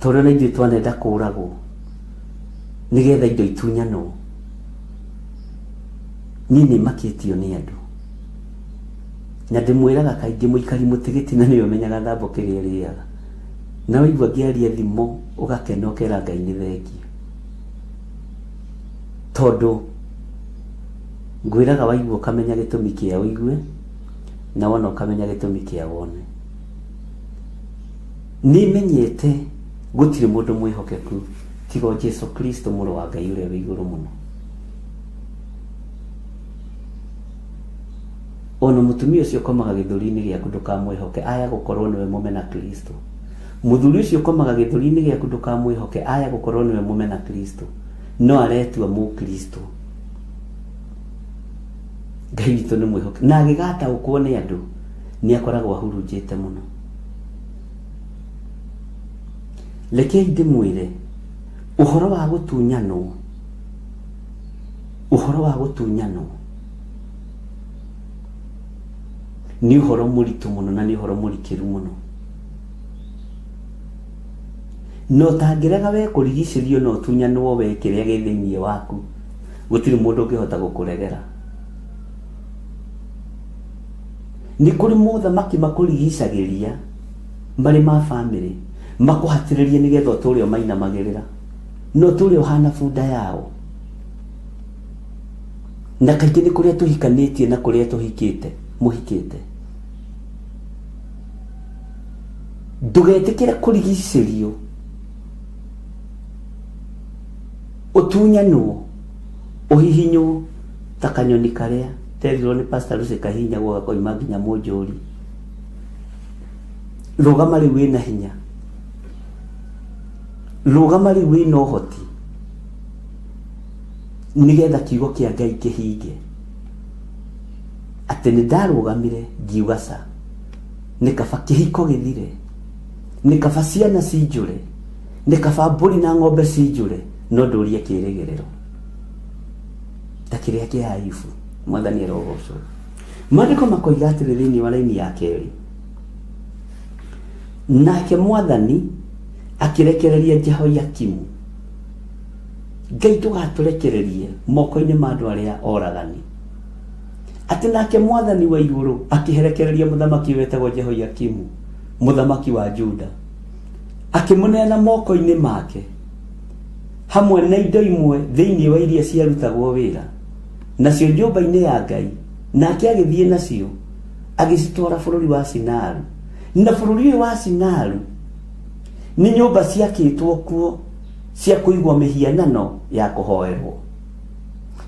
ta ũrĩa ona ithuĩ twanenda kũragwo nĩgetha indo itunyanwo. Niĩ nĩ makĩtio nĩ andũ na ndĩmwĩraga kaingĩ mũikari mũtĩ gĩtina nĩwe ũmenyaga thambo kĩrĩa ĩrĩaga. Na waigua ngĩaria thimo ũgakena ũkera Ngai nĩ thengiũ. Tondũ ngwĩraga waigua ũkamenya gĩtũmi kĩa ũigue na wona ũkamenya gĩtũmi kĩa wone. Nĩmenyete gũtirĩ mũndũ mwĩhokeku tiga o Jesu Kristo mũrũ wa Ngai ũrĩa wĩ igũrũ mũno. Ona mũtumia ũcio ũkomaga gĩthũri-inĩ gĩaku ndũkamwĩhoke aya gũkorwo nĩwe mũmena Kristo. Mũthuri ũcio ũkomaga gĩthũri-inĩ gĩaku ndũkamwĩhoke aya gũkorwo nĩwe mũmena Kristo. No aretua mũkristo. Ngai witũ nĩ mwĩhoke na agĩgataũkwo nĩ andũ nĩ akoragwo ahurunjĩte mũno. Rekei ndĩmwĩre ũhoro wa gũtunyanwo, ũhoro wa gũtunyanwo nĩ ũhoro mũritũ mũno na nĩ ũhoro mũrikĩru mũno. Na ũtangĩrega we kũrigicĩrio na ũtunyanwo we kĩrĩa gĩ thĩinĩ waku, gũtirĩ mũndũ ũngĩhota gũkũregera. Nĩ kũrĩ mothamaki makũrigicagĩria marĩ ma bamĩrĩ, makũhatĩrĩrie nĩgetha ũtũre ũmainamagĩrĩra, na ũtũre ũhana bunda yao. Na kaingĩ nĩ kũrĩa tũhikanĩtie na kũrĩa tũhikĩte, mũhikĩte. Ndũgetĩkĩre kũrigicĩrio Ũtunyanwo, ũhihinywo ta kanyoni karĩa terirwo nĩ Pastor Lucy kahihinyagwo gakoima nginya mũnjũri. Rũgama rĩu wĩna hinya, rũgama rĩu wĩna ũhoti, nĩgetha kiugo kĩa Ngai kĩhinge atĩ nĩ ndarũgamire ngiuga ca, nĩ kaba kĩhiko gĩthire, nĩ kaba ciana cinjũre, nĩ kaba mbũri na ng'ombe cinjũre, no ndũrie kĩrĩgĩrĩro ta kĩrĩa kĩa Ayubu. Mwathani arogocwo. Maandĩko makoiga atĩrĩ thĩinĩ wa raini ya kerĩ, nake Mwathani akĩrekereria Jehoiakimu. Ngai ndũgatũrekererie moko-inĩ ma andũ arĩa oragani. Atĩ nake Mwathani wa igũrũ akĩherekereria mũthamaki wetagwo Jehoiakimu, mũthamaki wa Juda, akĩmũneana moko-inĩ make hamwe na indo imwe thĩinĩ wa iria ciarutagwo wĩra nacio nyũmba-inĩ ya Ngai, nake agĩthiĩ nacio agĩcitwara bũrũri wa Sinaru. Na bũrũri ũyũ wa Sinaru nĩ nyũmba ciakĩtwo kuo cia kũigwo mĩhianano ya kũhoerwo.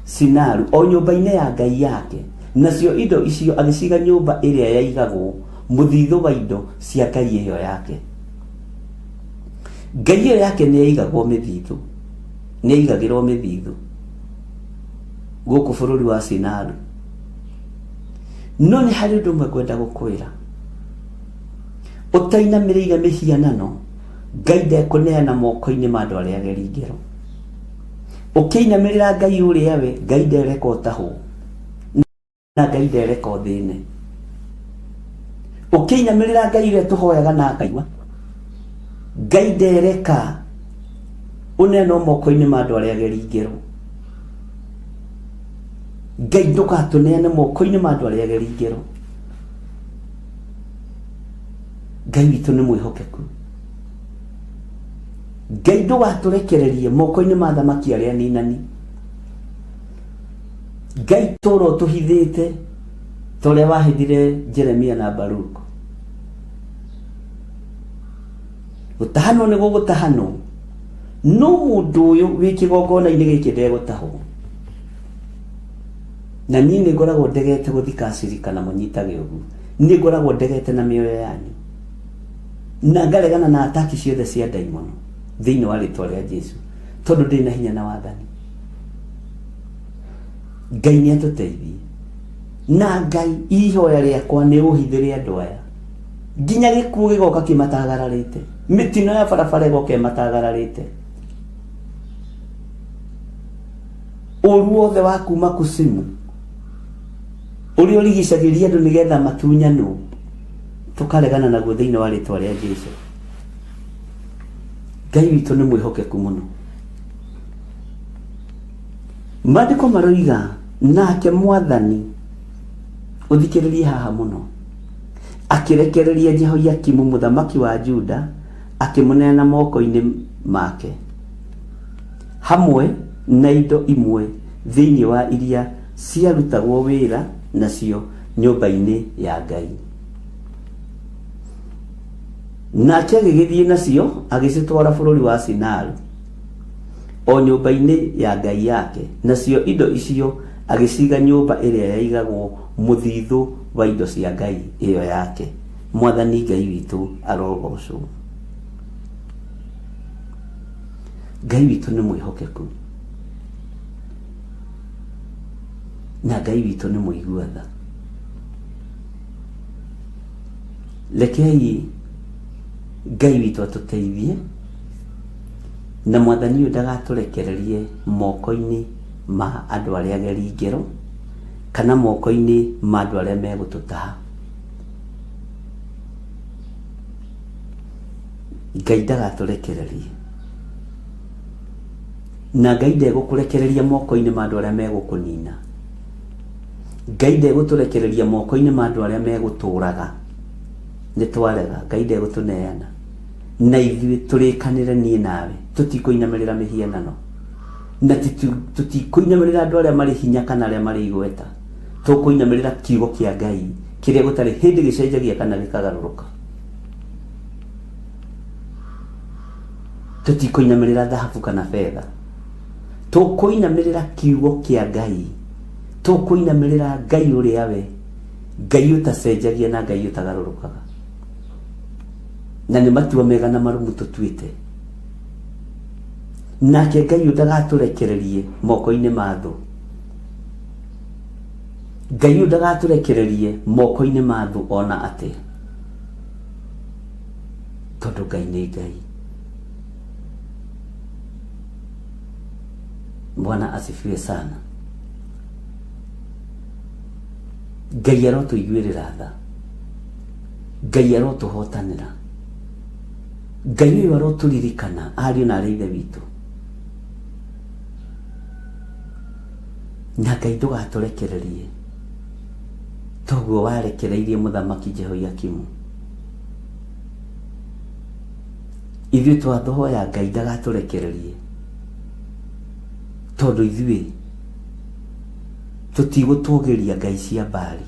Sinaru, o nyũmba-inĩ ya ngai yake, nacio indo icio agĩciga nyũmba ĩrĩa yaigagwo mũthithũ wa indo cia ngai ĩyo yake. Ngai ĩyo yake nĩ yaigagwo mĩthithũ, nĩ yaigagĩrwo mĩthithũ gũkũ bũrũri wa Sinaru. No nĩ harĩ ũndũ ũmwe ngwenda gũkwĩra, ũtainamĩrĩire mĩhianano, Ngai ndekũneana moko-inĩ ma andũ arĩa ageri ngero. Ũkĩinamĩrĩra Ngai ũrĩa we, Ngai ndereka ũtahwo, na Ngai ndereka ũthĩne. Ũkĩinamĩrĩra Ngai ũrĩa tũhoyaga na akaigua, Ngai ndereka ũneanwo moko-inĩ ma andũ arĩa ageri ngero. Ngai ndũgatũneane moko-inĩ ma andũ arĩa ageri ngero. Ngai witũ nĩ mwĩhokeku. Ngai ndũgatũrekererie moko-inĩ ma athamaki arĩa aninani. Ngai tũra ũtũhithĩte ta ũrĩa wahithire Jeremia na Baruku. Gũtahanwo nĩ gũgũtahanwo, no mũndũ ũyũ wĩ kĩgongona-inĩ gĩkĩ ndegũtahwo. Na niĩ nĩ ngoragwo ndegete gũthika aciri kana mũnyitage ũguo. Nĩ ngoragwo ndegete na mĩoyo yanyu. Na ngaregana na ataki ciothe cia ndaimono thĩinĩ wa rĩtwa rĩa Jesu, tondũ ndĩ na hinya na wathani. Ngai nĩ atũteithie. Na Ngai, ihoya rĩakwa nĩ ũhithĩre andũ aya nginya gĩkuũ gĩgoka kĩmatagararĩte, mĩtino ya barabara ĩgoka ĩmatagararĩte, ũru wothe wa kuma kusimu ũrĩa ũrigicagĩria andũ nĩgetha matunyanwo, tũkaregana naguo thĩinĩ wa rĩtwa rĩa Jesu. Ngai witũ nĩ mwĩhokeku mũno. Maandĩko maroiga nake Mwathani, ũthikĩrĩrie haha mũno, akĩrekereria Jehoiakimu mũthamaki wa Juda, akĩmũneana moko-inĩ make hamwe na indo imwe thĩinĩ wa iria ciarutagwo wĩra nacio nyũmba-inĩ ya Ngai. Nake agĩgĩthiĩ nacio agĩcitwara bũrũri wa Sinaru, o nyũmba-inĩ ya ngai yake, nacio indo icio agĩciga nyũmba ĩrĩa yaigagwo mũthithũ wa indo cia ngai ĩyo yake. Mwathani Ngai witũ arogocwo. Ngai witũ nĩ mwĩhokeku, na Ngai witũ nĩ mũigua tha. Rekei Ngai witũ atũteithie, na Mwathani ũyũ ndagatũrekererie moko-inĩ ma andũ arĩa ageri ngero, kana moko-inĩ ma andũ arĩa megũtũtaha. Ngai ndagatũrekererie, na Ngai ndegũkũrekereria moko-inĩ ma andũ arĩa megũkũnina. Ngai ndegũtũrekereria moko-inĩ ma andũ arĩa megũtũraga. Nĩ twarega, Ngai ndegũtũneana. Na ithuĩ tũrĩkanĩre niĩ nawe, tũtikũinamĩrĩra mĩhianano, na tũtikũinamĩrĩra andũ arĩa marĩ hinya kana arĩa marĩ igweta. Tũkũinamĩrĩra kiugo kĩa Ngai kĩrĩa gũtarĩ hĩndĩ gĩcenjagia kana gĩkagarũrũka. Tũtikũinamĩrĩra thahabu kana betha. Tũkũinamĩrĩra kiugo kĩa Ngai, tũkũinamĩrĩra Ngai ũrĩa we Ngai ũtacenjagia na Ngai ũtagarũrũkaga. Na nĩ matua mega na marũmu tũtuĩte. Nake Ngai ũyũ ndagatũrekererie moko-inĩ ma thũ. Ngai ũyũ ndagatũrekererie moko-inĩ ma thũ ona atĩa. Tondũ Ngai nĩ Ngai. Bwana asifiwe sana. Ngai arotũiguĩrĩra tha. Ngai arotũhotanĩra. Ngai ũyũ arotũririkana ariũ na arĩ ithe witũ. Na Ngai ndũgatũrekererie toguo warekereirie mũthamaki Jehoiakimu. Ithuĩ twathoya Ngai ndagatũrekererie tondũ ithuĩ tũtigũtũgĩria ngai cia Baali.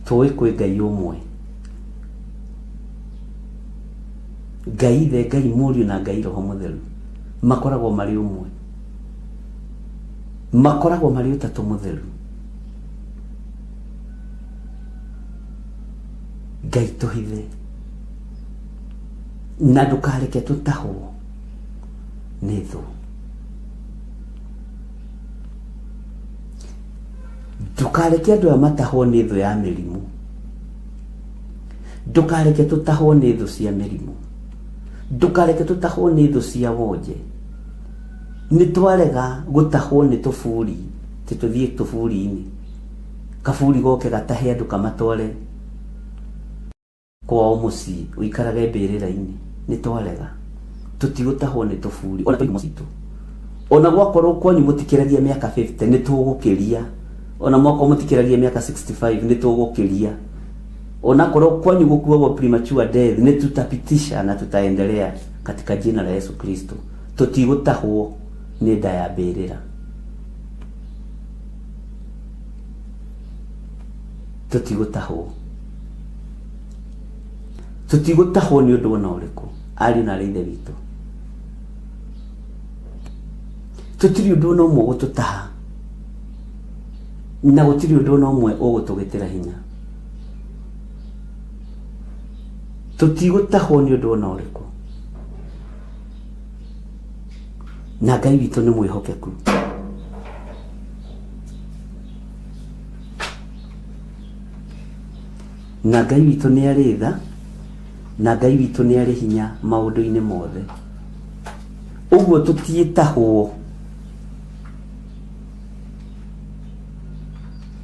Tũĩ kwĩ Ngai ũmwe, Ngai Ithe, Ngai Mũriũ na Ngai Roho Mũtheru makoragwo marĩ ũmwe, makoragwo marĩ ũtatũ mũtheru. Ngai tũhithe na ndũkareke tũtahwo nĩ thũ. Ndũkareke andũ aya matahwo nĩ thũ ya mĩrimũ. Ndũkareke tũtahwo nĩ thũ cia mĩrimũ. Ndũkareke tũtahwo nĩ thũ cia wonje. Nĩ twarega gũtahwo nĩ tũburi, tĩ tũthiĩ tũburi-inĩ. Kaburi goke gatahe andũ kamatware kwao mũciĩ ũikarage mbĩrĩra-inĩ. Nĩ twarega. Tũtigũtahwo nĩ tũburi ona tũihumo citũ. Ona gwakorwo kwanyu mũtikĩragia mĩaka 50 nĩ tũgũkĩria. Ona mwakorwo mũtikĩragia mĩaka 65 nĩ tũgũkĩria. Ona korwo kwanyu gũkuagwo premature death nĩ tutapitisha na tutaendelea katika jina la Yesu Kristo. Tũtigũtahwo nĩ nda ya mbĩrĩra. Tũtigũtahwo. Tũtigũtahwo nĩ ũndũ ona ũrĩkũ, ariũ na arĩ ithe witũ. Tũtirĩ ũndũ ona ũmwe ũgũtũtaha, na gũtirĩ ũndũ ona ũmwe ũgũtũgĩtĩra hinya. Tũtigũtahwo nĩ ũndũ ona ũrĩkũ. Na Ngai witũ nĩ mwĩhokeku. Na Ngai witũ nĩ arĩ tha, na Ngai witũ nĩ arĩ hinya maũndũ-inĩ mothe. Ũguo tũtiĩtahwo,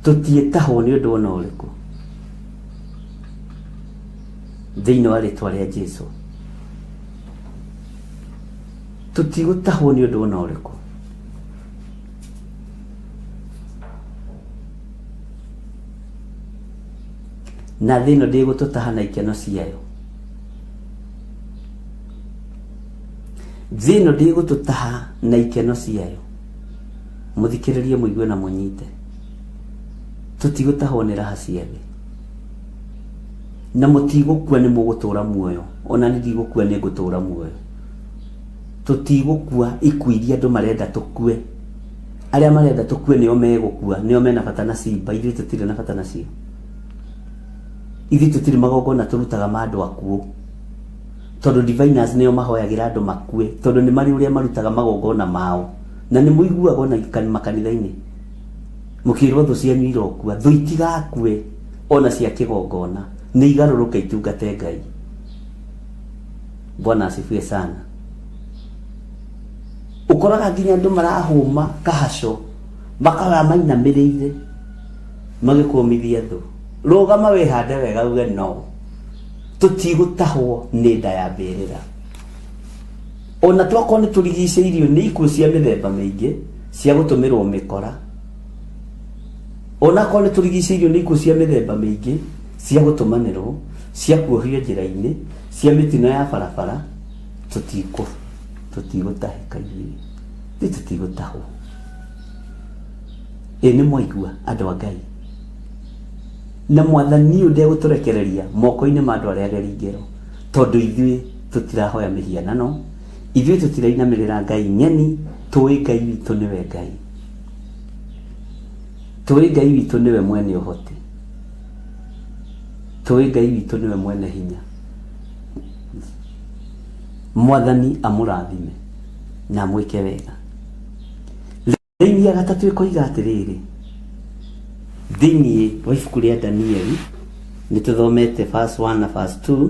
tũtiĩtahwo nĩ ũndũ ona ũrĩkũ thĩinĩ wa rĩtwa rĩa Jesu. Tũtigũtahwo nĩ ũndũ ona ũrĩkũ. Na thĩ ĩno ndĩgũtũtaha na ikeno ciayo. Thĩ ĩno ndĩgũtũtaha na ikeno ciayo. Mũthikĩrĩrie mũigue na mũnyite. Tũtigũtahwo nĩ raha cia thĩ. Na mũtigũkua nĩ mũgũtũra muoyo. Ona niĩ ndigũkua nĩ ngũtũra muoyo. Tũtigũkua ikuũ iria andũ marenda tũkue. Arĩa marenda tũkue nĩo megũkua, nĩo mena bata na ciimba, ithuĩ tũtirĩ na bata nacio. Ithuĩ tũtirĩ magongona tũrutaga ma andũ akuũ. Tondũ diviners nĩo mahoyagĩra andũ makue, tondũ nĩ marĩ ũrĩa marutaga magongona mao. Na nĩ mũiguaga ona makanitha-inĩ mũkĩrwo thũ cianyu irokua, thũ itigakue ona cia kĩgongona, nĩ igarũrũke itungate Ngai. Bwana asifiwe sana. Ũkoraga nginya andũ marahũma kahaco makahoya mainamĩrĩire magĩkũmithia thũ. Rũgama wĩhande wega uge no. Tũtigũtahwo nĩ nda ya mbĩrĩra. Ona twakorwo nĩ tũrigicĩirio nĩ ikuũ cia mĩthemba mĩingĩ cia gũtũmĩrwo mĩkora. Ona korwo nĩ tũrigicĩirio nĩ ikuũ cia mĩthemba mĩingĩ cia gũtũmanĩrwo, cia kuohio njĩra-inĩ, cia mĩtino ya barabara, tũtikũ tũtigũtahĩka ithuĩ. Ithuĩ tũtigũtahwo. Ĩ nĩ mwaigua andũ a Ngai? Na mwathani ũyũ ndegũtũrekereria moko-inĩ ma andũ arĩa ageri ngero, tondũ ithuĩ tũtirahoya mĩhianano, Ithuĩ tũtirainamĩrĩra ngai ng'eni, tũĩ Ngai witũ nĩwe Ngai. Tũĩ Ngai witũ nĩwe mwene ũhoti. Tũĩ Ngai witũ nĩwe mwene hinya. Mwathani amũrathime na amwĩke wega. Raini ya gatatũ ĩkoiga atĩrĩrĩ, thĩinĩ wa ibuku rĩa Danieli nĩ tũthomete verse 1 na verse 2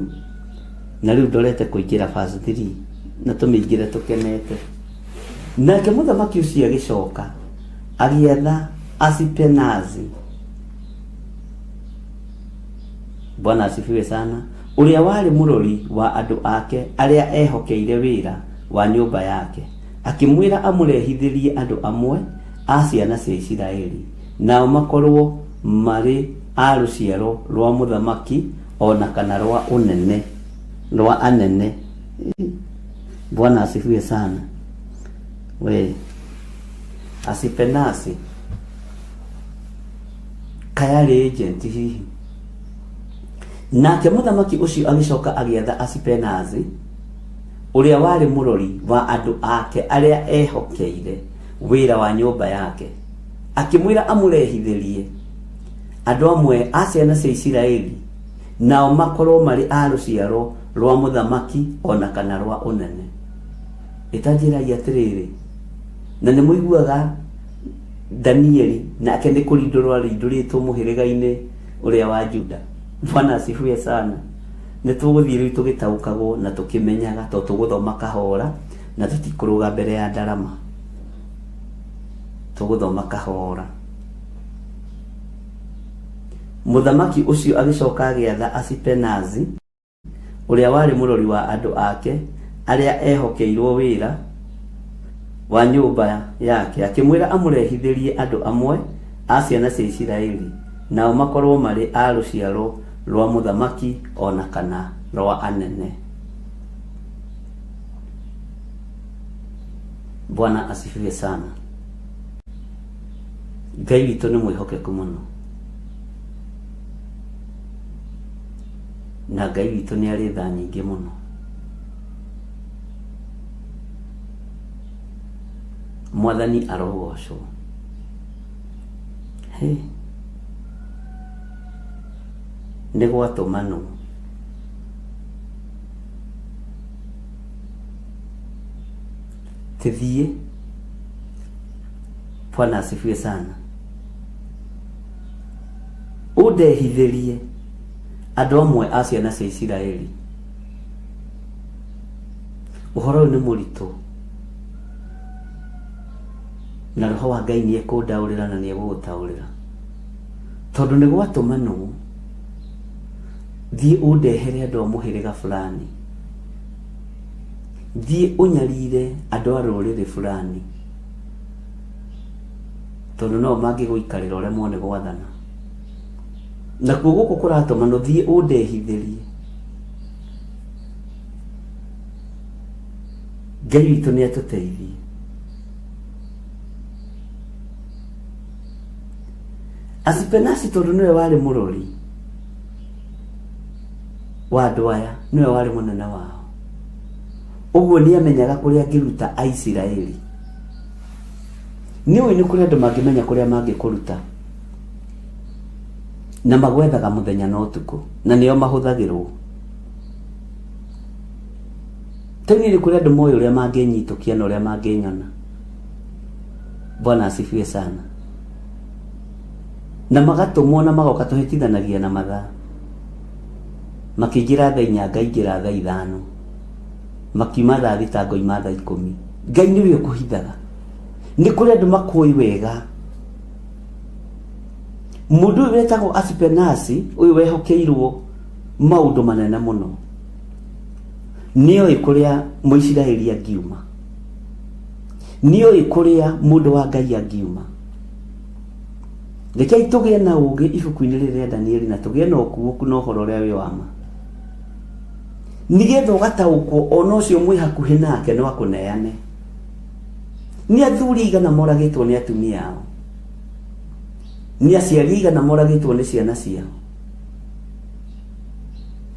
na rĩu ndorete kũingĩra verse 3 na tũmĩingĩre tũkenete. Nake mũthamaki ũcio agĩcoka agĩatha Asipenazi, Bwana asifiwe sana, ũrĩa warĩ mũrori wa andũ ake arĩa ehokeire wĩra wa nyũmba yake, Akĩmwĩra amũrehithĩrie andũ amwe a ciana cia Isiraeli, nao makorũo marĩ a rũciaro rwa mũthamaki o na kana rwa ũnene, rwa anene. Bwana asifiwe sana. We Asipenasi kayarĩ agent hihi. Nake mũthamaki ũcio agĩcoka agĩatha Asipenazi ũrĩa warĩ mũrori wa andũ ake arĩa ehokeire wĩra wa nyũmba yake, akĩmwĩra amũrehithĩrie andũ amwe a ciana cia Isiraeli, nao makorwo marĩ a rũciaro rwa mũthamaki o na kana rwa ũnene. Ĩtanjĩrai atĩrĩrĩ, na nĩ mũiguaga Danieli nake nĩ kũrindũrwo arindũrĩtwo mũhĩrĩga-inĩ ũrĩa wa Juda. Bwana asifiwe sana. Nĩ tũgũthiĩ rĩu tũgĩtaũkagwo na tũkĩmenyaga tondũ tũgũthoma kahora na tũtikũrũga mbere ya ndarama. Tũgũthoma kahora. Mũthamaki ũcio agĩcoka agĩatha Asipenazi, ũrĩa warĩ mũrori wa andũ ake arĩa ehokeirwo wĩra wa nyũmba yake, akĩmwĩra amũrehithĩrie andũ amwe a ciana cia Isiraeli, nao makorwo marĩ a rũciaro rwa mũthamaki o na kana rwa anene. Bwana asifiwe sana. Ngai witũ nĩ mwĩhokeku mũno na Ngai witũ nĩ arĩ tha nyingĩ mũno. Mwathani arogocwo. Hey. Nĩ gwatũmanwo. Tũthiĩ. Bwana asifiwe sana. Ũndehithĩrie andũ amwe a ciana cia Isiraeli. Ũhoro ũyũ nĩ mũritũ na roho wa Ngai nĩ ekũndaũrĩra na nĩ egũgũtaũrĩra. Tondũ nĩ gwatũmanwo thiĩ ũndehere andũ a mũhĩrĩga fulani, thiĩ ũnyarire andũ a rũrĩrĩ fulani, tondũ no mangĩgũikarĩra ũremwo nĩ gwathana. Nakuo gũkũ kũratũmanwo thiĩ ũndehithĩrie. Ngai witũ nĩ atũteithie. Asipenasi tondũ nĩwe warĩ mũrori wa andũ aya, nĩwe warĩ mũnene wao, ũguo nĩ amenyaga kũrĩa angĩruta Aisiraeli. Nĩ ũĩ nĩ kũrĩ andũ mangĩmenya kũrĩa mangĩkũruta na magwethaga mũthenya na ũtukũ na nĩo mahũthagĩrwo. Tene nĩ kũrĩ andũ moĩ ũrĩa mangĩnyitũkia na ũrĩa mangĩnyona. Bwana asifiwe sana. Na magatũmwo na magoka tũhĩtithanagia na mathaa. Makĩingĩra thaa inya ngaingĩra thaa ithano. Makiuma thaa thita ngoima thaa ikũmi. Ngai nĩwe ũkũhithaga. Nĩ kũrĩ andũ makũĩ wega. Mũndũ ũyũ wetagwo Asipenasi, ũyũ wehokeirwo maũndũ manene mũno, nĩoĩ kũrĩa Mũisiraeli angiuma. Nĩoĩ kũrĩa mũndũ wa Ngai angiuma. Rekei tũgĩe na ũũgĩ ibuku-inĩ rĩrĩ rĩa Danieli na tũgĩe na ũkuũku na ũhoro ũrĩa wĩ wa ma. Nĩgetha ũgataũkwo ona ũcio mwĩ hakuhĩ nake no akũneane. Nĩ athuri aigana moragĩtwo nĩ atumia ao. Nĩ aciari aigana moragĩtwo nĩ ciana ciao.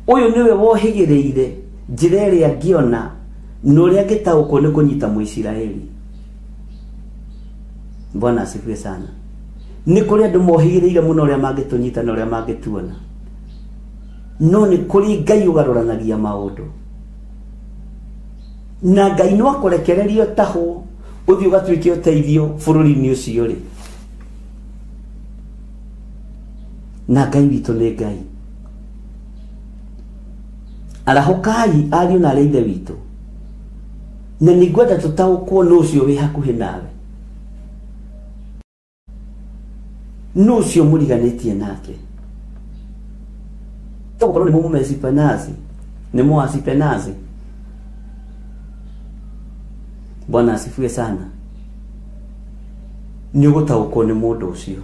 Ũyũ nĩwe wohĩgĩrĩire njĩra ĩrĩa angĩona Na ũrĩa angĩtaũkwo nĩ kũnyita Mũisiraeli. Bwana asifiwe sana. Nĩ kũrĩ andũ mohĩgĩrĩire mũno ũrĩa mangĩtũnyita na ũrĩa mangĩtuona. No nĩ kũrĩ Ngai ũgarũranagia maũndũ. Na Ngai no akũrekererie ũtahwo ũthiĩ ũgatuĩke ũteithio bũrũri-inĩ ũcio rĩ. Na Ngai witũ nĩ Ngai. Arahũkai ariũ na arĩ ithe witũ. Na nĩ ngwenda tũtaũkwo nũ ũcio wĩ hakuhĩ nawe. Nũ ũcio mũriganĩtie nake. Tũgũkorwo nĩ mũmesipenazi, nĩ mũasipenazi. Bwana asifiwe sana. Nĩ ũgũtaũkwo nĩ mũndũ ũcio.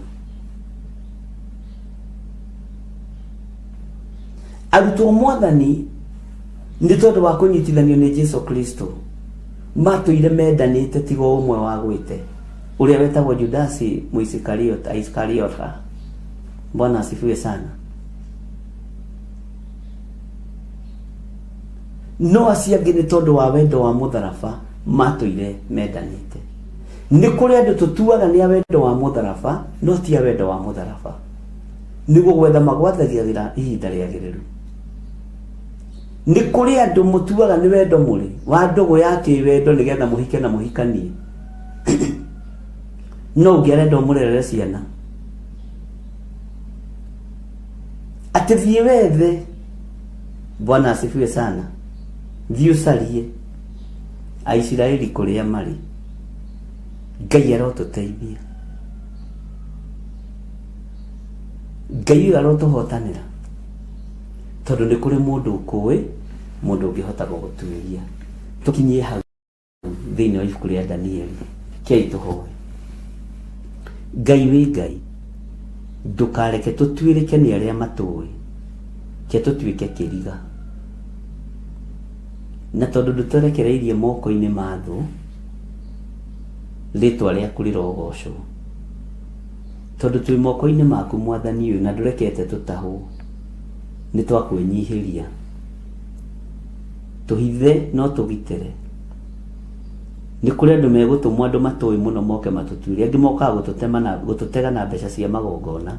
Arutwo mwathani nĩ tondũ wa kũnyitithanio nĩ Jesu Kristo matũire mendanĩte tiga o ũmwe wagwĩte ũrĩa wetagwo Judasi Mũisikariota Iskariota. Bwana asifiwe sana. No acio angĩ nĩ tondũ wa wendo wa mũtharaba matũire mendanĩte. Nĩ kũrĩ andũ tũtuaga nĩ a wendo wa mũtharaba no ti a wendo wa mũtharaba. Nĩ gũgwetha magwathagĩra ihinda rĩagĩrĩru. Nĩ kũrĩ andũ mũtuaga nĩ wendo mũrĩ wa ndũgũ ya kĩwendo nĩgetha mũhike na mũhikanie. No ũngĩ arenda ũmũrerere ciana. Atĩ thiĩ wethe. Bwana asifiwe sana. Thiĩ ũcarie Aisiraeli kũrĩa marĩ. Ngai arotũteithia. Ngai ũyũ arotũhotanĩra. Tondũ nĩ kũrĩ mũndũ ũkũĩ, mũndũ ũngĩhota gũgũtuĩria. Tũkinyie hau thĩinĩ wa ibuku rĩa Danieli. Kei tũhoe. Ngai wĩ Ngai, ndũkareke tũtuĩrĩke nĩ arĩa matũĩ, ke tũtuĩke kĩriga. Na tondũ ndũtũrekereirie moko-inĩ ma thũ, rĩtwa rĩaku rĩrogocwo. Tondũ twĩ moko-inĩ maku mwathani ũyũ na ndũrekete tũtahwo, nĩ twakwĩnyihĩria. Tũhithe no tũgitĩre. Nĩ kũrĩ andũ megũtũmwo andũ matũĩ mũno moke matũtuĩrie. Angĩ mokaga gũtũtema na gũtũtega na mbeca cia magongona,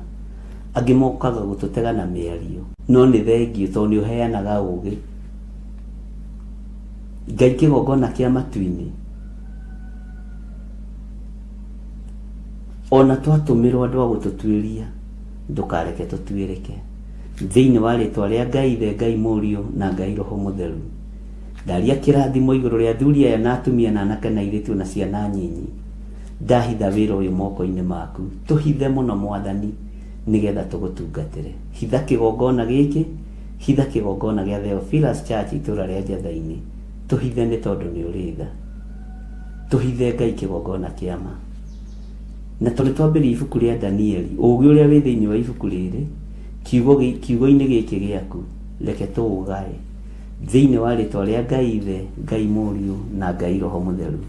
angĩ mokaga gũtũtega na mĩario. No nĩ thengiũ tondũ nĩ ũheanaga ũgĩ. Ngai kĩgongona kĩa matu-inĩ, ona twatũmĩrwo andũ a gũtũtuĩria, ndũkareke tũtuĩrĩke. Thĩinĩ wa rĩtwa rĩa Ngai Ithe, Ngai Mũriũ na Ngai Roho Mũtheru. Ndaria kĩrathimo igũrũ rĩa athuri aya na atumia na anake na airĩtu na ciana nyinyi. Ndahitha wĩra ũyũ moko-inĩ maku. Tũhithe mũno Mwathani nĩgetha tũgũtungatĩre. Hitha kĩgongona gĩkĩ, hitha kĩgongona gĩa Theophilus Church itũra rĩa Njatha-inĩ. Tũhithe nĩ tondũ nĩ ũrĩ tha. Tũhithe Ngai kĩgongona kĩa ma. Na tondũ twambĩrĩria ibuku rĩa Danieli, ũũgĩ ũrĩa wĩ thĩinĩ wa ibuku rĩrĩ, kiugo kiugo-inĩ gĩkĩ gĩaku, reke tũũgae. Thĩinĩ wa rĩtwa rĩa Ngai Ithe, Ngai Mũriũ, na Ngai Roho Mũtheru.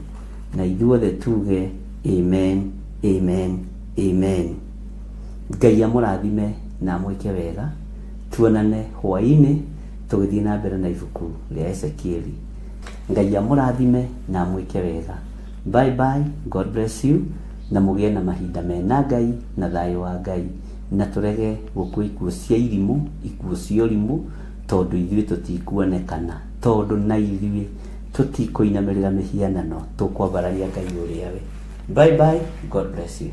Na ithuothe tuge amen, amen, amen. Ngai amũrathime na amwĩke wega. Tuonane hwaĩ-inĩ tũgĩthiĩ na mbere na ibuku rĩa Ezekieli. Ngai amũrathime na amwĩke wega. Bye bye, God bless you, na mũgĩe na mahinda mena Ngai na thayũ wa Ngai, na tũrege gũkua ikuũ cia irimũ, ikuũ cia ũrimũ, tondũ ithuĩ tũtikuonekana, tondũ na ithuĩ tũtikũinamĩrĩra mĩhianano, tũkwambararia Ngai ũrĩa we. Bye bye, God bless you.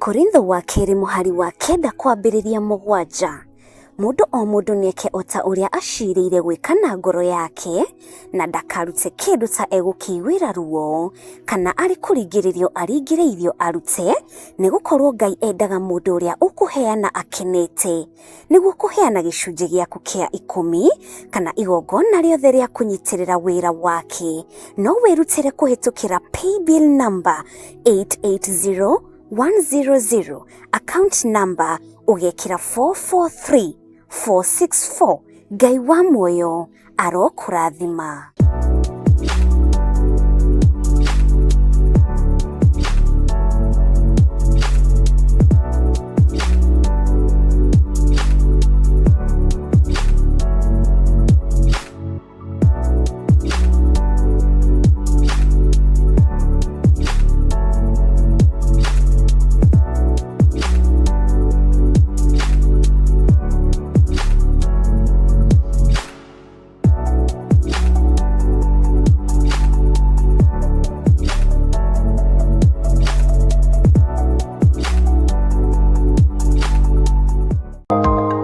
Akorintho wa kerĩ mũhari wa kenda kwambĩrĩria 7. Mũndũ o mũndũ nĩeke o ta ũrĩa acirĩire gwĩka na ngoro yake, na ndakarute kĩndũ ta egũkĩiguĩra ruo, kana arĩ kũringĩrĩrio aringĩrĩirio arute, nĩgũkorwo Ngai endaga mũndũ ũrĩa ũkũheana akenete. Nĩguo kũheana gĩcunjĩ gĩaku kĩa 10 kana igongona rĩothe rĩa kũnyitĩrĩra wĩra wake, no wĩrutĩre kũhĩtũkĩra paybill number 880100, account number ũgekĩra 443464. Ngai wa muoyo arokũrathima.